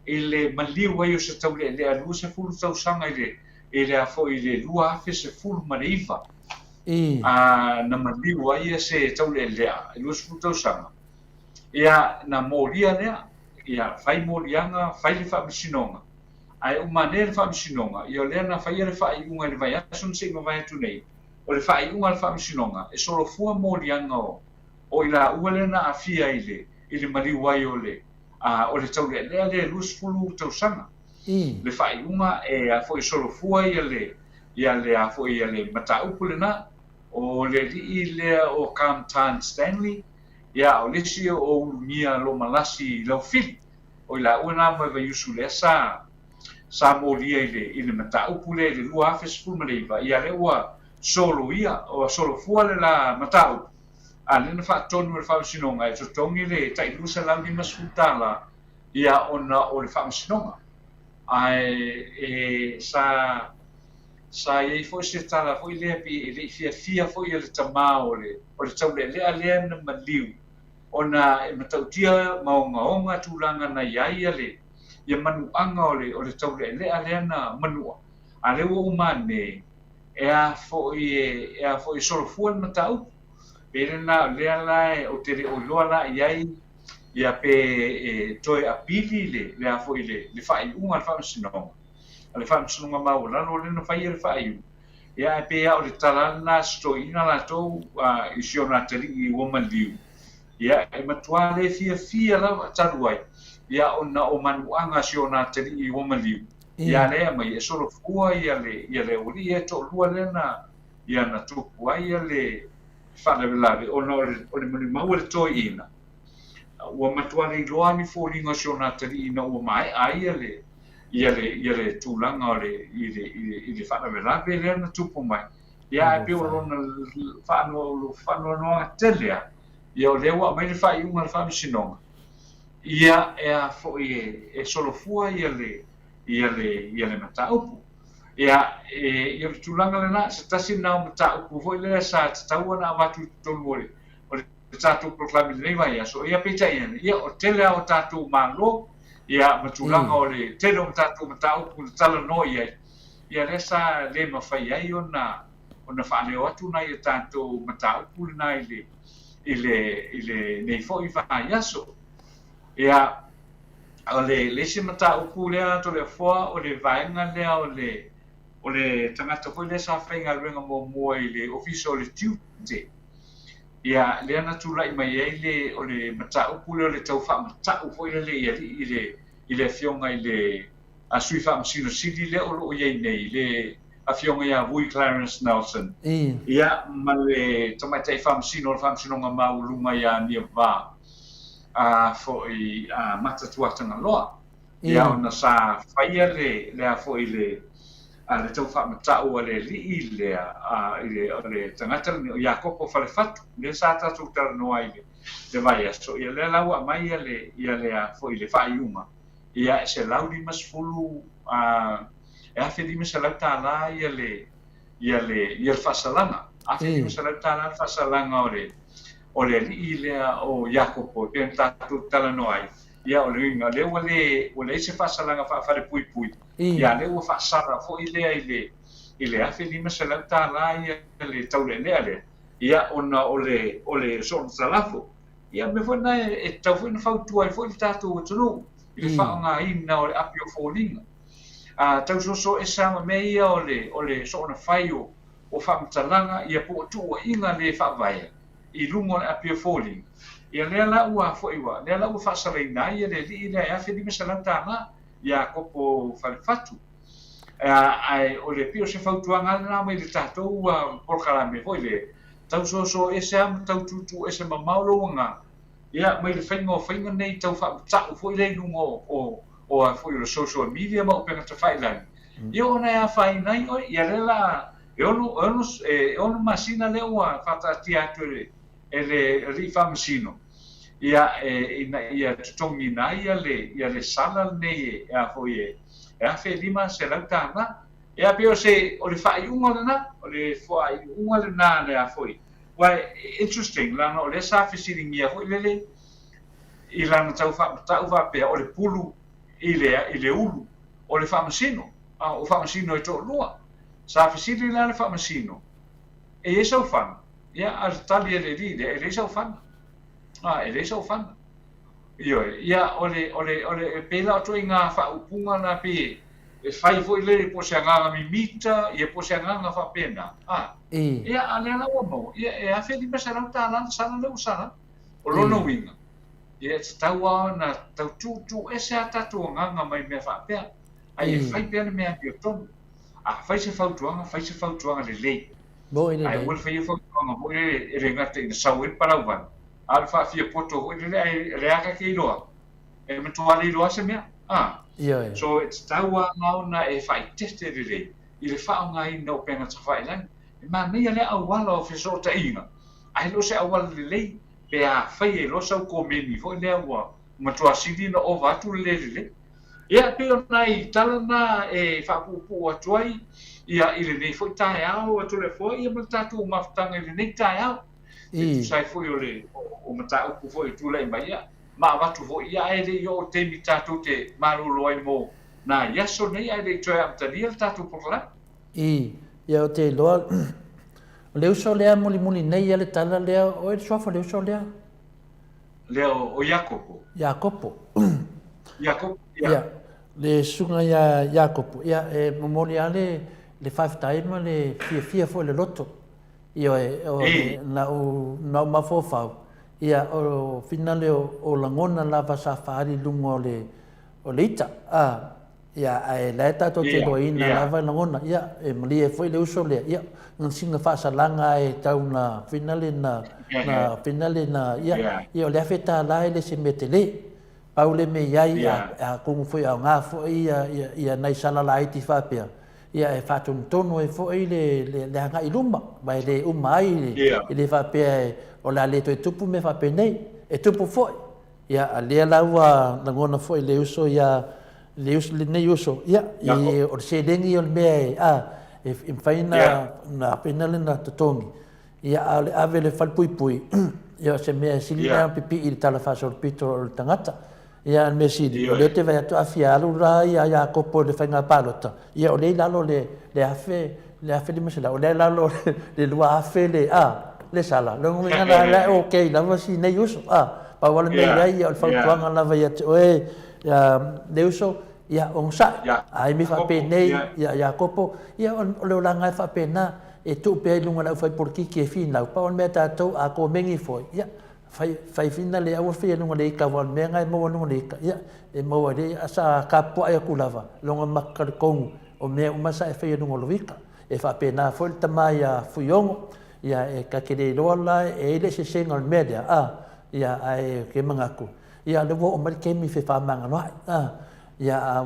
i le maliu ai o se taulealea 20 tausaga i le, i le a foi i le 2019, a, na maliu ai se taulealea i 20 tausaga, ia, na molia lea, ia, fai moliaga, fai le faamasinoga, ae uma ane le faamasinoga, ia o lea na faia le faaiuga i le vaiaso na se i mavae atu nei, o le faaiuga a le faamasinoga, e solofua moliaga o, o i laua lea na aafia i le, i le maliu ai o le, a, o le taulealea lea e 20 tausaga. Le faaiuga e a foi solofua ia le, ia le a foi ia le mataupu lena, o le alii lea o Kam Tan Stanley, ia o le isi o Ulugia Lomalasi Laufili, o i laua na mai Vaiusu lea sa, sa molia i le, i le mataupu lea i le 2019, ia lea ua soloia, ua solofua le la mataupu, a lea na faatonu e le Faamasinoga e totogi le tai $250 ia ona o le Faamasinoga. Ae e, sa, sa i ai foi se tala foi lea pei e le i fiafia foi le tama o le, o le taulealea lea na maliu ona e matautia ma ogaoga tulaga na i ai le, ia manuaga o le, o le taulealea lea na manua, a lea ua uma ane, e a foi e, e a foi e solofua le mataupu. Pei lena, o lea la e, ou te le o iloa la i ai, ia pe e toe apili le, le a foi le, le faaiuga a le Faamasinoga, a le Faamasinoga Maualalo lea na faia le faaiuga, ia ae pei lava o le tala lena a si toeaina latou a, i si ona atalii ua maliu, ia e matuā le fiafia lava talu ai, ia ona o manuaga a si ona atalii ua maliu, ia lea mai e solofua ia le, ia le aualii ia e toalua lea na, ia na tupu ai ia le faalavelave ona o le, o le malimau a le toeaina, ua matua le iloa ni foliga o si ona atalii ina ua maea ai ia le, ia le, ia le tulaga o le, i le, i le, i le faalavelave lea na tupu mai. Ia ae pei o lona faanoanoaga tele lava, ia o lea ua aumai le faaiuga a le Faamasinoga, ia e a foi e, e solofua ia le, ia le, ia le mataupu. Ia, e, ia o le tulaga lena, se tasi lena o mataupu foi lea sa tatau ona avatu i totonu o le, o le tatou polokalame i lenei vaiaso. Ia peitai ane, ia o le tele lava o tatou Malo, ia ma tulaga o le tele o tatou mataupu na talanoa i ai, ia lea sa le mafai ai ona ona faaleo atu nai a tatou mataupu lena i le i le i lenei foi vaiaso. Ia, o le le isi mataupu lea Toleafoa, o le vaega lea o le o le tagata foi lea sa faigaluega muamua i le Ofisa o le Tiute. Ia, lea na tulai mai ai le o le mataupu lea o le tau faamatau foi lele i alii i le i le afioga i le a Sui Faamasino Sili lea o lo o i ai nei, le Afioga ia Vui Clarence Nelson, ia, ma le Tamaitai Faamasino o le Faamasinoga Maualuga ia Niava, a foi a Mata Tuatagaloa. Ia ona sa faia le le a foi le a le tau faamata'u a le alii lea a i le o le tagata lenei o Iakopo Falefatu lea sa tatou talanoa ai i le le vaiaso. Ia lea la ua aumai ia le ia le a foi le faaiuga ia e $150 a e $1,500 ia le ia le ia le faasalaga, $1,500 le faasalaga o le o le alii lea o Iakopo e pei ona tatou talanoa ai. Ia o le uiga, lea ua le ua leai se faasalaga faafalepuipui, ia lea ua faasala foi lea i le i le $1,500 ia le taulealea lea, ia ona o le o le soona talafo. Ia o le mea foi lena e tatau foi ona fautua ai foi le tatou atunuu i le faaaogaina o le api o foliga. A tau soso ese lava ma mea ia o le o le soona fai o o faamatalaga ia po o tuuaiga le faavaea i luga o le api o foliga. Ia lea la ua foi ua lea la ua faasalaina ai le alii lea e $1,500 Iakopo Falefatu. Ae o le pei o se fautuaga lena mai le tatou polokalame foi lea, tau soso ese lava ma tau tuutuu ese mamao lou agaga, ia mai le faiga o faiga nei tau faamata'u foi lea i luga o o a foi o le social media ma upega tafailagi, ia ona e afaina ai oe. Ia lea la e ono e ono e ono masina lea ua faataatia atu e le e le alii faamasino, ia e ina ia totogiina ai ia le ia le sala lenei e a foi e e $1,500. Ia pei o se o le faaiuga lena, o le faaiuga lena le a foi. Ua interesting leaga o lea sa fesiligia foi lele i lana tau faamata'u faapea o le pulu i le i le ulu o le faamasino, a o faamasino e toalua. Sa fesili la le faamasino, E i ai sau fana? Ia, a o le tali a le alii lea, E leai sau fana. A, e leai sau fana. Ioe, ia, o le, o le, o le, e pei la o ituaiga faaupuga na pei e fai foi lele po o se agaga mimita, ia po o se agaga faapena, a. Ia, a o lea la ua maua, ia, e $1,500 le sala lea ua sala. O lona uiga, ia e tatau lava ona tau tuutuu ese a tatou agaga mai mea faapea, a ia fai pea le mea amiotonu. A fai se fautuaga, fai se fautuaga lelei. Ae aua le faia fautuaga foi lele e le gata ina sau ai le palauvale, a o le faafiapoto foi lele ae o lea lava ta te iloa, e matua le iloa se mea. A? So e tatau lava ona e faaeteete lelei i le faaaogaina o upega tafailagi. E manaia lea auala o fesootaiga, ae le o se auala lelei pe afai e iloa sau komeni foi lea ua matua sili ona ova atu le le lelei. Ia, e pei o nai tala na e faapuupuu atu ai ia i lenei foi taeao a Toleafoa ia ma le tatou mafutaga i lenei taeao. E tusa ai foi o le o mataupu foi e tulai mai ia ma avatu foi ia ae le i oo taimi tatou te malolo ai mo nai aso nei ae le i toe amatalia le tatou polokalame. I, ia ou te iloa O le uso lea mulimuli nei ia le tala lea, o le suafa o le uso lea. Lea o Iakopo. Iakopo. Iakopo, ia. Ia, le susuga ia Iakopo, ia, e momoli lava le, le faafetai ma le fiafia foi o le loto. Ioe, o le, na ou, na ou mafaufau, ia, o finale o, o lagona lava sa faaali i luga o le, o le ita, a. Ia, ae la e tatou te iloaina lava e lagona, ia, e malie foi le uso lea, ia, na sina faasalaga e tau na finale na, na finale na, ia, ia o le $1,000 e le se mea tele. Pau le mea i ai, a, atonu foi e aoga foi ia, ia, ia nai sala laiti faapea, ia e faatonutonu ai foi le, le, le agai i luma, ma e le uma ai, e le faapea e, o le a le toe tupu mea faapenei. E tupu foi, Ia, a lea la ua lagona foi le uso ia, le uso, lenei uso, ia, i, o le seleni o le mea e, a, e, e mafai na, na pena le na totogi. Ia, a o le ave le falepuipui, ia, o se mea e sili na pipii i le tala faasolopito o le tagata. Ia, a le mea sili, o lea ou te vaai atu a fia alu la ia Iakopo i le faiga palota, ia, o lea i lalo le, le afe, le $1,500, o lea i lalo le 2,000 le, a, le sala. Lona uiga la, la e okay lava si nei uso, a. Pau lava le mea i ai, ia, o le fautuaga lava ia te oe, ia, le uso, ia, onosai. A emi faapenei, ia, Iakopo, ia, o le olaga lava e faapena, e tuu pea i luga o le aufaipolitiki e finau, pau lava le mea a tatou, a komeni foi, ia, fai, fai fina le aua fia i luga o le ika, aua o le mea lena e maua i luga o le ika, ia, e maua ai le, sa tapuai atu lava, lona mata talitonu, o mea uma sa e faia i luga o lou ika. E faapena foi le tama ia Fuiono, ia e ta te le iloa la e i ai le eseesega o le mea lea, a, ia, ae ou te manatu, ia o lea ua oo mai le taimi e faamagalo ai, a. Ia,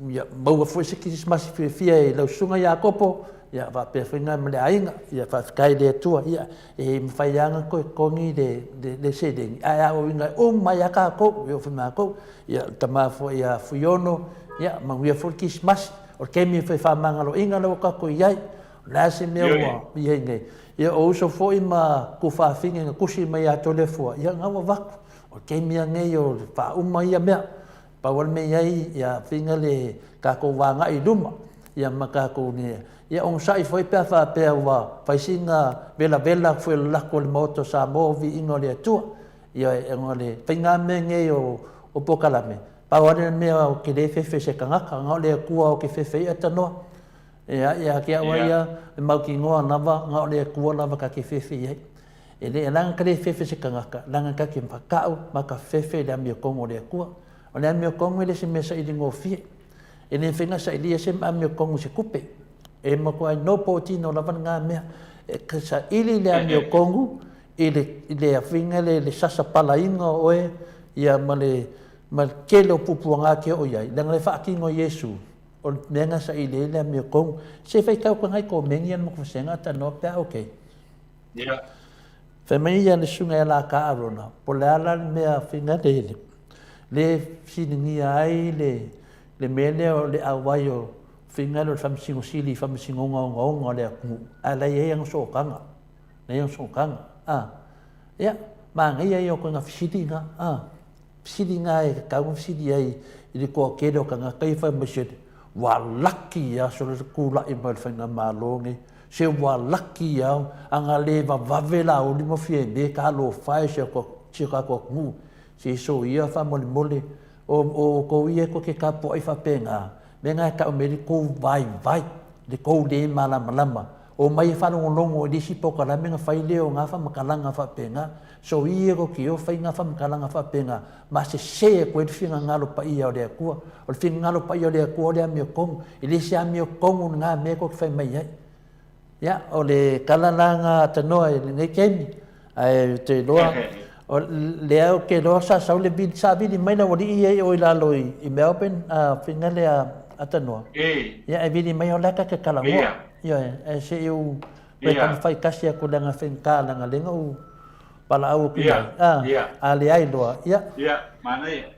ia maua foi se Kirisimasi fiafia i lau susuga Iakopo, ia faapea foi na ma le aiga. Ia faafetai i le Atua, ia e mafai lava ona toe totogi le, le, le seleni, ae a uiga e uma ai lava tatou, e oo foi i matou, ia le tama foi ia Fuiono, ia manuia foi le Kirisimasi. O le taimi foi e faamagaloina lea ua tatou i ai. O le a se mea ua i ai nei. Ia o uso foi ma tuafafine na tusi mai ia Toleafoa, ia na ua avatu. O le taimi lava nei o le faauma ia mea. Pau lava le mea i ai, ia fina le tatou agai i luma, ia ma tatou ne, ia onosai foi pe a faapea ua fai sina velavela atu foi o le lako o le Maota o Samoa o viiga o le Atua. Ia ona o le faiga mea nei o polokalame, pau lava le mea ou te le fefe i se tagata, na o le Atua ou te fefe ai ae tanoa. Ia, ia te au lava ia, e mautinoa lava, na o le Atua lava ta te fefe i ai. E le, leaga ta le fefe i se tagata, leaga ta te matau ma ta fefe i le amiotonu o le Atua. O le amiotonu e le se mea saili gofie. E le mafai ona sailia se amiotonu i se tupe. E matuai nopo tino lava lena mea. E saili le amiotonu i le, i le afiga le, le sasa palaina o oe, ia ma le, ma le tele o puapuaga te oo i ai, leaga le faatino e Iesu, o le mea na saili ai le amiotonu. Se i faitau atu nai komeni ia na matou vasega talanoa pe a okay. Ia. Fai mai ia le susuga ia Laka Arona, po o le a la le mea faiga le le fesiligia ai le le mea lea o le auai o faiga lea o le Faamasino Sili i faamasinoga ogaoga o le atunuu, ae la e i ai ana sootaga, la e i ai ana sootaga. A, ia, manaia ia o ituaiga fesili na, a. Fesili na e tatau ona fesili ai i le toatele o tagata ia fai mai se ua laki ia aso le tulai mai o le faigamalo nei se ua laki ia ana le vavave Laauli ma Fiame talofa e si o tatou atunuu se soia faamolemole o outou ia tou te tapuai faapena mea na e tau mai ai le tou vaivai le tou le malamalama omai e faalogologo i le isi polokalame ona fai lea o na faamatalaga faapena. Soia ko ki o faiga faamatalaga faapena, ma sese atu ai le finagalo paia o le Atua. O le finagalo paia o le Atua o le amiotonu, e le se amiotonu lena mea tou te fai mai ai. Ia, o le tala la na tanoa i lenei taimi, ae ou te iloa, o lea ou te iloa sa sau le vili, sa vili mai le aualii ia i o i lalo i Melbourne, a faiga lea a tanoa. Ia, e vili mai o la e ta te talanoa. Ioe, ae se i ou Toe taumafai tasi atu leaga faigata leaga lea na ou valaau atu i ai. A, a leai loa, ia. Ia, manaia.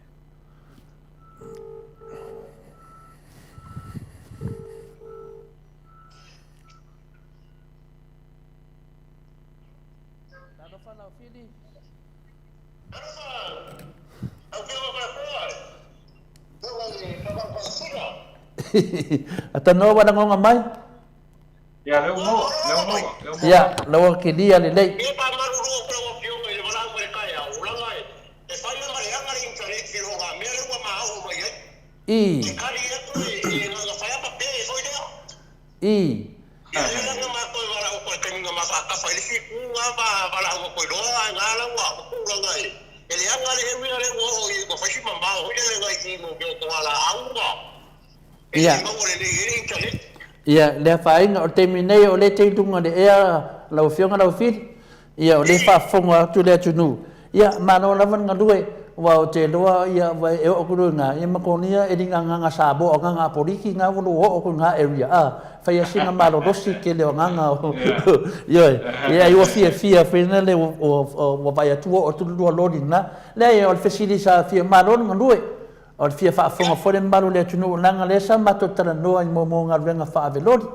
Talofa lau Fili. Talofa, lau Afioga Toleafoa, lau i le Tavau Faasisina. Atanoa ua lagoga mai. Ia, lea ua maua, lea ua maua, lea ua maua. Ia, la ua kilia lelei. E faamalulu atu lau Afioga i le valaau mai le taeao, leaga e fai lava leaga le internet i lo mea lea ua ma oo mai ai. I. E kali atu e na fai apa pe foi lea. I. Ia lea la na matou e valaau atu ai i le taimi na ma faatafa ai le isi itu na ma valaau atu ai loa ae na la ua tulaga e e leaga le uiga lea ua oo i ai ua fai si mamao foi lele nai i mo mea o togalaau ma e Ia. le maua lelei ai le internet. Ia, le afaina, o le taimi nei o lea e te i luga o le ea lau Afioga Laufili, ia o lea e faafofoga atu le atunuu. Ia, malo lava le galue, aua ou te iloa ia e oo atu loa i ina, ia makonia e liga agaga Samoa, o agaga Apoliki na ua lua oo atu i na area, a, fai lava sina malolosi tele o agaga o, ioe, ia ai ua fiafia foi lea ua vaai atu ua oo atu le lua loli lena. Leai, o le fesili sa fia, malo le galue. O le fia faafofoga foi le mamalu o le atunuu leaga lea sa matou talanoa i moomoo galuega faaave loli.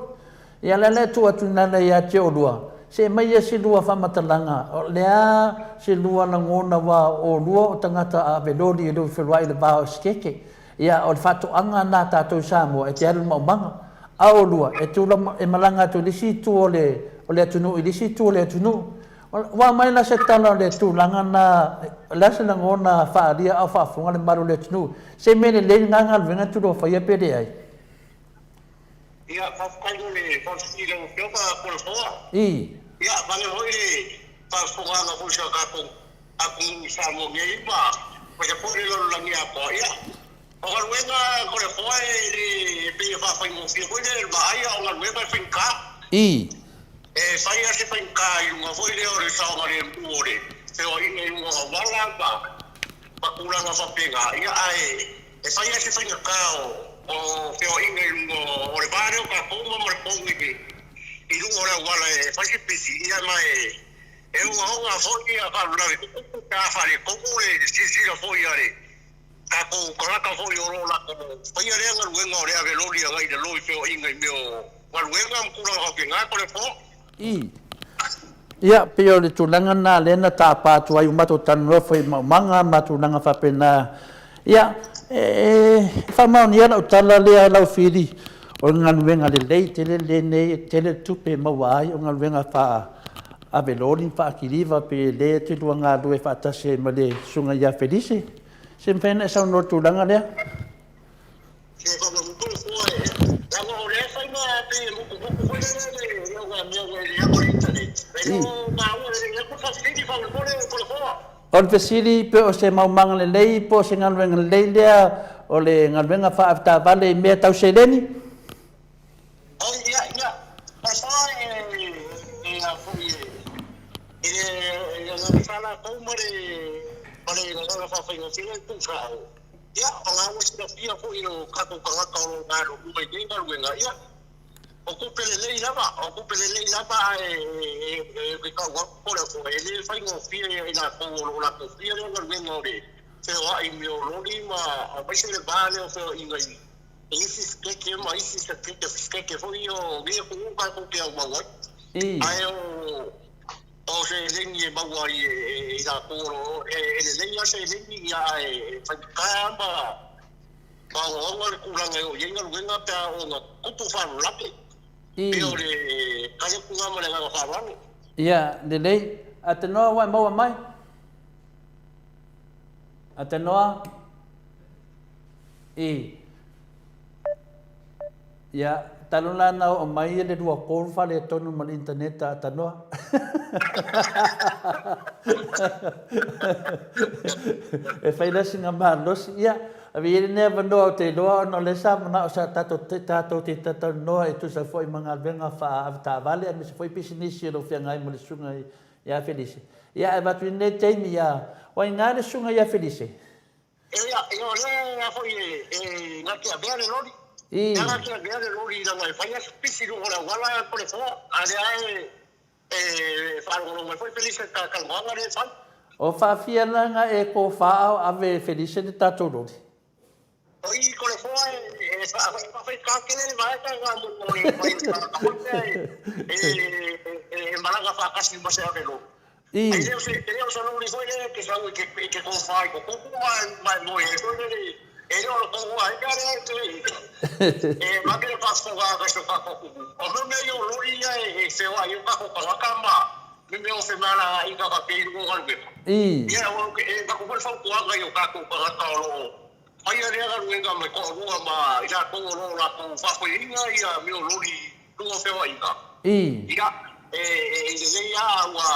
Ia lea la e tuu atu ina ia te oulua, se aumai ia se lua faamatalaga, o le a se lua lagona aua o oulua o tagata aave loli e le feoai i le va o Esetete. Ia o le faatoaga lena a tatou i Samoa e te alu i le maumaga. A o oulua e tula e malaga atu i le isi itu o le atunuu i le isi itu o le atunuu. Ua aumai la se tala o le tulaga na, o le a se lagona faaalia a o faafofoga le mamalu o le atunuu? Se mea lelei lena galuega e tulua faia pe leai? Ia, faafetai mo le faafesili i lau Afioga Toleafoa. I. Ia, vale foi le faafofogaaga foi i si o tatou atunuu i Samoa nei ma aemaise foi le lalolagi atoa. Ia, o galuega Toleafoa e le pei e faafaigofie foi le vaai a o galuega e faigata. I. E fai lava se faigata i luga foi lea o le saogalemu o le feoaiga i luga o auala ma tulaga faapena, ia ae E fai lava se faigata o feoaiga i luga o le va lea o tatou ma le pou i luga o le auala e fai se pisi, ia ma e ogaoga foi ia faalavelave tutupu pe a faaletonu le silasila foi a le tatou tagata foi o lo o latou faia lea galuega o le ave loli agai i lalo i feoaiga i mea o galuega ma tulaga faapena. Toleafoa. I. Ia, pei o le tulaga lena lea na tapa atu ai ua matou talanoa foi i maumaga ma tulaga faapena. Ia, e faamaonia lau tala lea lau Fili, o le galuega lelei tele lenei, e tele le tupe e maua ai, o galuega faa-ave loli ma faa-kiliva, pe le e te lua galulue faatasi ai ma le Susuga ia Felise. Se mafai ona e saunoa i le tulaga lea? O le fesili pe o se maumaga lelei po o se galuega lelei lea o le galuega faaavetaavale i mea tau seleni? Ia, o la ua silafia foi e o tatou tagata o lo o galulue i nei galuega, ia, o tupe lelei lava, o tupe lelei lava ae ou te tau atu po o le a foi, e le faigofie ia i latou o lo o latou fia lea galuega o le feoai i mea o loli ma aemaise le va lea o feoaiga i isi sikeke ma isi sikeke foi ia o nei atunuu tatou te aumau ai. Ae o O seleni e maua ai e i latou o lo o, e lelei lava seleni, ia ae faigata lava ma ogaoga le tulaga e oo i ai galuega pe a oo ina tupu faalavelave. Pei o le tali atu lena ma le agaga faaaloalo. Ia, lelei. Atenoa ua e maua mai? Atenoa? I. Ia, talu la na oo mai le 23 faaletonu ma le internet a Atanoa. E fai la sina malosi. Ia, ave ia lenei avanoa ou te iloa ona o lea sa manao sa tatou tatou te talatalanoa e tusa foi ma galuega faa-avetaavale aemaise foi pisinisi o lo o feagai ma le susuga ia Felise. Ia, ae avatu i lenei taimi ia, o ai na le susuga ia Felise? Ia, ia o lea foi e na te avea le loli. Ia na te avea le loli leaga e fai lava si pisi i luga o le auala Toleafoa, a o lea lava e faalogologo mai foi Felise i le talanoaga lea e fai. O faafia la na e tofa a o ave e Felise le tatou loli? O i Toleafoa e faafaigata tele le vaega lena mo le mai o le tagata foi lea e malaga faatasi ma se ave loli. E le o se, e le o se loli foi lea e te sau e te, e te tofa i totonu ma, ma e moe ai foi lele, e le o le tonu ai mea lea e te, e vave le faafofoga a si o tatou atunuu. O mea mea ia o loli ia e, e feoai ai o tatou tagata ma me mea o femalagaaiga faapea i luga o galuega. Ia, o, e avatu foi le fautuaga i o tatou tagata o lo o faia lea galuega ma toalua ma i latou o lo o latou faafoeina ia mea o loli i luga o feoaiga. Ia, e lelei lava ua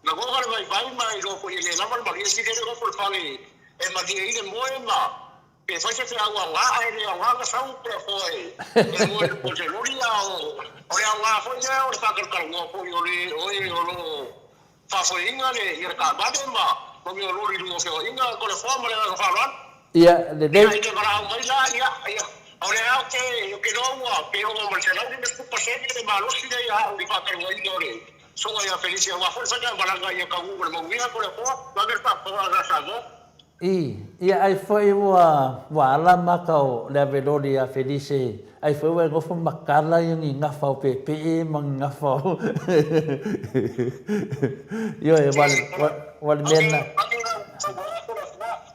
lagona le vaivai ma iloa foi e le lava le malie, sili ai le nofo i le fale e malie ai le moe ma pe fai se feau aoga ae le aoga ona sau pe afoa e moe i le po se loli, a o le aoga foi lea o le faatalatalanoa foi o le o e o lo o faafoeina le ia le taavale ma ma mea o loli i luga o feoaiga, Toleafoa ma le agaga faaaloalo. Ia, lelei. Ia, e te valaau mai la, ia, ia, o lea ou te, ou te iloa ua pe ono ma le 150% le malosi lea ia au i le faatauaina o le Susuga ia Felisi aua foi le faigamalaga ia taunuu ma le manuia, Toleafoa, vave le faafofoga a Samoa. I, ia ai foi ua, ua ala maka o le ave loli ia Felise, ai foi ua e nofo ma kala ia ni gafa o peepee ma ni gafa o Ioe, ua, ua, ua le mea na.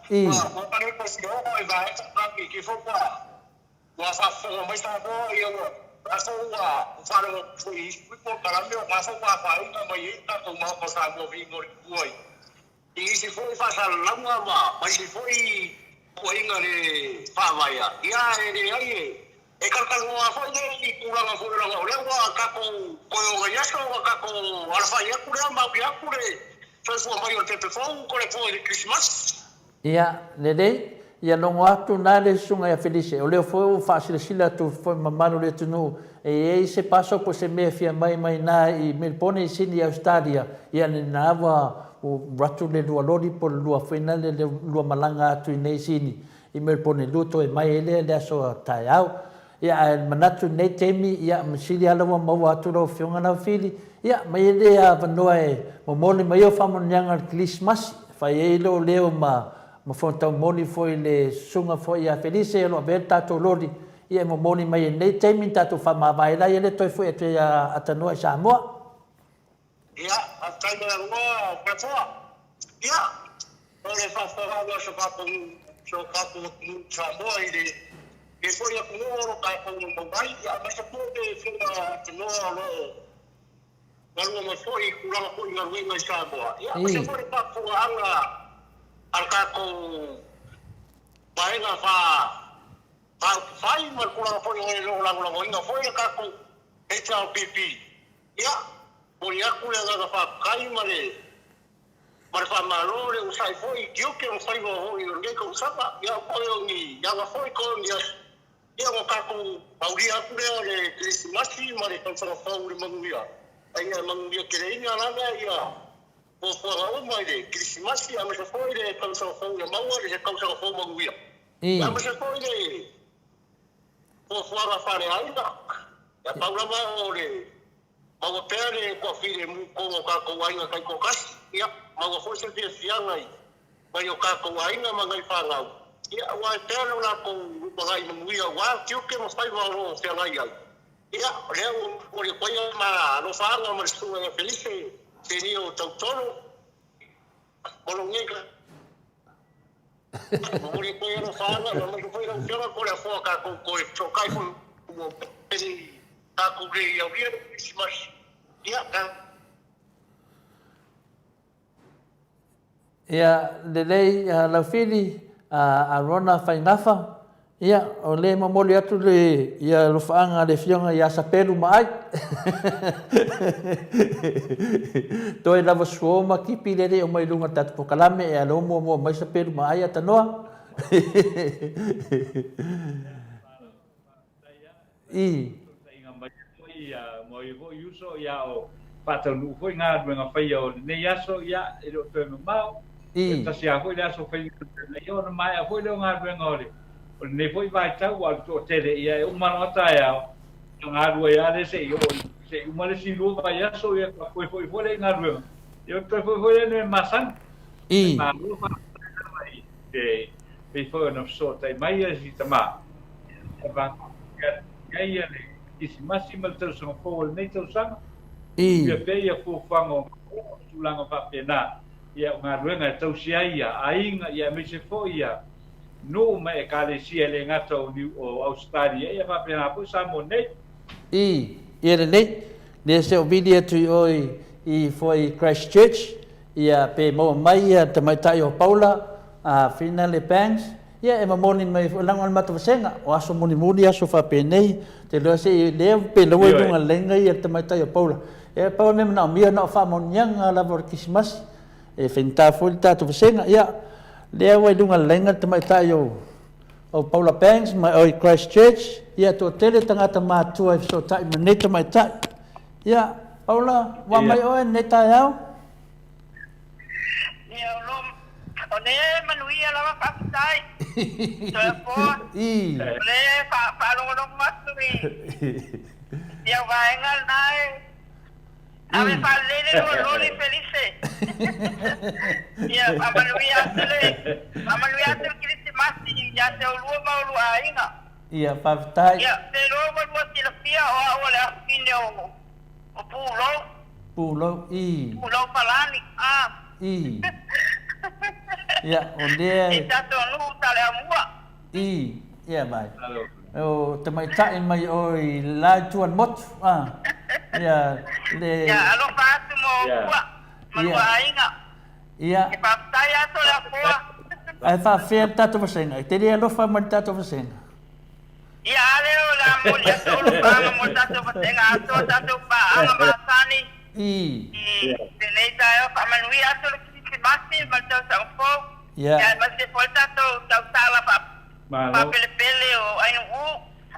I. I isi foi faasalalauga ma isi foi puaiga le faavaea, ia e leai e e talatalanoa foi lea i tulaga foi leaga o lea ua tatou toe ogai aso ua tatou alafai atu lea ma api atu le soifua mai o le pepe fou Toleafoa i le Kerisimasi. Ia, lelei, ia logo atu na le Susuga ia Felise, o lea foi ua faasilasila atu foi mamalu o le atunuu, e i ai se paso po o se mea e fia mai mai ina i Melbourne i Sydney i Ausetalia, ia lena ua atu le lua loli po o le lua foi na le lua malaga atu i nei Sydney. i Melbourne e lua toe mai ai lea i le aso a taeao. Ia ae manatu i lenei taimi, ia masili lava ua maua atu lau Afioga Laufili, ia aumai ai lea avanoa e momoli mai ai faamanuiaga o le Kerisimasi, e fai ai lou leo ma ma Fonotaumoli foi i le Susuga foi ia Felise o lo o avea le tatou loli, ia e momoli mai i lenei taimi ni tatou faamavae la ia lea toe foi atu ia Atanoa i Samoa. Ia, faafetai mo le avanoa Toleafoa. Ia, o le faafofogaaga o si o tatou atunuu i Samoa i lenei foi atunuu o lo o tatou nomau ai, ia aemaise foi le Afioga Atanoa o lo o galue mai foi i tulaga foi i galuega i Samoa, ia aemaise foi le faafofogaaga a le tatou Vaega Faaupufai ma le tulaga foi o lo o lagolagoina foi le tatou HRPP. Ia, momoli atu le agaga faafetai ma le ma le faamalo le onosai foi i tiute ma faiva foi o lenei tausaga. Ia, toe o ni aga foi, toe o ni aso, ia ona tatou aulia atu lea o le Kerisimasi ma le tausaga fou i le manuia. A ia manuia teleina lava ia fuafuaga uma i le Kerisimasi aemaise foi le tausaga fou ia maua le tausaga fou manuia. Aemaise foi le fuafuaga faaleaiga, ia pau lava o le maua pea le toafilemu i totonu o tatou aiga taitoatasi, ia maua foi se fiafiaga i nai o tatou aiga ma nai fanau, ia aua e pea lo latou lumanai manuia aua tiute ma faiva o lo o feagai ai. Ia, o lea ua momoli atu ai ma alofaaga ma le Susuga ia Felise Tenio Tautolo, Bolongega. Momoli atu ai alofaaga, aemaise foi lau Afioga Toleafoa tatou toe fesootai foi ua pele tatou le i aulia le Kerisimasi. Ia, Ia, lelei Laufili, Arona Fainafa, Ia, o lea e momoli atu le ia alofaaga a le Afioga ia Sapelu Maai. Toe lava suo ma kipi le le o mai luga o le tatou polokalame, e alo muamua mai Sapelu Maai a tanoa. I. Mai foi uso ia o faataunuu foi galuega faia o lenei aso ia e le o toe mamao. I. Tasi lava foi le aso faigaluega ia ona maea foi lea o galuega o le o lenei foi vaitau aua o le toatele ia e uma loa taeao ia galue ai lava lea seia oo seia uma le isi 2 vaiaso ia toe foi foi lea i galuega ia ona toe foi foi lea i le mea masani. I. Malo faafetai lava i te pei foi ona fesootai mai ia si tama e vaai ai ia le Kerisimasi ma le tausaga fou o lenei tausaga. I. Manuia pea ia fuafuaga o Malo ma tulaga faapena. Ia o galuega e tausi ai ia aiga ia aemaise foi ia nuu ma ekalesia e le gata o Niu o Ausetalia ia faapena foi Samoa nei. I. Ia lelei, lea se o vili atu i o i i foi Christchurch, ia pe maua mai ia tamaitai o Paula, a Fina le Banks, Ia e momoli mai foi leaga o le matou vasega, o aso mulimuli aso faapenei, te iloa se i lea pe laua i luga laina ia le tamaitai o Paula. Ia pau le mea manaomia na o faamanuiaga lava o le Kerisimasi. E faigata foi le tatou vasega. Ia lea ua i luga laina le tamaitai o o Paula Banks mai o i Christchurch. Ia toatele tagata matua e fesootai ma nei tamaitai. Ia Paula, ua mai oe lenei taeao? Ia o lo o lea e manuia lava faafetai. Toeafoa. I. O lea e faalogologo atu i i au vaega lena e ave faalelei le lua loli Felise. Ia faamanuia atu le faamanuia atu le Kerisimasi ia te oulua ma oulua aiga. Ia faafetai. Ia te iloa ua lua silafia o au o le afafine o o Pulou. Pulou, i. Pulou Palani, a. I. Ia, o lea. I tatou nuu Saleaaumua. I. Ia mai. O tamaitai mai oe i le la itu o le motu, a. Ia, le. Ia, alofa atu mo oulua ma lua aiga. Ia. E faafetai atu le Atua. Ae faafefea le tatou vasega? E te le alofa mai i le tatou vasega? Ia a lea o le a momoli atu ou lupaaga mo le tatou vasega atoa, tatou paaga masani I. I lenei taeao. Faamanuia atu le Kirisimasi ma le tausaga fou, Ia. Ia aemaise foi le tatou tausala faapelepele o Ainu'u.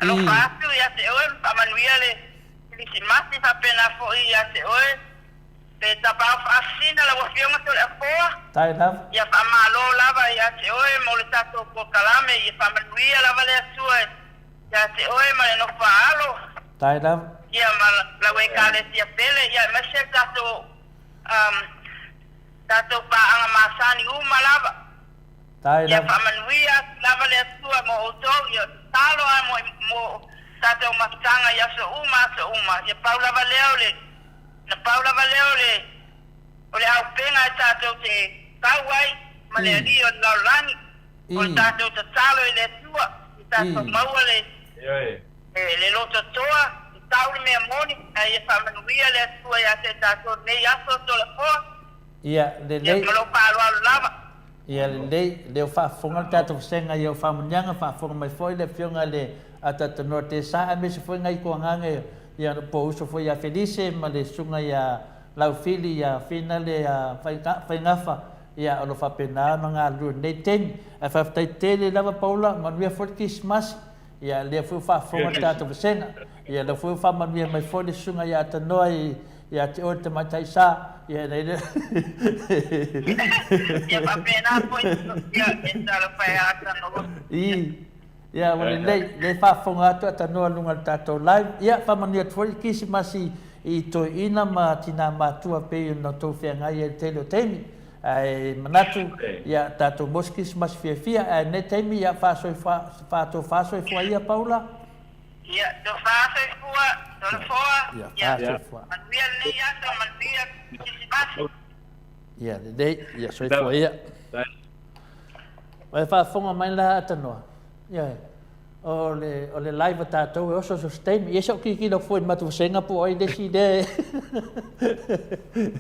Alofa atu ia te oe ma faamanuia le Kirisimasi faapena foi ia te oe. Pe tapaau faasina lau Afioga Toleafoa. Tai lava. Ia faamalo lava ia te oe mo le tatou polokalame, ia faamanuia lava le Atua ia te oe ma le nofo alo. Tai lava. Ia ma lau Ekalesia pele, ia aemaise le tatou um tatou paaga masani uma lava. Tai Ia lava. faamanuia atu lava le Atua mo outou, ia tatalo lava mo mo tatou mafutaga i aso uma aso uma. Ia pau lava lea o le Na pau lava lea o le o le auupega e tatou te tau ai ma le Alii o le lalolagi, o le tatou tatalo i le Atua, ia tatou maua le le loto toa, e tau le mea moni, ae ia faamanuia le Atua ia te tatou i lenei aso Tolafoa. Ia lelei. Ia ma lou faaaloalo lava. Ia lelei, lea ua faafofoga le tatou vasega i au faamanuiaga, faafofoga mai foi le Afioga i le Atatanoa Tesa aemaise foi nai toagaga ia po o uso foi ia Felise ma le Susuga ia Laufili ia Fina le Faigafa, ia o lo o faapena ona galulue i lenei taimi. Ae faafetai tele lava Paula, manuia foi le Kerisimasi. Ia lea foi ua faafofoga le tatou vasega. Ia lea foi ua faamanuia mai foi le Susuga ia Atanoa i ia te oe le tamaitai sa. Ia ina ia Ia faapena foi ia e talofa e Atanoa. I. Ia ua lelei, lea e faafofoga atu Atanoa i luga o le tatou live. Ia faamanuia atu foi le Kerisimasi i toeaiina ma tina matua pei ona outou feagai ai i le tele o taimi. Ae manatu, ia tatou maua se Kerisimasi fiafia, ae lenei taimi, ia faatofa soifua ia Paula. Ia, tofa soifua, tolofoa, ia manuia lenei aso, manuia Kerisimasi. Ia, lelei, ia soifua ia. Ua e faafofoga mai la Atanoa? Ioe. O le, o le live a tatou e oso so se taimi. Ia se o kikilo foi i le matou vasega po o ai le isi lea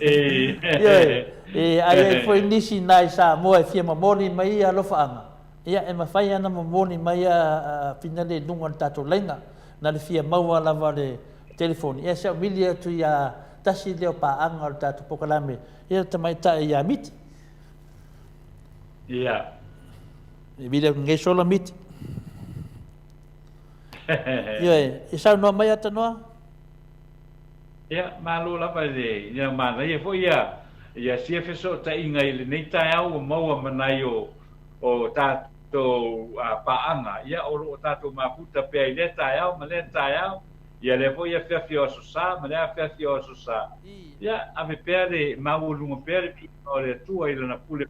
e... Ioe, e ai ai foi nisi na i Samoa e fia momoli mai ia alofaaga, ia e mafai lava ona momoli mai a finale i luga o le tatou laina. Na le fia maua lava o le telefoni, ia se o vili atu ia tasi lea o paaga o le tatou polokalame, ia le tamaitai ia Miti. Ia. E vili atu nei sola miti. Ioe, e saunoa mai Atanoa? Ia, malo lava i le, ia manaia foi ia, ia sia fesootaiga i lenei taeao ua maua ma nai o, o tatou a, paaga, ia o lo o tatou mafuta pea i lea taeao ma lea taeao, ia lea foi afiafi o Aso Sa ma lea afiafi o Aso Sa. Ia, ave pea le, maualuga pea le viiga o le Atua i Lana pule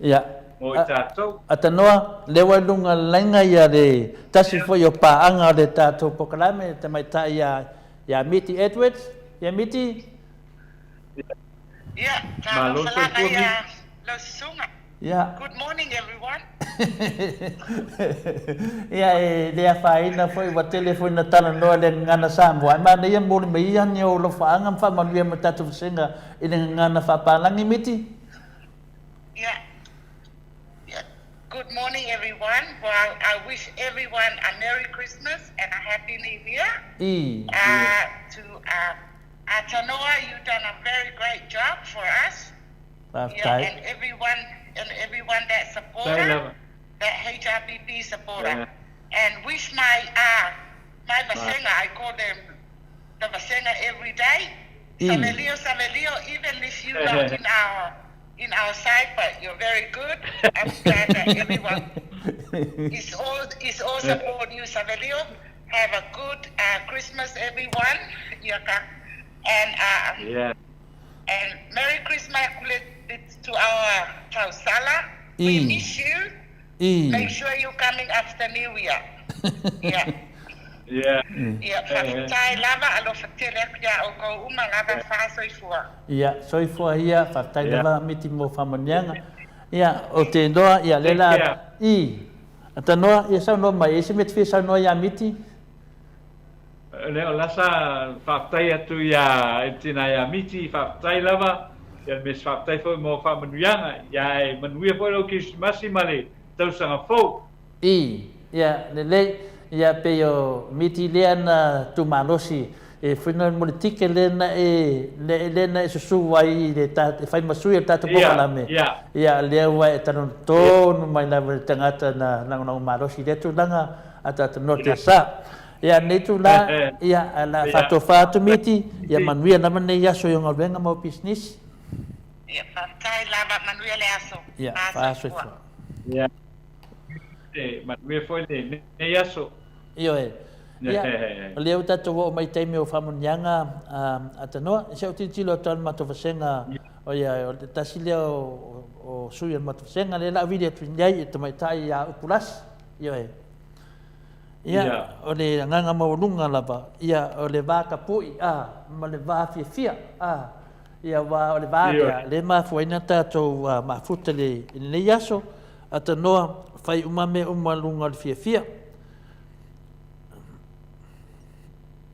Ia. Mo i tatou. Atanoa, lea ua i luga laina ia le tasi foi o paaga o le tatou polokalame, le tamaitai ia, ia Miti Edwards. Ia Miti? Ia, Malo talofa lava soifua ia Miti. lau susuga. Ia. Good morning everyone. Ia, e le afaina foi, ua tele foi na talanoa i le gagana Samoa, ae manaia momoli mai ia ni ou alofaaga ma faamanuia mai tatou vasega i le gagana faapalagi, Miti? Yeah. Yeah. Good morning, everyone. Well, I wish everyone a Merry Christmas and a Happy New Year. I. To Atanoa, you've done a very great job for us. Yeah, Faafetai. and everyone and everyone that Faafetai supporter, lava. that HRPP supporter. Yeah. And wish my my Vasenga, I call them the Vasenga every day. Savelio, Savelio, even if you're not in our in our side, but you're very good. I'm glad that everyone is all is all support you, Savelio. Have a good Christmas, everyone. Yaka. And Yeah. and Merry Christmas to our Tausala. We miss you. Make sure you're coming after New Year. Yeah. Yeah. Ia, faafetai lava, alofa tele atu ia outou uma lava, faasoifua. Ia, soifua ia, faafetai lava Miti mo faamanuiaga. Ia, o te noa, ia, lea la, i, Atanoa, ia saunoa mai, e se mea te fia saunoa ia Miti? Lea o la sa faafetai atu ia le tina ia Miti, faafetai lava, ia le mea faafetai foi mo faamanuiaga, ia e manuia foi lau Kerisimasi ma le tausaga fou. I, ia, lelei, ia pei o Miti lea na tumalosi e whina mo le tike lea na e, lea na e susu ai i le ta, e whai ma sui o le tatou pokalame. Ia, lea ua e talanoa tonu mai lava i le tagata na lagolago malosi i lea tulaga a tatou noa te sa. Ia, lenei itula, ia, ae o le a faatofa atu Miti, ia manuia lava lenei aso i ou galuega ma ou pisinisi. Ia, faafetai lava, manuia le aso. Ia, faasoifua. Ia, manuia foi lenei aso. Ioe. Ia, o lea ua tatou oo mai i taimi o faamanuiaga a Tanoa. I si au tilotilo atu lava i le matou vasega, o ia, o le tasi lea o sui o le matou vasega, lea o le a vili atu i ai i le tamaitai ia Upulasi. Ioe. Ia, o le agaga maualuga lava, ia, o le va tapui, a, ma le va fiafia, a, ia, aua o le va lea, lea e mafua ai ona tatou mafuta i lenei aso, a Tanoa, fai uma mea uma i luga o le fiafia.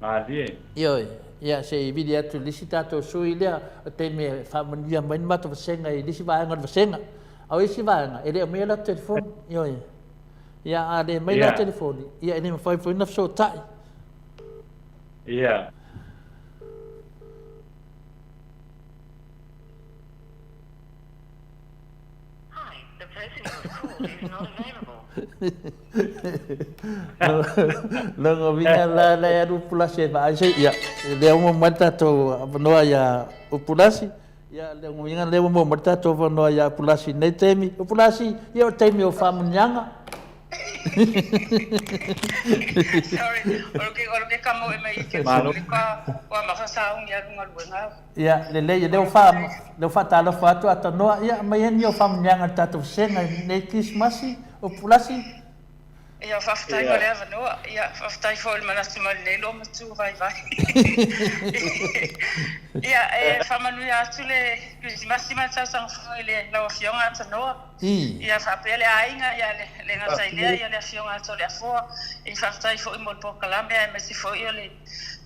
Malie. Ioe, ia se i vili atu i le isi tatou sui lea, o taimi e faamanuia mai le matou vasega i le isi vaega o le vasega. A o isi vaega, e le aumaia latou telefoni. Ioe. Ia, a le aumai la telefoni, ia e le mafai foi ona fesootai. Ia. Lona uiga la la e alu Upulasi e vaai se ia lea ua maua mai le tatou avanoa ia Upulasi ia lona uiga lea ua maua mai le tatou avanoa ia Upulasi i lenei taimi. Upulasi, ia o le taimi o faamanuiaga. Sorry, o le ke mo e mai ke Malo. Ua mafa saungi alu galuega au. Ia, lelei, lea ua faa, lea ua faatalofa atu Atanoa, ia aumai ai ni o faamanuiaga i le tatou vasega i lenei Kerisimasi, Upulasi. Ia, faafetai mo le avanoa. Ia, faafetai foi i le manatu mai lenei loomatua vaivai. Ia, e faamanuia atu le Kerisimasi ma le tausaga fou i le lau Afioga Atanoa. Ia, faapea le aiga, ia, le le gata i lea, ia le Afioga a Toleafoa. Ia, faafetai foi mo le polokalame aemaise foi o le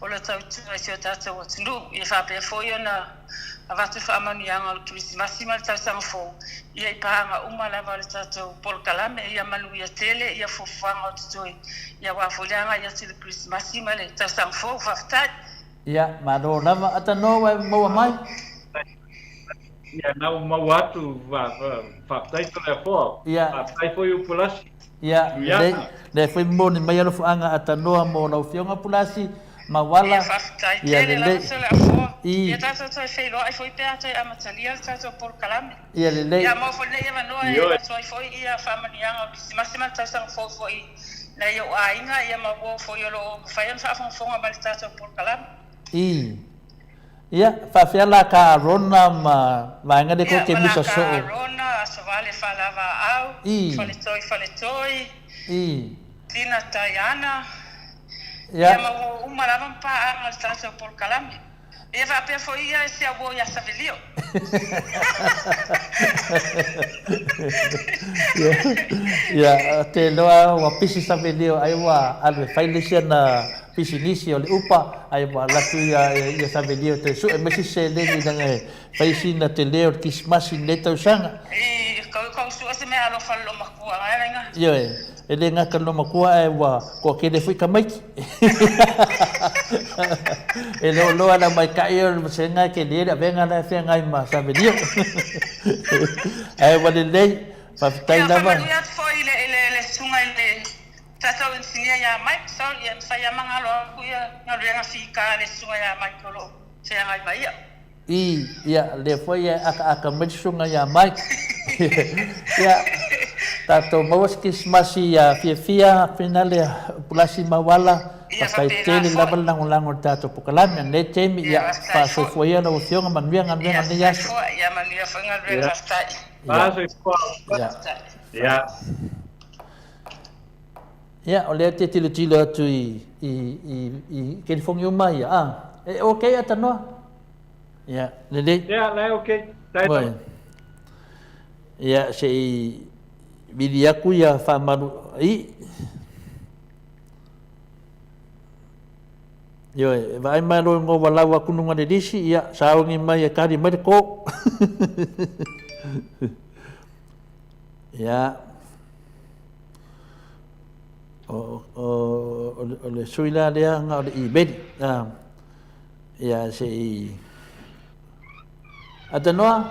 o le tautua i si o tatou atunuu. Ia faapea foi ona avatu faamanuiaga o le Kerisimasi ma le Tausaga Fou ia i paaga uma lava o le tatou polokalame. Ia manuia tele ia fuafuaga o totoe ia aua foi le agai atu i le Kerisimasi ma le Tausaga Fou. Faafetai. Ia, malo lava. Atanoa ua e maua mai. Ia, na ua maua atu, faafetai Toleafoa. Ia. Faafetai foi Upulasi. Ia, lelei, lea foi momoli mai alofuaga a Tanoa mo lau Afioga Pulasi Mauala. Ia, faafetai Ia, tele lelei. lava Toleafoa. I. Ia tatou toe feiloai foi pe a toe amatalia le tatou polokalame. Ia, lelei. Ia, maua foi lenei avanoa e Ioe. avatu ai foi ia faamanuiaga o le Kerisimasi ma le Tausaga Fou foi i nai ou aiga, ia ma uo foi o lo o mafai ona faafogafoga mai i le tatou polokalame. I. Ia, faafefea la ka Arona ma vaega lea tou Ia, te ma la misa ka soo? Arona, Asovale Faalavaau, I. Faletoi Faletoi, I. Tina Taiana, Ia. ia ma uo uma lava ma paaga o le tatou polokalame. Ia faapea foi ia si au uo ia Savelio. Ia, ou te iloa ua pisi Savelio ai ua alu e fai le isi ana pisinisi o le upa, ai ua alu atu ia ia Savelio e toe sue mai se isi seleni leaga e fai sina tele o le Kerisimasi i lenei tausaga. I kau sue se mea alofa le loomatua gaelaiga. Ioe, e le gata le loomatua ae ua toatele foi tamaiti. E loaloa le maita'i o le vasega e tele le avega la e feagai ma Savelio. Ae ua lelei, faafetai Ia, lava. faamanuia atu foi i le, i le, le susuga i le tatou engineer ia Mike, sorry, ia mafai lava magalo atu ia galuega fika a le susuga ia Mike o lo o feagai ma ia. I, ia, lea foi e akaaka mai le susuga ia Mike. Ia, tatou maua se Kerisimasi fiafia, finale Pulasi Mauala, Ia faafetai faapena tele foi. lava le lagolago i le tatou polokalame. Lenei taimi, Ia ia, faafetai foi. faasoifua ia lau Afioga, manuia galuega Ia lenei aso. soifua, ia manuia foi galuega, Ia. faafetai. Ia, Faasoifua. ia. Faafetai. Ia. Ia, o lea e te tilotilo atu i, i, i, i kelifogi uma ia, a? E okay Atanoa? Ia, lelei. Ia, la e okay. Tae Oi. Ia, se i vili atu ia faamalu i. Ioe, e vaai mai loa i ua lau atu luga le lisi, ia, sauni mai e kali mai le ko. Ia. O, o, o, le sui la lea na o le imeli. Ah, ia, se i... Atanoa?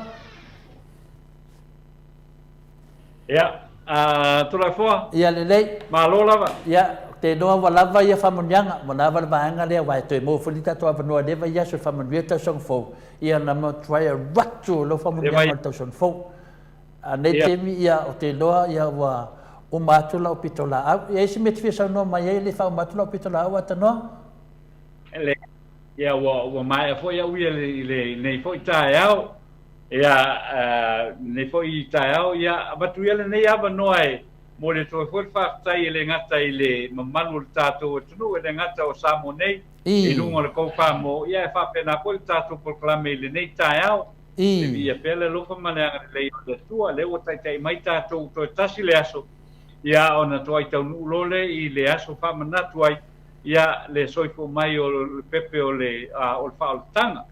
Ia, uh, Toleafoa. Ia, lelei. Malo lava. Ia, te iloa ua lava ia faamanuiaga, ua lava le vaega lea aua e toe maua foi le tatou avanoa i lea vaiaso e faamanuia le tausaga fou, ia na matuai alu atu o lau faamanuiaga o le tausaga fou. A o lenei taimi, ia, ou te iloa ia ua uma atu lau pitolaau. E i ai se mea e te fia saunoa mai ai e le i faauma atu lau pitolaau Atanoa? Ia, ua maea foi au ia i lenei foi taeao. Ia, lenei foi taeao, ia, avatu ia lenei avanoa e momoli atu ai foi le faafetai e le gata i le mamalu o le tatou atunuu, e le gata o Samoa nei i luga o le koufa-mo, ia, e faapena foi le tatou polokalame i lenei taeao. E viia pea le alofa ma le agalelei o le Atua, lea ua taitai mai tatou toe tasi le aso, ia, ona toai taunuu loa lea i le aso faamanatu ai, ia, le soifua mai o le pepe o le, o le faaolataga.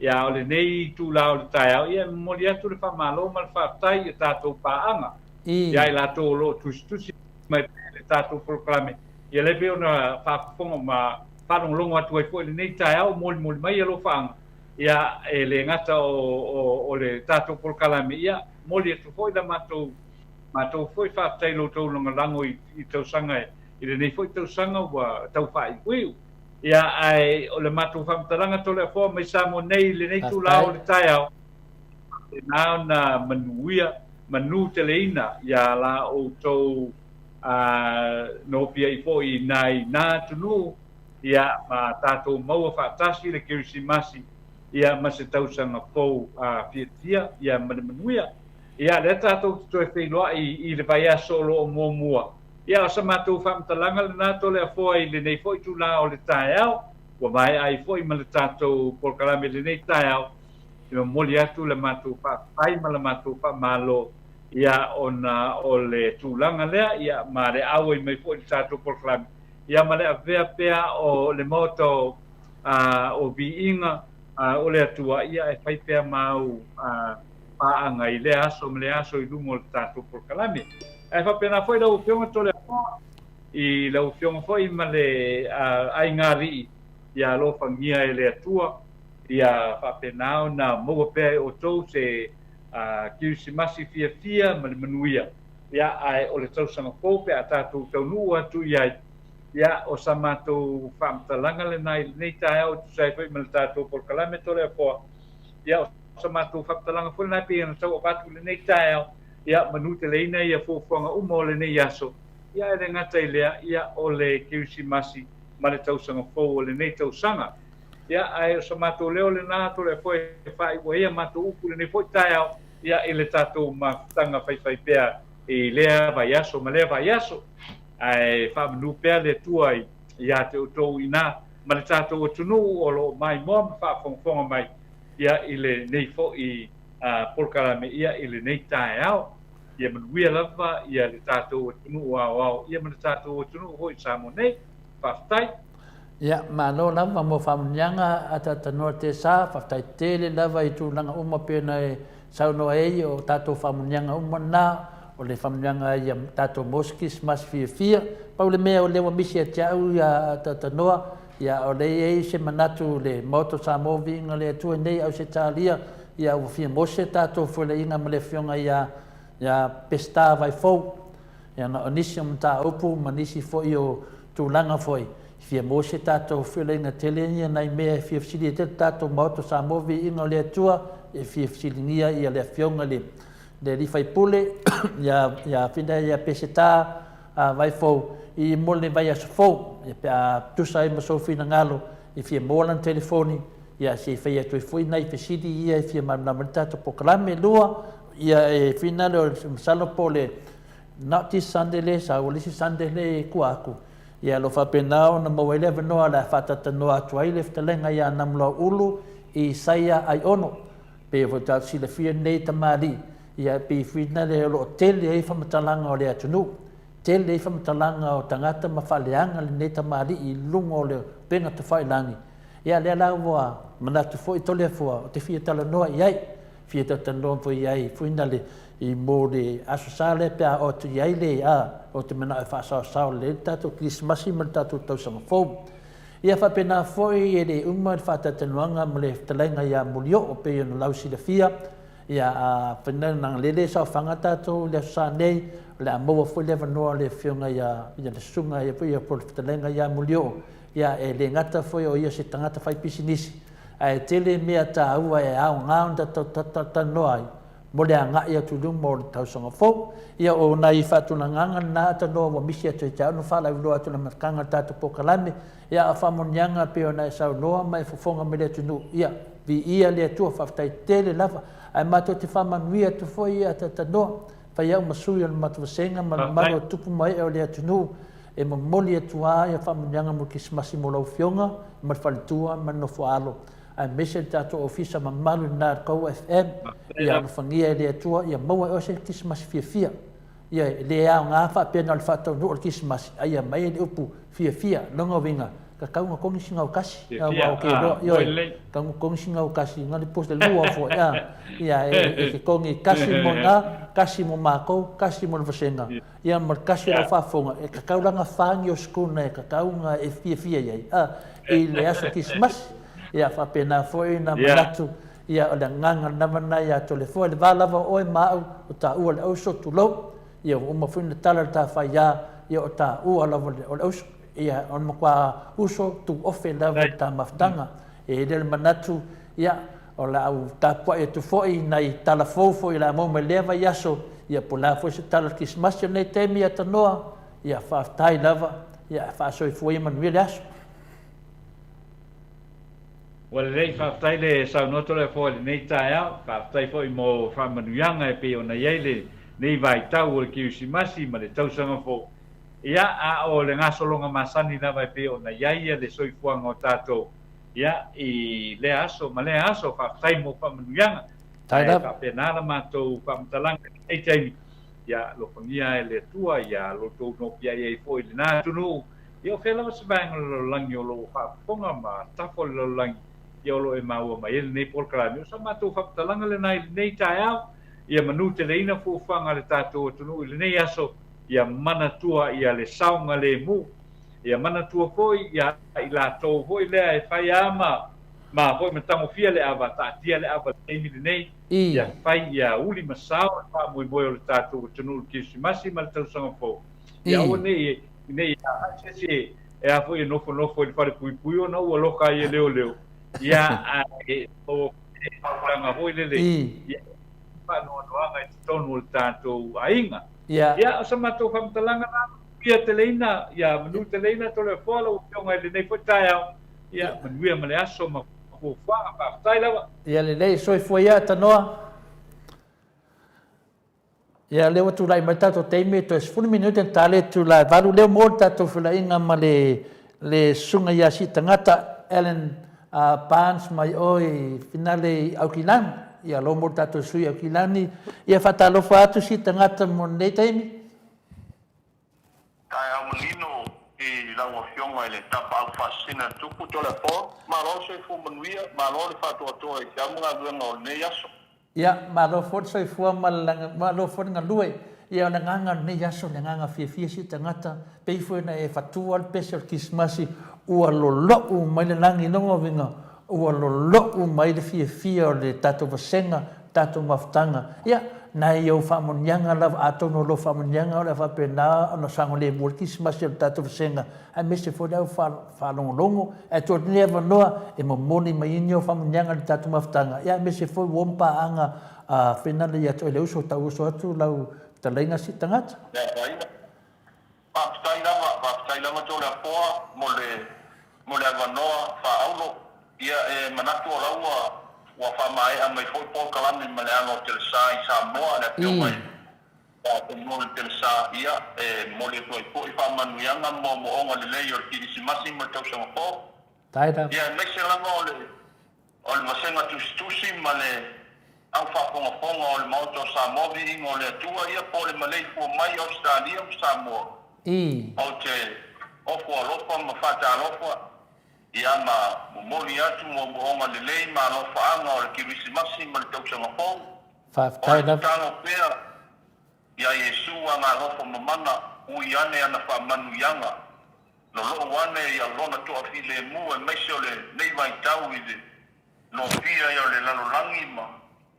Ia, a o lenei itula o le taeao, ia, e momoli atu le faamalo ma le faafetai i a tatou paaga, ia i latou o lo o tusitusi mai pea i le tatou polokalame, ia lea pei ona faafofoga ma faalogologo atu ai foi i lenei taeao, molimoli mai alofaaga, ia, e le gata o, o, o le tatou polokalame, ia, momoli atu foi la matou, matou foi faafetai i lo outou lagolago i, i tausaga e, i lenei foi tausaga ua tau faaiuiu. Ia, ae o le matou faamatalaga Toleafoa mai Samoa nei i lenei itula o le taeao, faapena ona manuia, manuteleina ia la outou nopiai foi i nai na atunuu, ia, ma tatou maua faatasi le Kerisimasi, ia, ma se tausaga fou fiafia, ia, ma le manuia. Ia, lea tatou te toe feiloai i le vaiaso o lo o muamua. Ia, o sa matou faamatalaga lena Toleafoa i lenei foi itula o le taeao, ua maea ai foi ma le tatou polokalame i lenei taeao, e momoli atu le matou faafetai ma le matou faamalo, ia, ona o le tulaga lea, ia, ma le auai mai foi i le tatou polokalame, ia, ma le avea pea o le Maota o, a, o Viiga, a, o le Atua, ia, e fai pea ma au, a, paaga i lea aso ma lea aso i luga o le tatou polokalame. Ae faapena foi lau Afioga Toleafoa, i lau Afioga foi ma le aigaalii, ia alofagia e le Atua, ia faapena ona maua pea e outou se Kerisimasi fiafia ma le manuia, ia, ae o le tausaga fou pe a tatou taunuu atu i ai, ia, o sa matou faamatalaga lena i lenei taeao e tusa ai foi ma le tatou polokalame Toleafoa, ia, o sa matou faamatalaga foi lena e pei ona tau avatu i lenei taeao, ia manuteleina ia fuafuaga uma o lenei aso, ia e le gata i lea, ia o le Kerisimasi ma le tausaga fou o lenei tausaga. Ia, ae o sa matou leo lena, Toleafoa e faaiu ai a matou upu i lenei foi taeao, ia i le tatou mafutaga faifaipea i lea vaiaso ma lea vaiaso. Ae faamanu pea le Atua ia te outou i ina ma le tatou atunuu o lo o maimoa ma faafogafoga mai, ia i lenei foi polokalame ia i lenei taeao. Ia manuia lava ia le tatou atunuu aoao ia ma le tatou atunuu foi i Samoa nei. Faafetai. Ia, malo lava mo faamanuiaga a Tatanoa Tesa, faafetai tele lava i tulaga uma pei ona e saunoa ai, o tatou faamanuiaga uma na, o le faamanuiaga ia tatou mo se Kerisimasi fiafia. Pau le mea o lea ua misi ia te au ia Tatanoa, Ia, o lea e i ai se manatu le Maota o Samoa Viiga le Atua nei Ausetalia, ia ua fia maua se tatou feulaiga ma le Afioga ia ia Peseta Vaifou, ia na o nisi o mataupu ma nisi foi o tulaga foi, e fia maua se tatou feulaiga tele ia nai mea e fia fesili ai tele tatou Maota o Samoa Viiga o le Atua, e fia fesiligia ia le Afioga i le le alii faipule ia ia Fina ia Peseta a Vaifou i mo le vaiaso fou, ia pe a tusa ai ma sou finagalo e fia maua lana telefoni, ia se i fai atu ai foi nai fesili ia e fia malamalama ai le tatou polokalame. Lua, ia e finagalo masalo po o le not this Sunday le sau, o le isi Sunday le e tua atu, ia o lo o faapena ona maua ai le avanoa o le a faatalatanoa atu ai le fetalaiga ia Namulauulu Isaia Aiono. Pei foi tatou silafia nei tamalii, ia pei finale o lo o tele ai faamatalaga o le atunuu, tele ai faamatalaga o tagata ma faaleaga lenei tamalii i luga o le upega tafailagi. Ia lea la ua manatu foi Toleafoa ou te fia talanoa i ai, fia talatalanoa foi i ai finale i mo le Aso Sa lea pe a oo atu i ai le a, ou te manao e faasaosao lelei le tatou Kerisimasi ma le tatou tausaga fou. Ia faapena foi e le uma le faatalatalanoaga ma le fetalaiga ia Molioo pei ona lausilafia. Ia, a whena nā lele saofaga tātou i le aso Sa nei, o le a maua foi le avanoa o le Afioga ia, ia le Susuga ia, ia po o le Fetalaiga ia Mulioo, ia, e le gata foi o ia se tagata fai pisinisi, ae tele mea tāua e aoga ona tatou talatalanoa ai mo le agai atu i luma o le tausaga fou. Ia, o nai faatulagaga na atanoa ua misi atu ia te au na faalauiloa atu i le amataga o le tatou polokalame. Ia, a o faamanuiaga e pei ona e saunoa ma e fofoga mai le atunuu, ia, viia le Atua, faafetai tele lava. Ae matou te faamanuia atu foi ia Tatanoa, fai au ma sui o le matou vasega ma le mamalu o tupu ma ee o le atunuu, e momoli atu lava ia faamanuiaga mo le Kerisimasi mo lau Afioga ma le faletua ma le nofoaalo, aemaise le tatou ofisa mamalu lena a le Kou FM, ia alofagia e le Atua ia maua e oe se Kerisimasi fiafia. Ia, e le aoga faapea na o le faataunuu o le Kerisimasi, a ia aumai le upu fiafia, lona uiga, ka tau na kongi sina o kasi, Fiafia, aua o ke loa, ah, ioe, moe lelei. tau na kongi sina o kasi, na le pose lua foi, a, ia, e, e ke kongi kasi mo na, kasi mo makou, kasi mo le vasega, ia, ma le kasi o lau faafofoga, e tatau la na whangi o skuna e tatau na e fiafia i ai, a, i le aso Kerisimasi. Ia, faapena foi na manatu, Ia, o le agaga lava lena ia Toleafoa, i le va lava o oe ma au, o taua le auso, tulou, ia ua uma foi ona tala le ta faiā, ia o taua lava o le auso. Ia, o le matua uso tuofe lava i le ta mafutaga. E i ai le manatu, ia, o le a ou tapuai atu foi i nai tala fou foi o le a maua mai lea vaiaso, ia po o le a foi se tala o le Kerisimasi o lenei taimi ia Tanoa, ia faafetai lava, ia faasoifua ia manuia le aso. Ua lelei, faafetai le saunoa Toleafoa i lenei taeao. Faafetai foi mo faamanuiaga e pei ona i ai lenei vaitau o le Kerisimasi ma le tausaga fou. Ia, a o le gasologa masani lava e pei ona i ai le soifuaga o tatou, ia, i lea aso ma lea aso. Faafetai mo faamanuiaga. Ae faapena la matou faamatalaga i lenei taimi. Ia, alofagia e le Atua ia lo outou nopiai ai foi i lena atunuu. Ia o fea lava se vaega o le lalolagi o lo o faafofoga ma tafa o le lalolagi ia o lo o e maua mai ai lenei polokalame. O sa matou faamatalaga lena i lenei taeao, ia manuteleina fuafuaga a le tatou atunuu i lenei aso, ia manatua ia le saogalemu, ia manatua foi ia i latou foi lea e fai a ma ma foi ma tagofia le ava, taatia le ava i le taimi lenei, ia fai ia uli ma sao le faamoemoe o le tatou atunuu i le Kerisimasi ma le tausaga fou. Ia aua ne i ne i agai se isi e a foi e nofonofo i le falepuipui ona ua loka ai e leoleo, ia ae maua foi le tulaga foi lele, ia faanoanoaga i totonu o le tatou aiga. Ia, o sa matou faamatalaga na, manuia teleina, ia manuteleina Toleafoa lau Afioga i lenei foi taeao, ia manuia ma le aso ma fuafuaga. Faafetai lava. Ia lelei, soifua ia Tanoa. Ia, lea ua tulai mai le tatou taimi, toe 10 minute na tali atu la e valu lea mo le tatou felaiga ma le le susuga ia Siitagata Allan Barnes mai o i Finale i Aukilani. Ia, alo mo le tatou sui Aukilani. Ia, faatalofa atu Siitagata mo lenei taimi. Taeao manino i lau Afioga i le Tapaau Faasisina le Tupu Toleafoa. Malo le soifua manuia, malo le faatoatoa i te au ma galuega o lenei aso. Ia, malo foi le soifua ma le malo foi le galue. Ia, o le agaga o lenei aso, le agaga fiafia si tagata, pei foi ona e fatua le pese o le Kerisimasi, ua lolo'u mai le lagi i lona uiga, ua lolo'u mai le fiafia o le tatou vasega, tatou mafutaga. Ia, nai ou faamanuiaga lava, atonu o lou faamanuiaga o le a faapena ona saogalemu ai le Kerisimasi o le tatou vasega, aemaise foi le au faalogologo, ae tuu atu lenei avanoa e momoli mai ai ni ou faamanuiaga i le tatou mafutaga, ia aemaise foi ua om paaga a Fernando ia te oe le uso, tau uso atu lau fetalaiga si tagata. Faafetai lava, faafetai lava Toleafoa mo le mo le avanoa faaauro. Ia e manatu o la ua ua faamaea mai foi polokalame ma le alo o Telesa i Samoa, le afioga i Atonu o le Telesa, ia, e momoli atu ai foi faamanuiaga ma moomooga lelei o le Kirisimasi ma le Tausaga Fou. Ia, aemaise lava o le, o le vasega tusitusi ma le au faafogafoga o le Maota o Samoa, Viiga o le Atua, ia, po o le maleifua mai Ausetalia ma Samoa. Ou te ofo alofa ma faatalofa, ia, ma momoli atu moomooga lelei ma alofaaga o le Kirisimasi ma le Tausaga Fou. O le tatalo pea ia Iesu ana alofa mamana, ui ane ana faamanuiaga, lolou ane ia Lona toafilemu aemaise o lenei vaitau i le lofia ia o le lalolagi ma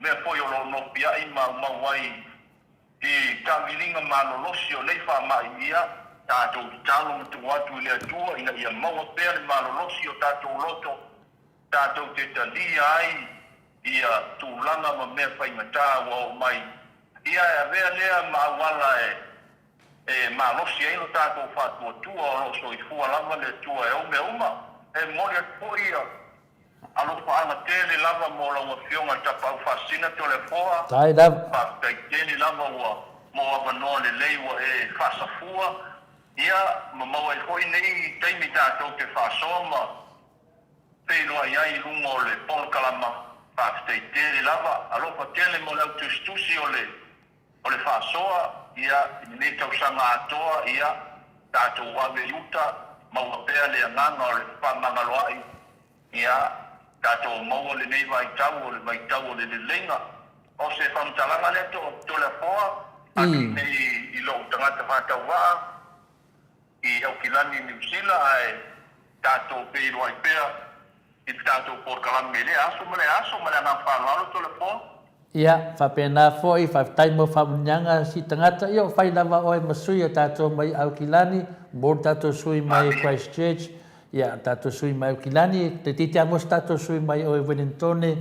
mea foi o lo o nofia'i ma aumau ai i taamiliga malolosi o nei faama'i, ia tatou tatalo ma tuu atu i le Atua ina ia maua pea le malolosi o tatou loto tatou te talia ai ia tulaga ma mea faigata ua oo mai, ia e avea lea ma auala e malosi ai lo tatou faatuatua o lo o soifua lava le Atua e ou mea uma. E momoli atu foi ia Alofaaga tele lava mo lau Afioga Tapaau Faasina Toleafoa, Faafetai lava. Faafetai tele lava ua mo avanoa lelei ua e faasafua ia ma maua ai foi nei taimi tatou te faasoa ma feiloai ai i luga o le polokalama. Faafetai tele lava. Alofa tele mo le au tusitusi o le o le faasoa ia i lenei tausaga atoa ia tatou ave i uta maua pea le agaga o le fefaamagaloa'i Ia tatou maua lenei vaitau o le vaitau o le leleiga. O se faamatalaga lea Toleafoa atu nei i lou tagata faatauvaa i Aukilani Niu Sila ae tatou feiloai pea i le tatou polokalame i lea aso ma lea aso ma le agaga faaaloalo Toleafoa. Ia, faapena foi, faafetai mo faamanuiaga si tagata, ia o fai lava oe ma sui o tatou mai Aukilani, mo le tatou sui mai Christchurch, ia tatou sui mai Aukilani, toeitiiti lava mo se tatou sui mai oe Wellingtone,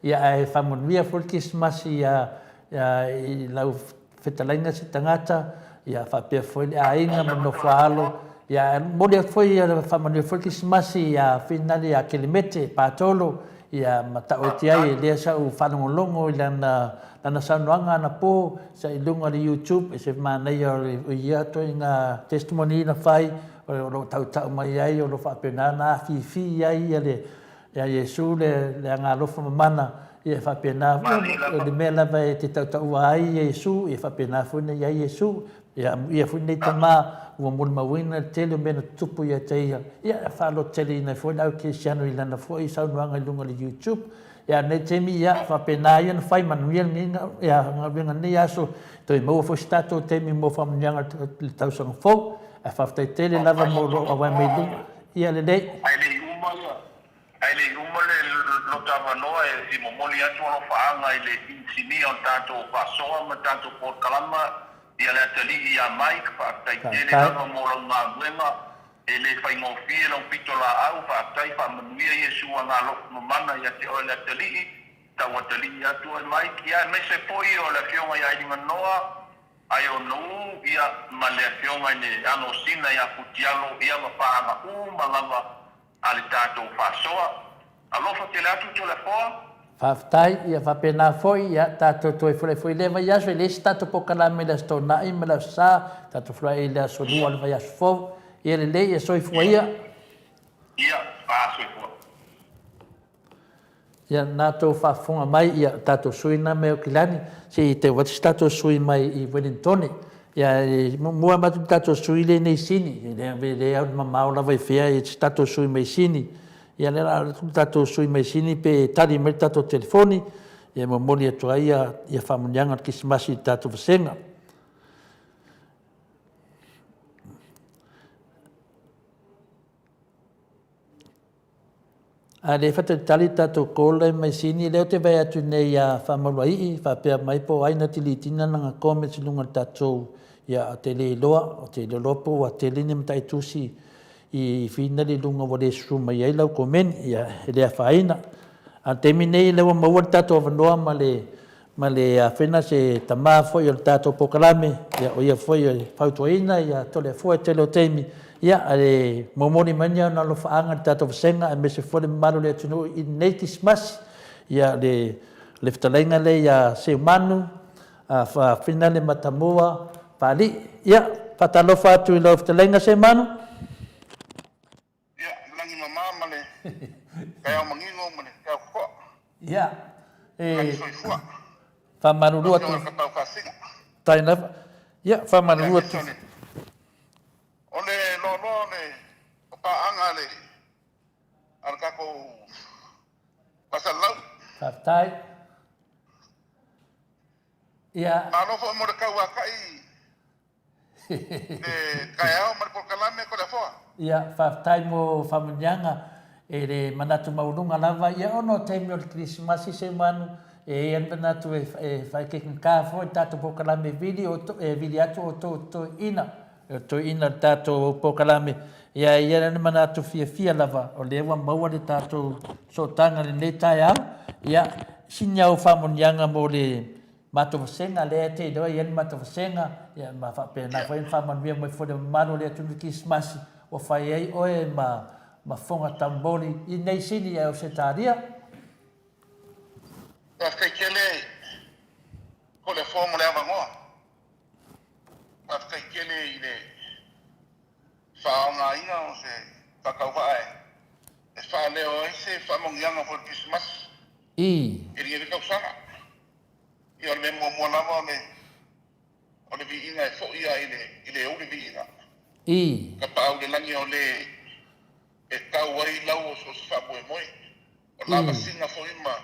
ia ae faamanuia foi le Kerisimasi ia, ia i lau fetalaiga si tagata, ia faapea foi le aiga ma le nofoaalo, ia ae momoli atu foi ia faamanuia foi le Kerisimasi ia Finali ia Kelemete Patolo, ia ma taoiti ai e lea sa ou faalogologo i lana lana saunoaga anapo sa i luga o le YouTube, e se manaia o ia ituaiga testimony na fai o lo o tautau mai ai o lo o faapena ona afifi ai ia le ia Iesu le le agaalofa mamana, ia e faapena o le mea lava e te tautaua ai ia Iesu, ia faapena foi ona i ai Iesu. Ia amuia foi lenei tama ua molimauina le tele o mea na tutupu ia te ia, ia e faalototeleina ai foi le au kerisiano i lana foi saunoaga i luga o le YouTube. Ia a o lenei taimi, ia, faapena ia ona fai manuia lenei ia galuega i lenei aso, toe maua foi se tatou taimi mo faamanuiaga i le tausaga fou. Ae faafetai tele lava mo lou auai mai i luga. Ia lelei. Ae le i uma ia, ae le i uma le lota avanoa e momoli atu alofaaga i le inisinia o le tatou faasoa ma le tatou polokalama Ia le atalii ia Mike, faafetai tele lava mo lau galuega, e le faigofie lau pitolaau, faafetai, faamanuia Iesu Agalofu mamana ia te oe le atalii, tau atalii atu oe Mike, ia aemaise foi o le afioga ia Ailimanoa, Aionou, ia ma le afioga i le alo o Sina ia Futialo, ia ma paaga uma lava a le tatou faasoa. Alofa tele atu Toleafoa. Faafetai, ia faapena foi, ia tatou toe fulai foi i lea vaiaso, e leai se tatou polokalame i le Aso Toonai ma le Aso Sa, tatou fulai i le Aso Lua o le vaiaso fou. Ia lelei, ia soifua ia. Ia, faasoifua. Ia, na tou faafofoga mai, ia, tatou sui na mai Aukilani, se i tau atu se tatou sui mai i Wellingtone. Ia, e muamua avatu le tatou sui lea nei i Sini, e le, le au mamao lava i fea i se tatou sui mai Sini. Ia, lea o le a alu atu le tatou sui mai Sini pe tali mai le tatou telefoni, ia e momoli atu ai ia, ia faamanuiaga o le Kerisimasi i le tatou vasega. A le faatalitali le tatou call lea mai Sini, lea ou te vaai atu nei ia Faamaluaii faapea mai po o ai na deleteina lana comments i luga o le tatou, ia ou te le iloa, ou te le iloa po ua tele ni mataitusi i finali i luga ua le susu mai ai lau komeni, ia e le afaina. A o le taimi nei lea ua maua le tatou avanoa ma le ma le afena se tama foi o le tatou polokalame, ia o ia foi e fautuaina ia Toleafoa i le tele o taimi, ia e momoli mai ni ona alofaaga i le tatou vasega aemaise foi le mamalu o le atunuu i lenei Kerisimasi. Ia le le fetalaiga lea ia Seumanu Finale Matamua Paalii. Ia faatalofa atu i lau fetalaiga Seumanu. Ia, le lagi mama ma le taeao manino ma le taeao totoa. Ia, e. Lagi soifua. Faamalulu atu. Lau Afioga i le Tapaau Faasina. Tai lava. Ia, faamalulu atu. O le loaloa o le o paaga a le a le tatou Faasalaulau. Faafetai. Ia. Malo foi mo le tauatai Le taeao ma le polokalame Toleafoa. Ia, faafetai mo faamanuiaga. E le manatu maualuga lava, ia ona o taimi o le Kerisimasi Seumanu, E i ai le manatu e faaikeikika foi le tatou polokalame e vili outou, e vili atu outou toeaiina, o toeaiina o le tatou polokalame. Ia e i ai le manatu fiafia lava o lea ua maua le tatou sootaga i lenei taeao. Ia, sini au faamanuiaga mo le matou vasega lea e te iloa e i ai le matou vasega, ia ma faapena foi ona faamanuia mai foi le mamalu o le atunuu i le Kerisimasi ua fai ai oe ma ma fofoga taumoli i nei sini i Ausetalia. Faafetai tele Toleafoa mo le avanoa. Faafetai tele i le faaaogaina o se faatauvaa e faaleo ai se faamanuiaga foi o le Kerisimasi i lenei tausaga. Ia o le mea muamua lava o le o le viiga e foi lava i le i le ou le viiga. Tapaau i le lagi o le e tau ai lau o so o se faamoemoe. O lavasiga foi ma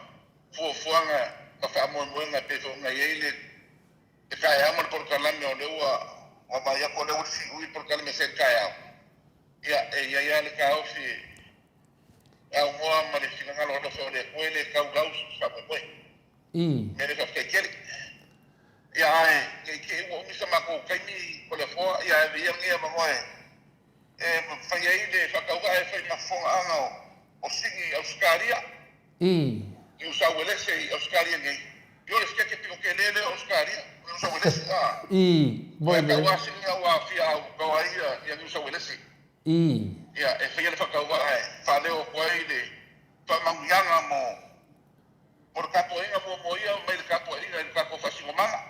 fuafuaga ma faamoemoega e pei foi ona i ai le le taeao ma le polokalame o lea ua vaavaai atu o lea ua siui le polokalame se taeao. Ia, e i ai lava le taofi e aunoa ma le finagalo alofa o le Atua e le tau lau so o se faamoemoe. Mea lea faafetai tele. Ia ae ne i te i ua umi sa matou taimi Toleafoa, ia ae ave ia lenei avanoa e e fai ai le faatauvaa e fai ma fofogaaga o Sini i Ausetalia, Niu Sauelese i Ausetalia nei. Ia o le sikeke pito tele lea o Ausetalia, o Niu Sauelese, a. Ia tau a Sini a ua aafia au ai ia Niu Sauelese. Ia e faia le faatauvaa e faaleo atu ai le faamanuiaga mo O le tapuaiga muamua ia mai le tapuaiga i le tatou faasinomaga.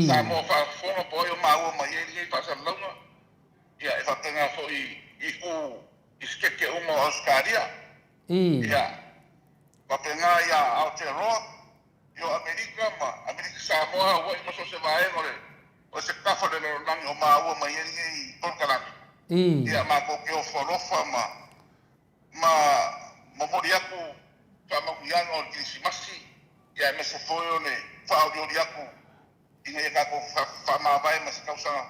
Samoa faafofoga po o ai o maua mai ai lenei faasalalauga, ia e faapena foi i itu i sikeke uma o Ausetalia, ia faapena ia Aotearoa, ia o Amerika ma Amerika Samoa, Hawaii ma so o se vaega o le o se tafa o le lalolagi o maua mai ai lenei polokalame. Ia matou te ofo alofa ma ma momoli atu faamanuiaga o le Kerisimasi, ia aemaise foi o le faaolioli atu ina ia tatou faamavae ma se tausaga,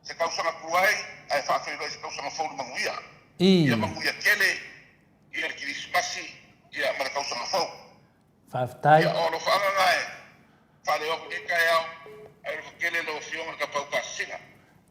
se tausaga tuai ae faafeiloai se tausaga fou i le manuia. Ia manuia tele ia le Kerisimasi ia ma le tausaga fou. Faafetai. Ia, o alofaaga na e faaleo atu nei taeao, ae alofa tele lau Afioga i le Tapaau Pasina.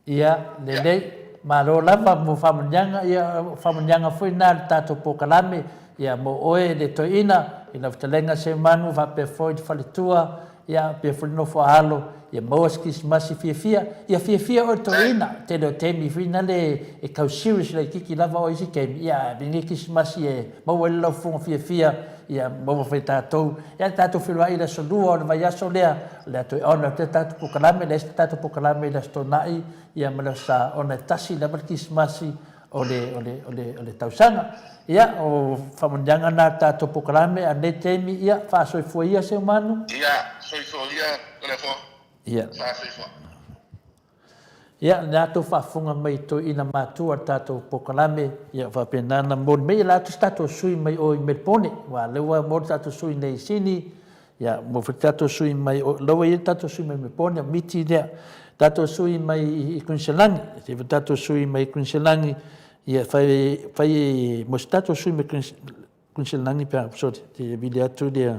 Ia, lelei. Malo lava mo faamanuiaga, ia, o faamanuiaga foi na a le tatou polokalame, ia, mo oe le toeaina, i lau fetalaiga Seumanu faapea foi le faletua, ia, faapea foi le nofo a alo, ia maua se Kerisimasi fiafia. Ia fiafia oe le toeaina, tele o taimi foi na le e tau serious laitiiti lava oe i isi taimi, ia, ae lenei Kerisimasi e maua ai le lau fofoga fiafia, Ia maua foi e tatou, ia tatou feiloai i le aso Lua o le vaiaso lea, o le a toe ona atu le tatou polokalame, leai se tatou polokalame i le Aso Toonai, ia ma le Aso Sa, ona e tasi lava le Kerisimasi o le, o le, o le, o le tausaga. Ia, o faamanuiaga na a le tatou polokalame, a o lenei taimi, ia, faasoifua ia Seumanu. Ia, soifua ia Toleafoa. Ia. Faasoifua. Ia, lena tou faafofoga mai i toeaina matua o le tatou polokalame, ia ua faapena ona momoli mai e la atu se tatou sui mai o i Melbourne, aua o lea ua momoli tatou sui nei i Sini, ia momoli foi le tatou sui mai o, la ua i ai le tatou sui mai Melbourne, o Miti lea, tatou sui mai i Kuiniselani, e i ai foi tatou sui mai Kuiniselani, ia fai, fai mo se tatou sui mai Kuiniselani pe a, sorry, te vili atu le,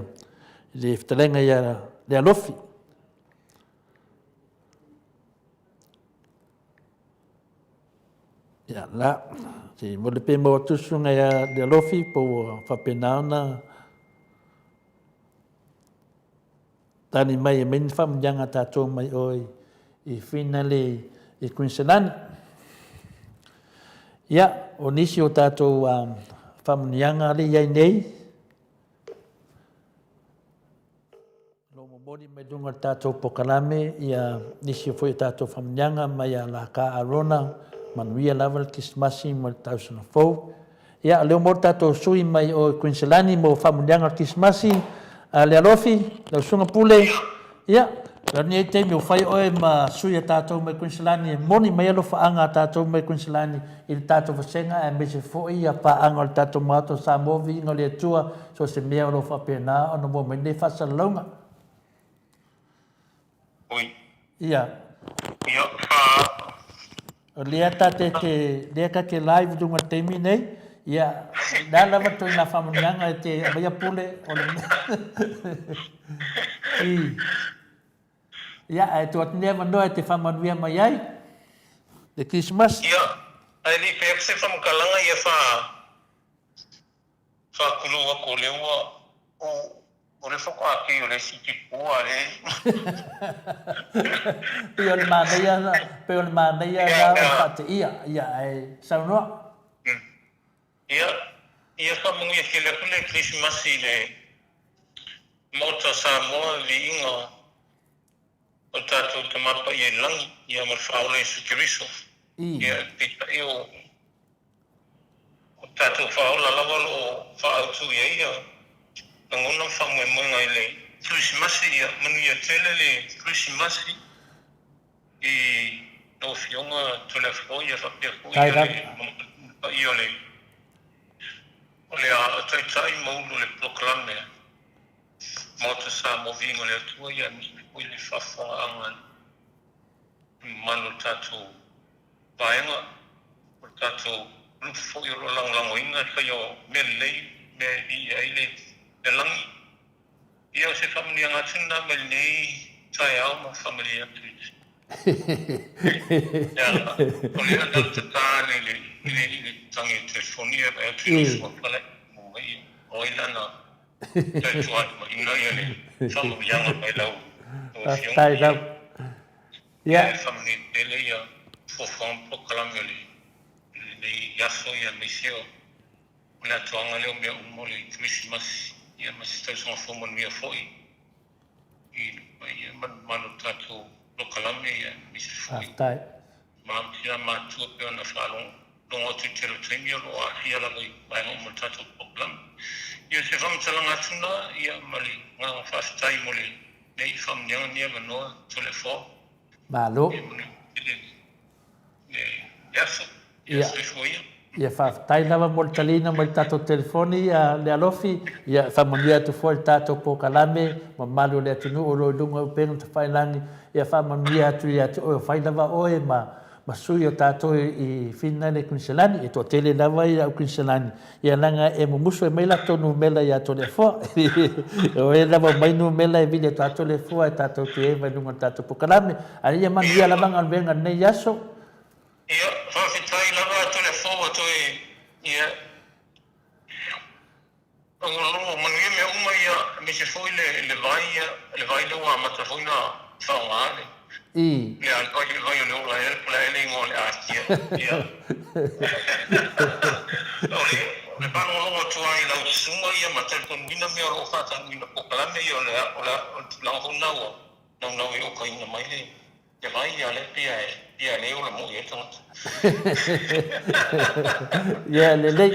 le fetalaiga ia Lealofi. Ia, la, se i mole pe maua atu susuga ia Lealofi po ua faapena ona tali mai e mai ni faamanuiaga a tatou mai oe i Finale i Queensland. Ia, o nisi o tatou faamanuiaga lea i ai nei, O lo o momoli mai luga o le tatou polokalame ia nisi foi o tatou faamanuiaga mai ia Laka Arona, manuia lava le Kerisimasi ma le tausaga fou. Ia, o lea ua maua le tatou sui mai o i Kuiniselani mo faamanuiaga o le Kerisimasi. A Lealofi, lau susuga Pule, ia, o lenei taimi ua fai oe ma sui a tatou mai Kuiniselani e moni mai alofaaga a tatou mai Kuiniselani i le tatou vasega aemaise foi ia paaga o le tatou Maota o Samoa, viiga o le Atua. So o se mea o lo o faapena ona maua mai nei faasalalauga. Oi. Ia. Ia, fa. O lea ta te te, lea ta te live i luga i le taimi nei. Ia, le a lava ituaiga faamanuiaga e te aumaia Pule o le I. Ia, ae tuu atu nei avanoa e te faamanuia mai ai le Kerisimasi. Ia, ae le i fai atu se faamatalaga ia fa faatulou atu o lea ua o lea faatoa kei o le isi tipua a le Pei o le manaia na, pei o le manaia na o le faateia, ia ae saunoa. Ia, ia faamanuia tele atu le Kerisimasi i le Maota o Samoa, le viiga o le tatou Tama Paia i le Lagi, ia ma le Faaola Iesu Keriso. Ia, peitai o o le tatou Faaola lava o lo o faaautu i ai ia lagona ma faamoemoega i le Kerisimasi. Ia manuia tele le Kerisimasi i lau Afioga Toleafoa, ia faapea foi le paia o le o le Taitai ma Ulu o le Polokalame Maota Samoa Viiga o le Atua, ia aemaise foi le faafofogaaga a le mamalu o le tatou vaega, o le tatou group foi o lo o lagolagoina le faia o mea lelei, mea e viia ai le lagi. Ia o se faamanuiaga atu lena mai lenei taeao ma faamalie atu i le ala o lea na tata i le i le i le tangi o le telefoni e vaai atu i lou suafa la e mo mai ia. O ai lana tautualumaina ia le faamanuiaga mai lau afioga. Ia. Ia e faamanuia tele ia fuafuaga ma polokalame o lenei aso ia aemaise o O le atoaga lea o mea uma o le Kerisimasi, ia ma se tausaga fou manuia foi i le paia ma le mamalu o le tatou polokalame, ia aemaise foi Faafetai. ma tina ma matua pei ona faalogologo atu i le tele o taimi o lo o aafia lava i vaega uma o le tatou polokalame. Ia o se faamatalaga atu lena, ia ma le agaga faafetai mo lenei faamanuiaga, lenei avanoa, Toleafoa. Malo. Ia manuia tele le aso. Ia soifua ia. Ia faafetai lava mo le taliina mai le tatou telefoni le alofi. Ia faamanuia atu foi le tatou polokalame mamalu o le atunuu o lo o i luga o upega tafailagi. Ia faamanuia atu ia te oe o fai lava oe ma ma sui o tatou i Finland e Kiniselani. E toatele lava ia au Kiniselani. Ia leaga e mumusu e mai latou numera ia Toleafoa. O e lava mai numera e vili atu a Toleafoa e tatou te eva i luga o le tatou polokalame. Ae ia manuia lava galuega i lenei aso. Ia, faafetai lava Toleafoa ua toe, ia, ua manuia mea uma ia, aemaise foi le, le vai ia, le vai lea ua amata foi ona faaaoga le, I. le vai, le vai o le ola ea, po o le a ea le igoa o le atia, ia. O le, o le faalogologo atu lava i lau susuga ia ma talitonuina mea o lo o faataunuuina polokalame ia, o le, o le, o le tulaga foi lena ua naunau e okaina mai le, Te vai ia le pia e pia le ola moi e tagata. Ia lelei.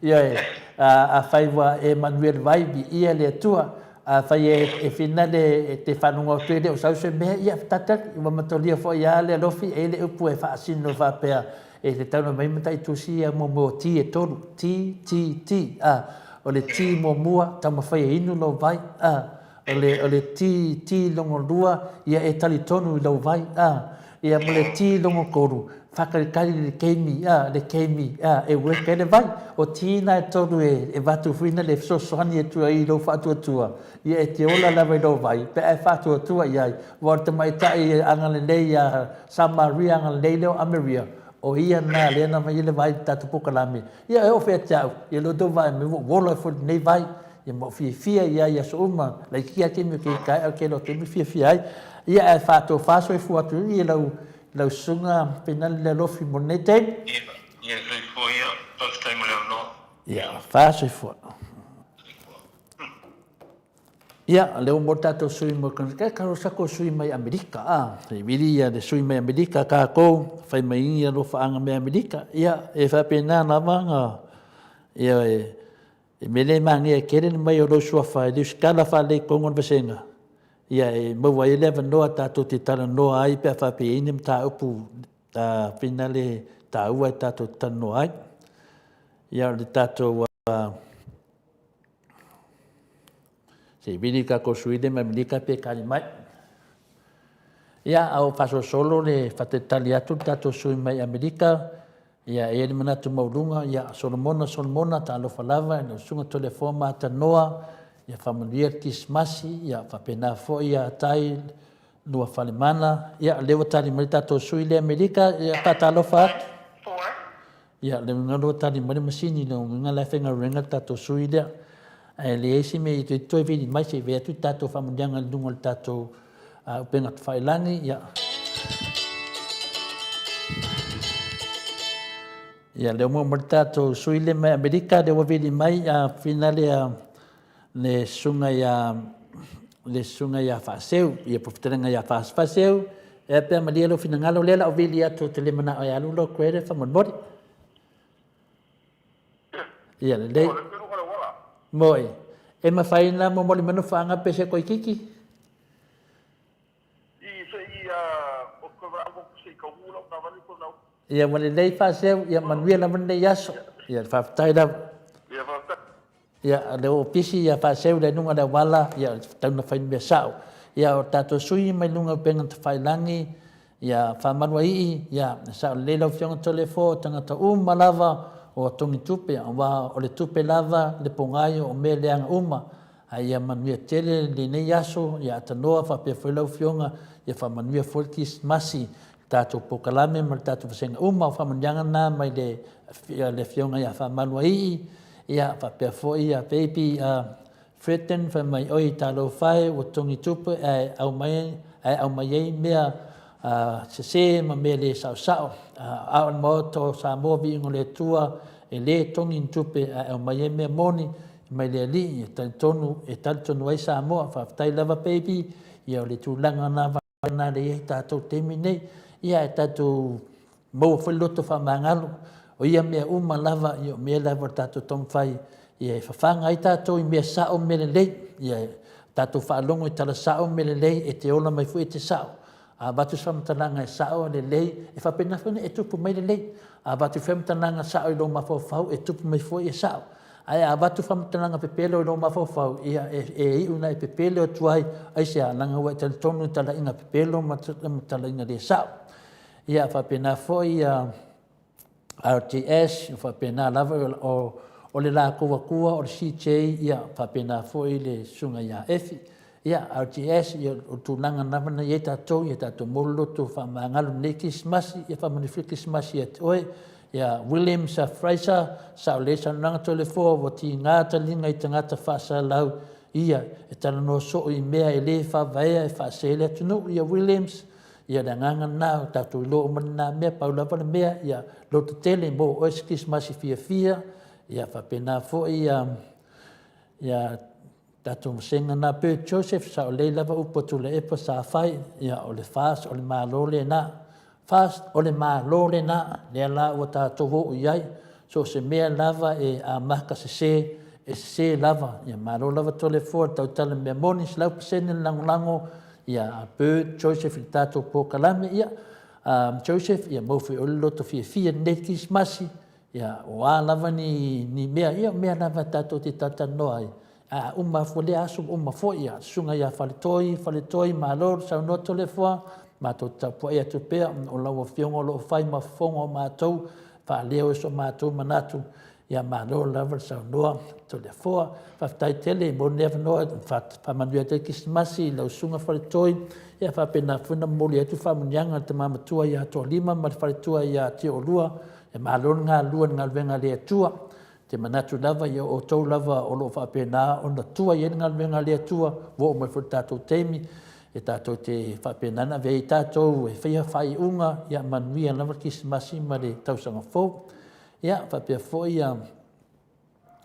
Ia e, a, afai ua e manuia le vai, viia le Atua. Afai e, e finale e te faalogo atu e le o sau se mea, ia tatali, ua matolia foi a le alofi, e i le upu e faasino faapea, e te tauna mai mataitu ia muamua o ti e tolu, ti, ti, ti, a, o le ti muamua, taumafai e inu lou vai, a, O le, o le ti, ti logo lua, ia e talitonu i lou vai, a. Ia ma le ti logo kolu, whakalikali le keimi, a, le keimi, a, e weka i le vai. O ti na e tolu e, e vatu fuina le fesoasoani e tua i lou faatuatua, ia e te ola lava i lou vai, pe a e faatuatua i ai. Ua o le tamaitai e agalelei ia Samaria agalelei lea o Ameria, o ia na lea na mai le vai i le tatou polokalame. Ia e oo fea te au, ia lo tou vai mai ua ola foi lenei vai. Ia ma ou fiafia i ai i aso uma, laitiiti lava taimi o kei taeao i tele o taimi fiafia ai. Ia ae faatofa soifua atu i lau lau susuga Penali Lealofi mo lenei taimi. Ia, ia soifua ia, faafetai mo le avanoa. Ia, fa soifua. Ia, lea ua mo tatou sui mo ka ka sa ko sui mai Amerika a. E vili ia le sui mai Amerika kākou, fai mai ia alofaanga me Amerika. Ia, e faapena lava nga ia e E mea lea e manaia e tele le mai o lou suafa e Lusitala faalelei tonu o le vasega, ia e maua ai le avanoa tatou te talanoa ai pe a faapea e i ai ni mataupu finale taua e tatou te talanoa ai. Ia o le tatou se i vili tatou sui le mai Amerika pe tali mai. Ia, a o faasolosolo le faatalitali atu le tatou sui mai Amerika. Ia, e i ai le manatu maualuga, ia, Solomona, Solomona, talofa lava i lau Susuga Toleafoa ma Tanoa, ia faamanuia le Kirisimasi, ia faapena foi ia Tai Luafalemana. Ia, o lea ua tali mai le tatou sui lea Amerika, ia faatalofa atu. Ia, le uiga lea ua tali mai le masini, le uiga la e faigaluega le tatou sui lea. Ae leai se mea e toe vili mai se i vaai atu le tatou faamanuiaga i luga o le tatou upega tafailagi. Ia, ia lea ua maua mai le tatou sui lea mai Amerika, lea ua vili mai a fina lea le susuga ia le susuga ia Faaseu, ia po fetalaiga ia Faaseu, e pea malie lou finagalo lea la o vili atu ou te le manao e alu lou credit faamolemole. Ia lelei. Moi. E mafai ona momoli mai nofoaga pe se koikiki? Ia ua lelei Faaseu, ia manuia lava lenei aso. Ia faafetai lava. Ia lea ua pisi ia Faaseu i le luga o le auala, ia tatau ona fai le mea sao. Ia o tatou sui mai luga o upega tafailagi, Ia faamaluaii, ia, e sao lelei lau Afioga Toleafoa, o tagata uma lava ua togi tupe, aua o le tupe lava le pogai o mea leaga uma. Ae ia manuia tele lenei aso, ia atanoa faapea foi lau Afioga, ia faamanuia foi le Kirisimasi i le tatou polokalame ma le tatou vasega uma. O faamanuiaga na mai le Afioga ia Faamaluaii, ia faapea foi ia Baby Threaten, fai mai, Oi, talofa e, ua togi tupe ae aumai, ae aumai ai mea sese ma mea le saosao. A o le Maota o Samoa, viiga o le Atua, e le togi ni tupe ae aumai ai mea moni mai le Alii, e talitonu, e talitonu ai Samoa. Faafetai lava baby, ia o le tulaga lava lena lea e i ai tatou taimi nei. Ia ae tatou Maua foi le loto faamagalo. O ia mea uma lava, ia o mea lava o le tatou taumafai ia e fafaga ai tatou i mea sao ma mea lelei. Ia tatou faalogo i tala sao ma mea lelei, e te ola mai foi e te sao. A avatu se faamatalaga e sao, lelei, e faapena foi ona e tupu mai lelei. A avatu se faamatalaga sao i lou mafaufau, e tupu mai foi e sao. Ae a avatu faamatalaga pepelo i lou mafaufau, ia e, e iu ina e pepelo atu ai, aisea? Leaga ua e talitonu i talaiga pepelo ma talaiga le sao. Ia faapena foi ia RTS, faapena lava o, o le latou atua o le CJ, ia faapena foi le susuga ia Efi. Ia RTS, ia o tulaga lava na i ai tatou, ia tatou maua le loto faamagalo i lenei Kerisimasi, ia faamanuia foi le Kerisimasi ia te oe. Ia William Sa Fraser, sao lelei saunoaga Toleafoa, ua tiga taliga i tagata faasalalau ia e talanoa soo i mea e le faavaea e faasee ai le atunuu. Ia Williams, Ia le agaga lena, o tatou iloa uma lena mea, pau lava le mea, ia loto tele mo oe se Kerisimasi fiafia, ia faapena foi ia, ia tatou vasega na Bert Joseph, sao lelei lava upu a Tuilaepa sa fai, ia o le FAST o le Malo lena. FAST o le Malo lena, lea la ua tatou oo i ai, so o se mea lava e amata sese, e sese lava, ia malo lava Toleafoa i le tautala mea moni, 100% le lagolago Ia, a Bert Joseph i le tatou polokalame, ia, Joseph, ia maua foi e oe le loto fiafia i lenei Kerisimasi, ia, o a lava ni, ni mea, ia, o mea lava tatou te talatalanoa ai, a uma foi lea aso, ua uma foi, ia, susuga ia Faletoi, Faletoi, malo le saunoa Toleafoa, matou te tapuai atu pea, o lau Afioga o lo o fai ma fofoga o matou, faaleo i so matou manatu, Ia malo lava le saunoa Toleafoa. Faafetai tele mo lenei avanoa, faamanuia atu ai Kerisimasi i lau susuga Faletoi, ia faapena foi ona momoli atu faamanuiaga a le tama matua ia Toalima ma le faletua ia Tioolua. Ia malo le galulue i le galuega a le Atua. Ou te manatu lava ia o outou lava o lo o faapena ona tua i ai le galuega a le Atua, ua oo mai foi i le tatou taimi e tatou te faapena ona avea ai tatou e faia faaiuga, ia manuia lava le Kerisimasi ma le tausaga fou. Ia, faapea foi ia,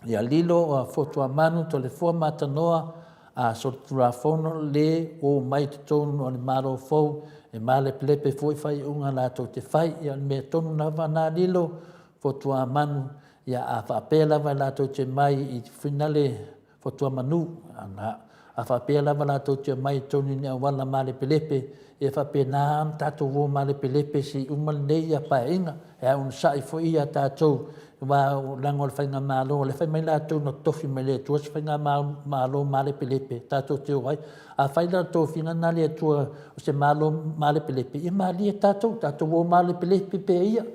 ia Lilo, Fotuamanu, Toleafoa ma Tanoa, a solitulafono le o mai i totonu o le Malo fou, e malepelepe foi faaiuga latou te fai. Ia, o le mea tonu lava na Lilo, Fotuamanu, ia a faapea lava latou te mai i finale Fotuamanu, ana, a faapea lava latou te omai i totonu i ni auala malepelepe, e faapena ona tatou o malepelepe se i uma lenei ia Paeaiga, e onosai foi ia tatou, aua leaga o le Faigamalo, o lea e fai mai latou na totofi mai e le Atua se Faigamalo malepelepe tatou te o ai. Afai la o le tofiga lena a le Atua o se Malo malepelepe, ia malie tatou, tatou o malepelepe pea ia.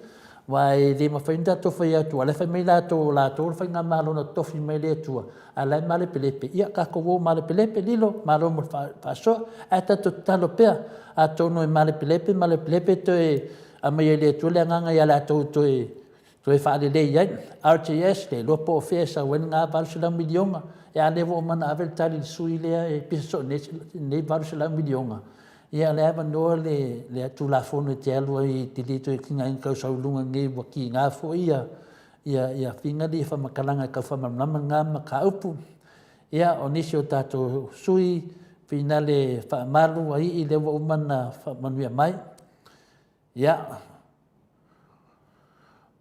Aua e le mafai ona tatou fai atu, a o la e fai mai latou o latou le Faigamalo na totofi mai e le Atua, a o la e malepelepe, ia tatou o malepelepe, lilo, malo mo le faasoa. Ae tatou tatalo pea, atonu e malepelepe, malepelepe toe aumai e le Atua le agaga ia latou e toe faalelei ai. RTS, le iloa po o fea e sau ai lena $800 miliona, a lea ua uma ona ave le tali i le sui usufono lea e pisa soo nei i lenei $800 miliona. Ia o lea e avanoa le Tulafono e te alu ai e te le toe tigaina ona tau sau i luga nei ua tiga foi ia figure ia faamatalaga e tau faamalamalama lena mataupu. Ia, o nisi o tatou sui usufono, finale faamalu a ii lea ua uma ona faamanuia mai. Ia,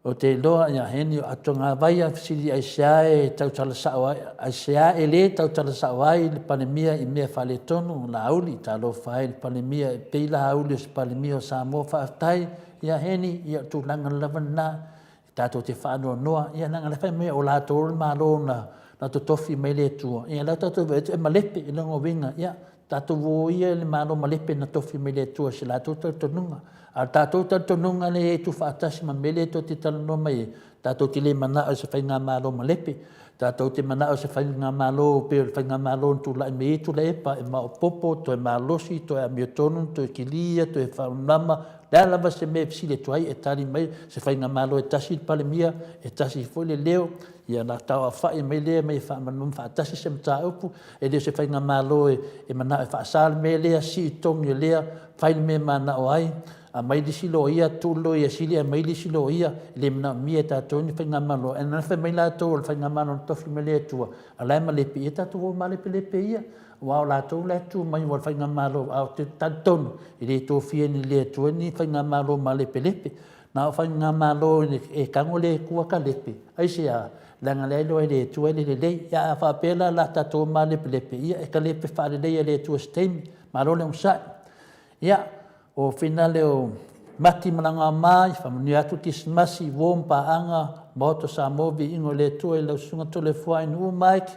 ou te iloa, ia, he ni atoga vaia fesili aisea e tautala sao ai, aisea e le tautala sao ai le Palemia i mea faaletonu, Laauli, talofa e i le Palemia e pei Laauli o se Palemia o Samoa, faafetai ia Heni, ia o tulaga lava lena tatou te faanoanoa, ia leaga o la e fai mai o latou le Malo na totofi mai le Atua, ia la tatou vaai atu e malepe, i lona uiga, ia tatou o ia i le Malo malepe na tofi mai le Atua i se latou talitonuga. A o le tatou talitonuga lea e tuufaatasi ma mea lea tou te talanoa mai ai, tatou te le manao i se faigamalo malepe, tatou te manao i se faigamalo pei o le faigamalo na tulai mai ai Tuilaepa, e maopoopo, toe malosi, toe amiotonu, toe kilia, toe faamama, le a lava se mea e fesili atu ai e tali mai se faigamalo e tasi le Palemia, e tasi foi le leo, ia ona tauaofai mai lea ma ia faamalamalama faatasi se mataupu, e le o se faigamalo e manao e faasa le mea lea, sii totogi o lea, fai le mea e manao ai, aumai le isi loia, tuu le loia sili aumai le isi loia, e le manaomia e tatou ni faigamalo. Ae na fai mai latou o le faigamalo na tofi mai le Atua, a o la e malepe, ia tatou o malepelepe ia, aua o latou la e tu mai o le faigamalo, ae ou te talitonu, e le tofia e le Atua ni faigamalo malepelepe. Na o faigamalo e tago le Atua talepe, aisea? Leaga o lea e iloa e le Atua le lelei. Ia a faapea la o le a tatou o malepelepe, ia e talepe faalelei e le Atua i se taimi. Malo le onosai. Ia, o finale o Mati ma Lagaama, ia faamanuia atu le Kerisimasi, uo ma paaga, Maota o Samoa, viiga o le Atua i lau Susuga Toleafoa Ainuu Mike,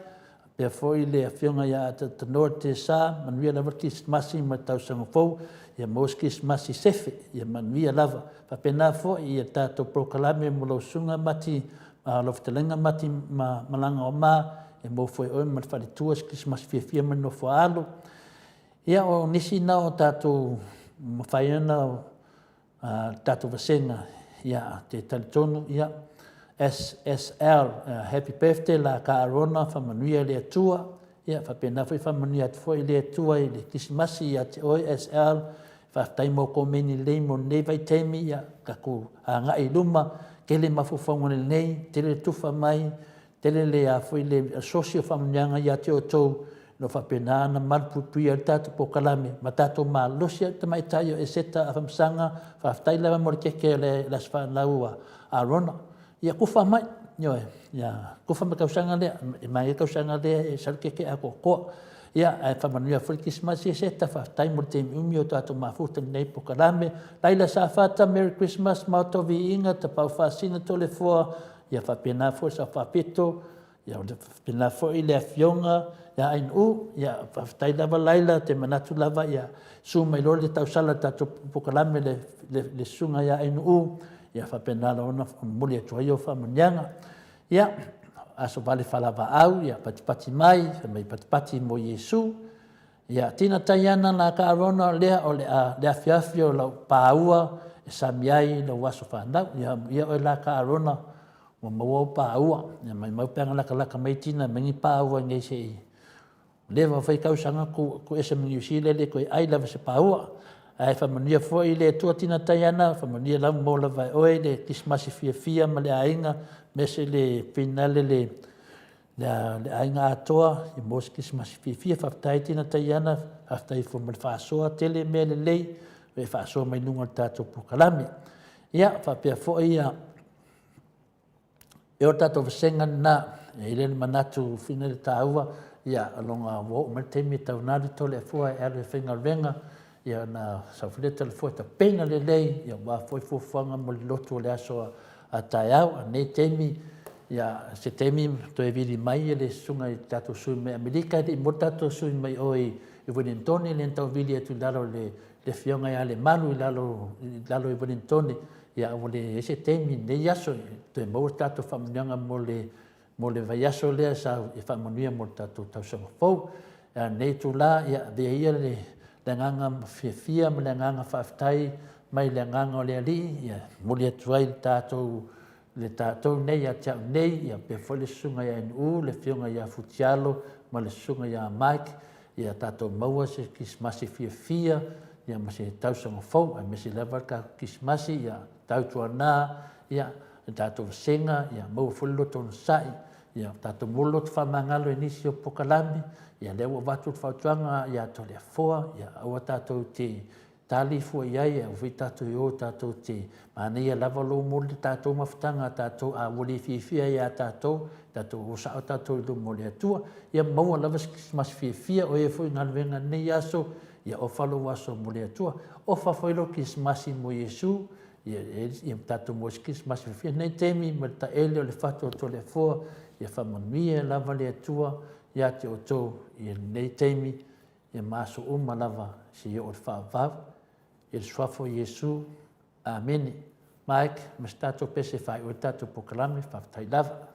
faapea foi le Afioga ia Atatanoa Tesa, manuia lava le Kerisimasi ma le tausaga fou, ia maua se Kerisimasi sefe, ia manuia lava. Faapena foi i le tatou polokalame mo lau Susuga Mati, lau Fetalaiga Mati ma Lagaoma, ia maua foi e oe ma le faletua se Kerisimasi fiafia ma le nofo a alo. Ia, o nisi na o tatou mafai ona tatou vasega, ia, te talitonu, ia, SSL, happy birthday la ka Arona, faamanuia le Atua, ia, faapena foi faamanuia atu foi le Atua i le Kerisimasi ia te oe SL, faafetai mo komeni lelei mo lenei vaitaimi, ia, tatou agai i luma, tele mafaufauga lelei, tele le tufa mai, Tele le a foi le asosi o faamanuiaga ia te outou, o lo o faapena ona malupuipuia ai le tatou polokalame ma tatou malosi ai le tamaitai o Eseta Afamasaga. Faafetai lava mo le keke o le aso fanau a Arona. Ia tufa mai, ioe, ia tufa mai tausaga lea, e manaia le tausaga lea e sau le keke atoatoa. Ia, ae faamanuia foi le Kerisimasi Eseta, faafetai mo le taimi umi o tatou mafuta i lenei polokalame. Laila Safata, Merry Christmas, Maota o Viiga, Tapaau Faasina, Toleafoa, Ia faapena foi le Sao Faapito, ia faapena foi le Afioga ia Ainuu, ia faafetai lava Laila, ou te manatu lava ia susu mai loa le tausala i le tatou polokalame le, le, le susuga ia Ainuu, ia faapena loa ona momoli atu ai ou faamanuiaga. Ia, aso vale falavaau, ia patipati mai, fai mai patipati mo Iesu. Ia, tina tai ana la ka Arona lea o le a le afiafi o lau pāua e sami ai lou aso fanau. Ia, ia oe la ka Arona, ua maua ou pāua. Ia, maimau pe ana lakalaka mai tina mai ni pāua nei se i leva fai tausaga ku, ku ese ma Niu Sila le koe ai lava se pāua. Ae faamanuia foi le Atua tina tai ana, faamanuia lau mo lava e oe le Krismasi fiafia ma le aiga, mese le finale le Le aiga atoa i maua se Kerisimasi fiafia. Faafetai Tina Taiana, faafetai foi mo le faasoa tele mea lelei e faasoa mai luga o le tatou polokalame. Ia, faapea foi ia, e o tatou vasega lena, e i ai le manatu fina le taua, ia, loga ua oo mai le taimi e tau na le Toleafoa e alu e faigaluega, ia ona sau foi lea Toleafoa e tapena lelei, ia aua foi fuafuaga mo le lotu o le aso a taeao. A nei taimi, ia, se taimi toe vili mai le susuga i le tatou sui mai Amerika, e le i maua le tatou sui mai o i Wellingtone, lea na tau vili atu i lalo i le afioga ia Lemalu i lalo i Wellingtone. Ia, a ua leai se taimi i lenei aso e toe maua se tatou faamanuiaga mo le, mo le vaiaso lea sa e faamanuia mo le tatou tausaga fou. A o lenei itula, ia, avea ia le, le agaga fiafia ma le agaga faafetai mai le agaga o le Alii, ia, momoli atu ai le tatou, le tatou nei ia te au nei, ia faapea foi le susuga ia NU, le afioga ia Futialo ma le susuga ia Mike, ia tatou maua se Kerisimasi fiafia, ia ma se tausaga fou, aemaise lava le tatou Kerisimasi, ia tautuana, ia le tatou vasega, ia maua foi le loto onosai, ia tatou maua le loto faamagalo i nisi o polokalame, ia lea ua avatu le fautuaga ia Toleafoa, ia aua tatou te Tali fua i ai, aua foi tatou e o tatou te manaia lava lou moli le tatou mafutaga a tatou, a ua le fiafia ia tatou, tatou o sao tatou i luma o le Atua. Ia maua lava se Kerisimasi fiafia, o ia foi galuega lenei aso, ia ofa lou aso mo le Atua. Ofa foi lou Kerisimasi mo Iesu, ia, ia tatou maua se Kerisimasi fiafia. Nei taimi ma le taele o le fatu o Toleafoa, ia faamanuia lava le Atua ia te outou i lenei taimi, Ia ma aso uma lava seia oo i le faavavau, i le Suafa o Iesu. Amene. Mike, ma se tatou pese e faaiu ai le tatou polokalame, faafetai lava.